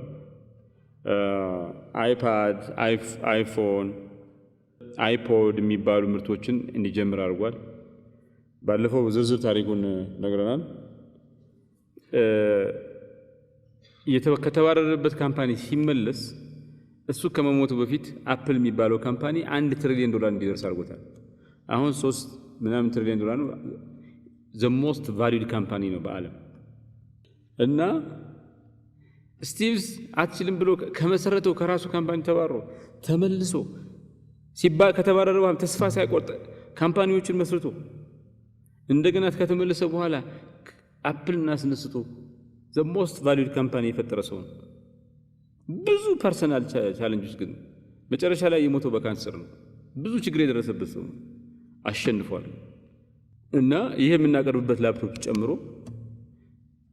iPad፣ iPhone፣ iPod የሚባሉ ምርቶችን እንዲጀምር አድርጓል። ባለፈው ዝርዝር ታሪኩን ነግረናል። ከተባረረበት company ሲመለስ እሱ ከመሞቱ በፊት Apple የሚባለው company 1 ትሪሊዮን ዶላር እንዲደርስ አድርጎታል። አሁን ሶስት ምናምን ትሪሊዮን ዶላር ነው። The most valued company ነው በዓለም። እና ስቲቭስ አትችልም ብሎ ከመሰረተው ከራሱ company ተባሮ ተመልሶ ሲባ ከተባረረ በኋላ ተስፋ ሳይቆርጥ company ዎችን መስርቶ፣ እንደገና ከተመለሰ በኋላ Apple ን አስነስቶ the most valued company የፈጠረ ሰው ነው። ብዙ personal challenge ኦች ግን መጨረሻ ላይ የሞተው በካንሰር ነው። ብዙ ችግር የደረሰበት ሰው ነው። አሸንፏል። እና ይሄ የምናቀርብበት ላፕቶፕ ጨምሮ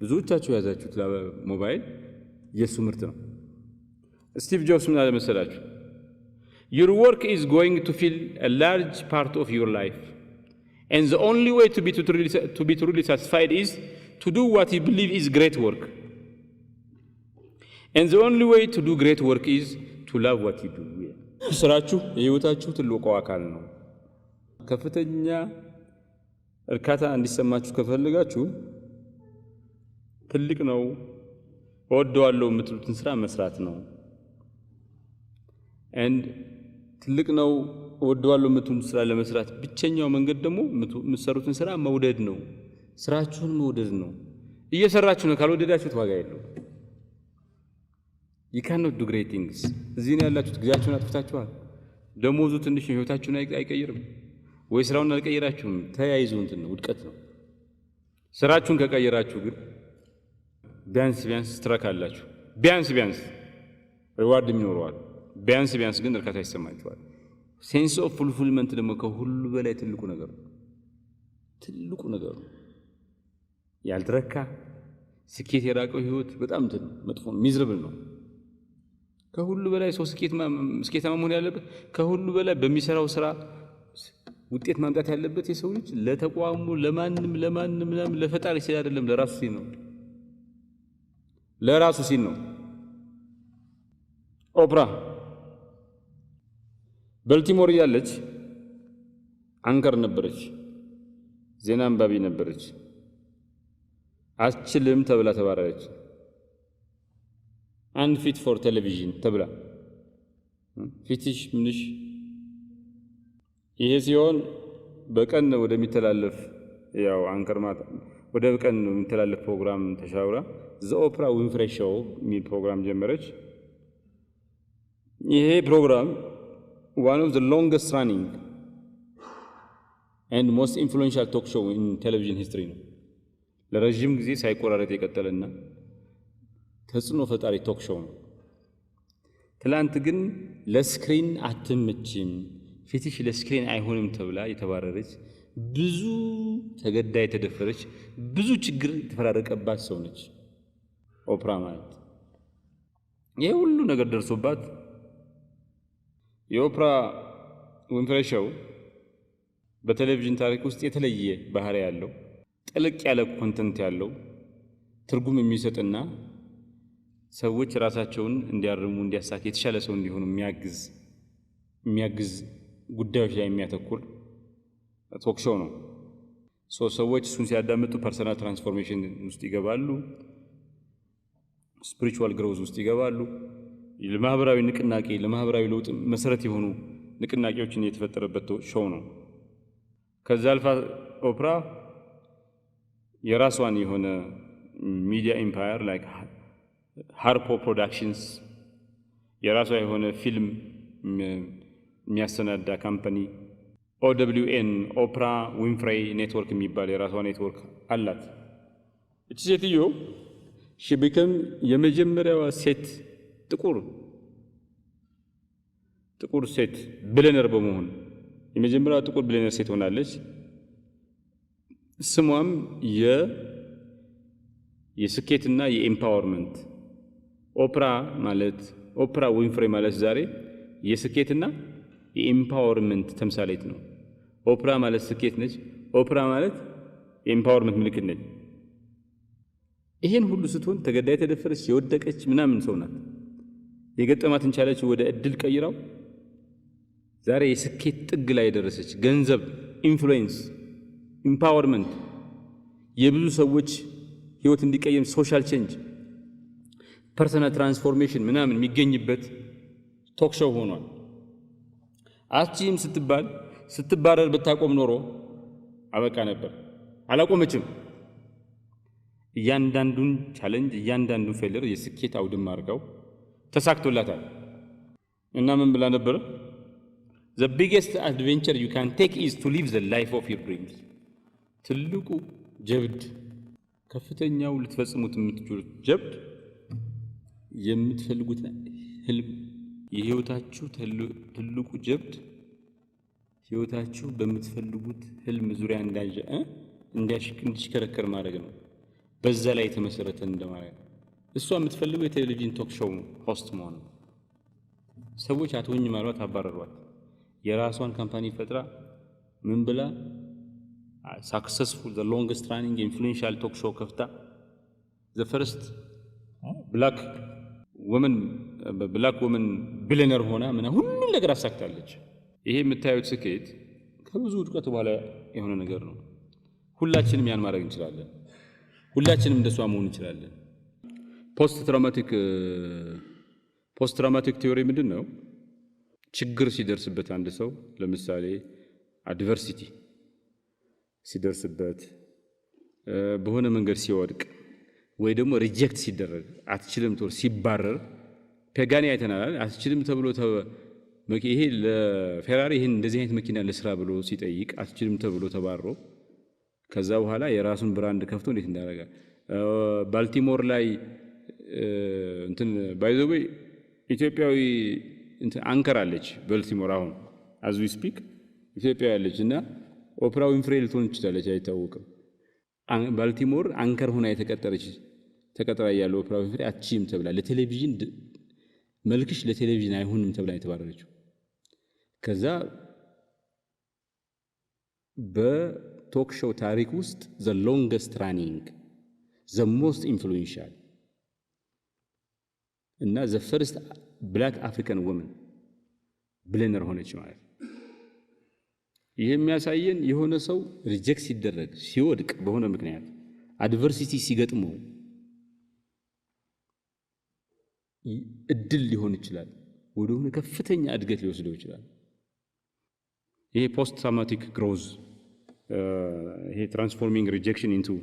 ብዙዎቻችሁ የያዛችሁት ሞባይል የእሱ ምርት ነው። ስቲቭ ጆብስ ምን አለ መሰላችሁ? "Your work is going to fill a large part of your life, and the only way to be truly satisfied is to do what you believe is great work, and the only way to do great work is to love what you do." ስራችሁ የህይወታችሁ ትልቁ አካል ነው። ከፍተኛ እርካታ እንዲሰማችሁ ከፈለጋችሁ ትልቅ ነው፣ እወደዋለሁ የምትሉትን ስራ መስራት ነው። And ትልቅ ነው፣ እወደዋለሁ የምትሉትን ስራ ለመስራት ብቸኛው መንገድ ደግሞ የምትሰሩትን ስራ መውደድ ነው። ስራችሁን መውደድ ነው። እየሰራችሁ ነው፣ ካልወደዳችሁት ዋጋ የለውም። ይካኖት ዱ ግሬት ቲንግስ። እዚህ ነው ያላችሁት፣ ጊዜያችሁን አጥፍታችኋል። ደሞዙ ትንሽ ነው፣ ህይወታችሁን አይቀይርም። ወይ ስራውን አልቀየራችሁም። ተያይዞ እንትን ነው፣ ውድቀት ነው። ስራችሁን ከቀየራችሁ ግን ቢያንስ ቢያንስ ትረካላችሁ። ቢያንስ ቢያንስ reward ይኖረዋል። ቢያንስ ቢያንስ ግን እርካታ ይሰማችኋል። Sense of fulfillment ደግሞ ከሁሉ በላይ ትልቁ ነገር ነው። ትልቁ ነገር ነው። ያልተረካ፣ ስኬት የራቀው ህይወት በጣም እንትን መጥፎ ነው፣ miserable ነው። ከሁሉ በላይ ሰው ስኬታማ መሆን ያለበት፣ ከሁሉ በላይ በሚሰራው ስራ ውጤት ማምጣት ያለበት የሰው ልጅ ለተቋሙ፣ ለማንም ለማንም ለማንም፣ ለፈጣሪ ሲል አይደለም፣ ለራሱ ሲል ነው። ለራሱ ሲል ነው። ኦፕራ በልቲሞር እያለች anchor ነበረች፣ ዜና አንባቢ ነበረች። አትችልም ተብላ ተባረረች። Unfit for television ተብላ፣ ፊትሽ ምንሽ። ይሄ ሲሆን በቀን ወደሚተላለፍ፣ ያው anchor ወደ ቀን የሚተላለፍ ፕሮግራም ተሻውራ The Oprah Winfrey Show የሚል ፕሮግራም ጀመረች። ይሄ ፕሮግራም one of the longest running and most influential talk show in television history ነው። ለረዥም ጊዜ ሳይቆራረጥ የቀጠለና ተጽዕኖ ፈጣሪ talk show ነው። ትላንት ግን ለ screen አትመችም፣ ፊትሽ ለ screen አይሆንም ተብላ የተባረረች፣ ብዙ ተገዳ የተደፈረች፣ ብዙ ችግር የተፈራረቀባት ሰው ነች ኦፕራ ማለት። ይህ ሁሉ ነገር ደርሶባት የኦፕራ ዊንፍሬ Show በቴሌቪዥን ታሪክ ውስጥ የተለየ ባህሪ ያለው፣ ጥልቅ ያለ content ያለው፣ ትርጉም የሚሰጥና ሰዎች ራሳቸውን እንዲያርሙ፣ እንዲያሳኩ፣ የተሻለ ሰው እንዲሆኑ የሚያግዝ ጉዳዮች ላይ የሚያተኩር talk show ነው። ሰዎች እሱን ሲያዳምጡ personal transformation ውስጥ ይገባሉ፣ spiritual growth ውስጥ ይገባሉ። ለማህበራዊ ንቅናቄ፣ ለማህበራዊ ለውጥ መሰረት የሆኑ ንቅናቄዎችን የተፈጠረበት show ነው። ከዛ አልፋ ኦፕራ የራሷን የሆነ media empire like Harpo Productions፣ የራሷ የሆነ ፊልም የሚያሰናዳ company፣ OWN፣ Oprah Winfrey Network የሚባል የራሷ ኔትወርክ አላት። እቺ ሴትዮ she became የመጀመሪያዋ ሴት፣ ጥቁር ሴት ቢሊየነር በመሆን የመጀመሪያዋ ጥቁር ቢሊየነር ሴት ሆናለች። ስሟም የስኬትና የ empowerment፣ ኦፕራ ማለት፣ ኦፕራ ዊንፍሬ ማለት ዛሬ የስኬትና የ empowerment ተምሳሌት ነው። ኦፕራ ማለት ስኬት ነች። ኦፕራ ማለት የ empowerment ምልክት ነች። ይሄን ሁሉ ስትሆን ተገዳ የተደፈረች፣ የወደቀች ምናምን ሰው ናት። የገጠማትን challenge ወደ እድል ቀይራው ዛሬ የስኬት ጥግ ላይ የደረሰች፣ ገንዘብ፣ influence፣ empowerment፣ የብዙ ሰዎች ህይወት እንዲቀየም፣ social change፣ personal transformation ምናምን የሚገኝበት talk show ሆኗል። አትችይም ስትባል ስትባረር ብታቆም ኖሮ አበቃ ነበር። አላቆመችም። እያንዳንዱን challenge፣ እያንዳንዱን failure የስኬት አውድማ አድርገው ተሳክቶላታል። እና ምን ብላ ነበረ? "The biggest adventure you can take is to live the life of your dreams።" ትልቁ ጀብድ፣ ከፍተኛው ልትፈጽሙት የምትችሉት ጀብድ የምትፈልጉት ህልም፣ የህይወታችሁ ትልቁ ጀብድ ህይወታችሁ በምትፈልጉት ህልም ዙሪያ እንዲሽከረከር ማድረግ ነው። በዛ ላይ የተመሰረተ እንደማለት ነው። እሷ የምትፈልገው የቴሌቪዥን talk show host መሆን ነው። ሰዎች አትሆኝም አሏት፣ አባረሯት። የራሷን company ፈጥራ ምን ብላ successful, the longest running influential talk show ከፍታ the first black woman billionaire ሆና ምና ሁሉም ነገር አሳክታለች። ይሄ የምታዩት ስኬት ከብዙ ውድቀት በኋላ የሆነ ነገር ነው። ሁላችንም ያን ማድረግ እንችላለን። ሁላችንም እንደሷ መሆን እንችላለን። Post traumatic theory ምንድን ነው? ችግር ሲደርስበት አንድ ሰው፣ ለምሳሌ adversity ሲደርስበት፣ በሆነ መንገድ ሲወድቅ፣ ወይ ደግሞ reject ሲደረግ፣ አትችልም ተብሎ ሲባረር፣ ፔጋኒ አይተናል። አትችልም ተብሎ፣ ይሄ ለፌራሪ ይህን እንደዚህ አይነት መኪና ልስራ ብሎ ሲጠይቅ አትችልም ተብሎ ተባሮ ከዛ በኋላ የራሱን brand ከፍቶ እንዴት እንዳደረገ፣ ባልቲሞር ላይ እንትን፣ by the way ኢትዮጵያዊ እንትን anchor አለች ባልቲሞር፣ አሁን as we speak ኢትዮጵያዊ አለች እና ኦፕራ ዊንፍሬ ልትሆን ትችላለች፣ አይታወቅም። ባልቲሞር anchor ሆና የተቀጠረች፣ ተቀጥራ እያለ ኦፕራ ዊንፍሬ አትችይም ተብላ፣ ለቴሌቪዥን መልክሽ ለቴሌቪዥን አይሆንም ተብላ የተባረረችው። ከዛ በ talk show ታሪክ ውስጥ the longest running, the most influential እና the first black African woman billionaire ሆነች ማለት ነው። ይህ የሚያሳየን የሆነ ሰው reject ሲደረግ፣ ሲወድቅ፣ በሆነ ምክንያት adversity ሲገጥመው እድል ሊሆን ይችላል፣ ወደሆነ ከፍተኛ እድገት ሊወስደው ይችላል። ይሄ post traumatic growth፣ ይሄ transforming rejection into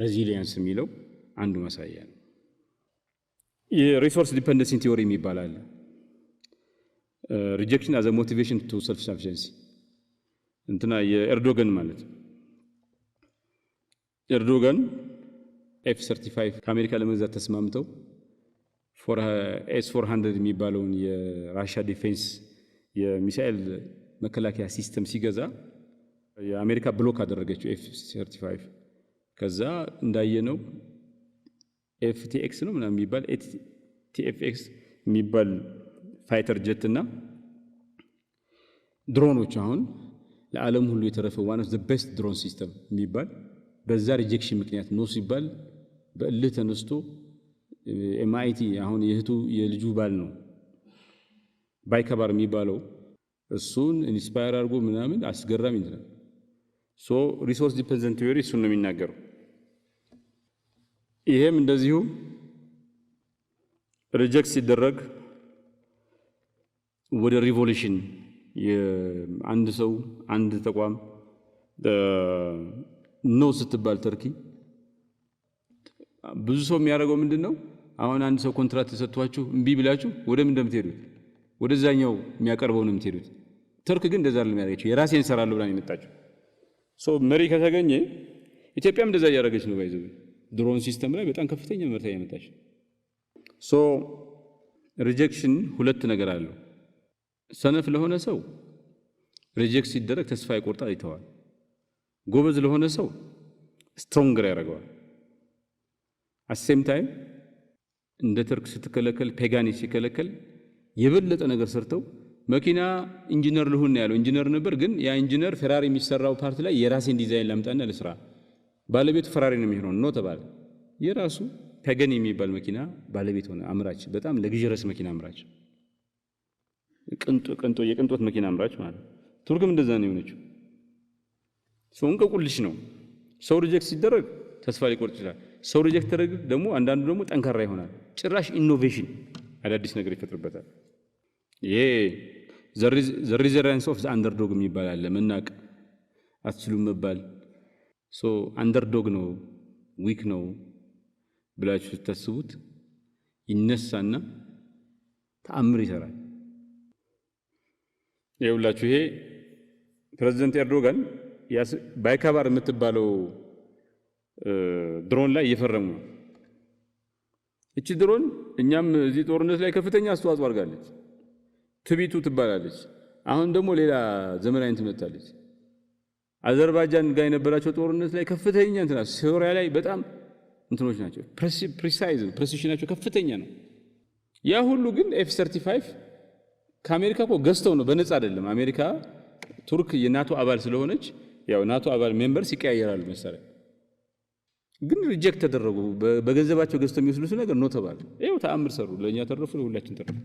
resilience የሚለው አንዱ ማሳያ ነው። የ resource dependency theory የሚባል አለ። Rejection as a motivation to self sufficiency፣ እንትና የኤርዶገን ማለት፣ ኤርዶገን F 35 ከአሜሪካ ለመግዛት ተስማምተው S 400 የሚባለውን የራሻ defense የሚሳኤል መከላከያ system ሲገዛ የአሜሪካ block አደረገችው F 35። ከዛ እንዳየነው FTX ነው ምናምን የሚባል፣ TFX የሚባል fighter jet እና ድሮኖች፣ አሁን ለዓለም ሁሉ የተረፈ one of the best drone system የሚባል፣ በዛ rejection ምክንያት no ሲባል በእልህ ተነስቶ MIT፣ አሁን የእህቱ የልጁ ባል ነው ባይከባር የሚባለው፣ እሱን inspire አድርጎ ምናምን አስገራሚ እንትን። So resource dependent theory እሱን ነው የሚናገረው። ይሄም እንደዚሁ reject ሲደረግ ወደ revolution አንድ ሰው፣ አንድ ተቋም no ስትባል ተርኪ ብዙ ሰው የሚያደርገው ምንድን ነው? አሁን አንድ ሰው ኮንትራት ተሰጥቷችሁ እምቢ ብላችሁ ወደ ምን እንደምትሄዱት፣ ወደዛኛው የሚያቀርበው ነው የምትሄዱት። ተርክ ግን እንደዛ አይደለም ያደረገችው። የራሴን እሰራለሁ ብላ ነው የመጣችው። So መሪ ከተገኘ ኢትዮጵያም እንደዛ እያደረገች ነው። By the way, drone system ላይ በጣም ከፍተኛ ምርታ እያመጣች። So rejection ሁለት ነገር አለው። ሰነፍ ለሆነ ሰው reject ሲደረግ ተስፋ ይቆርጣል፣ ይተዋል። ጎበዝ ለሆነ ሰው stronger ያደርገዋል። At same time እንደ ተርክ ስትከለከል፣ ፔጋኒ ሲከለከል የበለጠ ነገር ሰርተው መኪና ኢንጂነር ልሁን ነው ያለው። ኢንጂነር ነበር፣ ግን ያ ኢንጂነር ፌራሪ የሚሰራው part ላይ የራሴን ዲዛይን ላምጣና ልስራ፣ ባለቤቱ ፈራሪ ነው የሚሆነው no ተባለ። የራሱ ፔጋኒ የሚባል መኪና ባለቤት ሆነ፣ አምራች፣ በጣም luxurious መኪና አምራች፣ ቅንጦ የቅንጦት መኪና አምራች ማለት ነው። ቱርክም እንደዛ ነው የሆነችው። ሰው እንቆቅልሽ ነው። ሰው reject ሲደረግ ተስፋ ሊቆርጥ ይችላል። ሰው reject ተደረገ ደግሞ አንዳንዱ ደግሞ ጠንካራ ይሆናል። ጭራሽ innovation አዳዲስ ነገር ይፈጥርበታል። ይሄ the resilience of the underdog የሚባል አለ። መናቅ፣ አትችሉም መባል፣ so underdog ነው፣ weak ነው ብላችሁ ስታስቡት ይነሳና ተአምር ይሰራል። ይኸውላችሁ ይሄ ፕሬዚደንት ኤርዶጋን ባይካባር የምትባለው ድሮን ላይ እየፈረሙ ነው። እቺ ድሮን እኛም እዚህ ጦርነት ላይ ከፍተኛ አስተዋጽኦ አድርጋለች። TB2 ትባላለች። አሁን ደግሞ ሌላ ዘመናዊ እንትን መጥታለች። አዘርባይጃን ጋር የነበራቸው ጦርነት ላይ ከፍተኛ እንትና ሶሪያ ላይ በጣም እንትኖች ናቸው። Precise precision ኣቸው ከፍተኛ ነው። ያ ሁሉ ግን F 35 ከአሜሪካ እኮ ገዝተው ነው፣ በነፃ አይደለም። አሜሪካ ቱርክ የናቶ አባል ስለሆነች ያው ናቶ አባል members ይቀያየራሉ መሳሪያ፣ ግን reject ተደረጉ። በገንዘባቸው ገዝተው የሚወስዱት ነገር no ተባለ። ይኸው ተአምር ሰሩ። ለእኛ ተረፉ፣ ለሁላችን ተረፉ።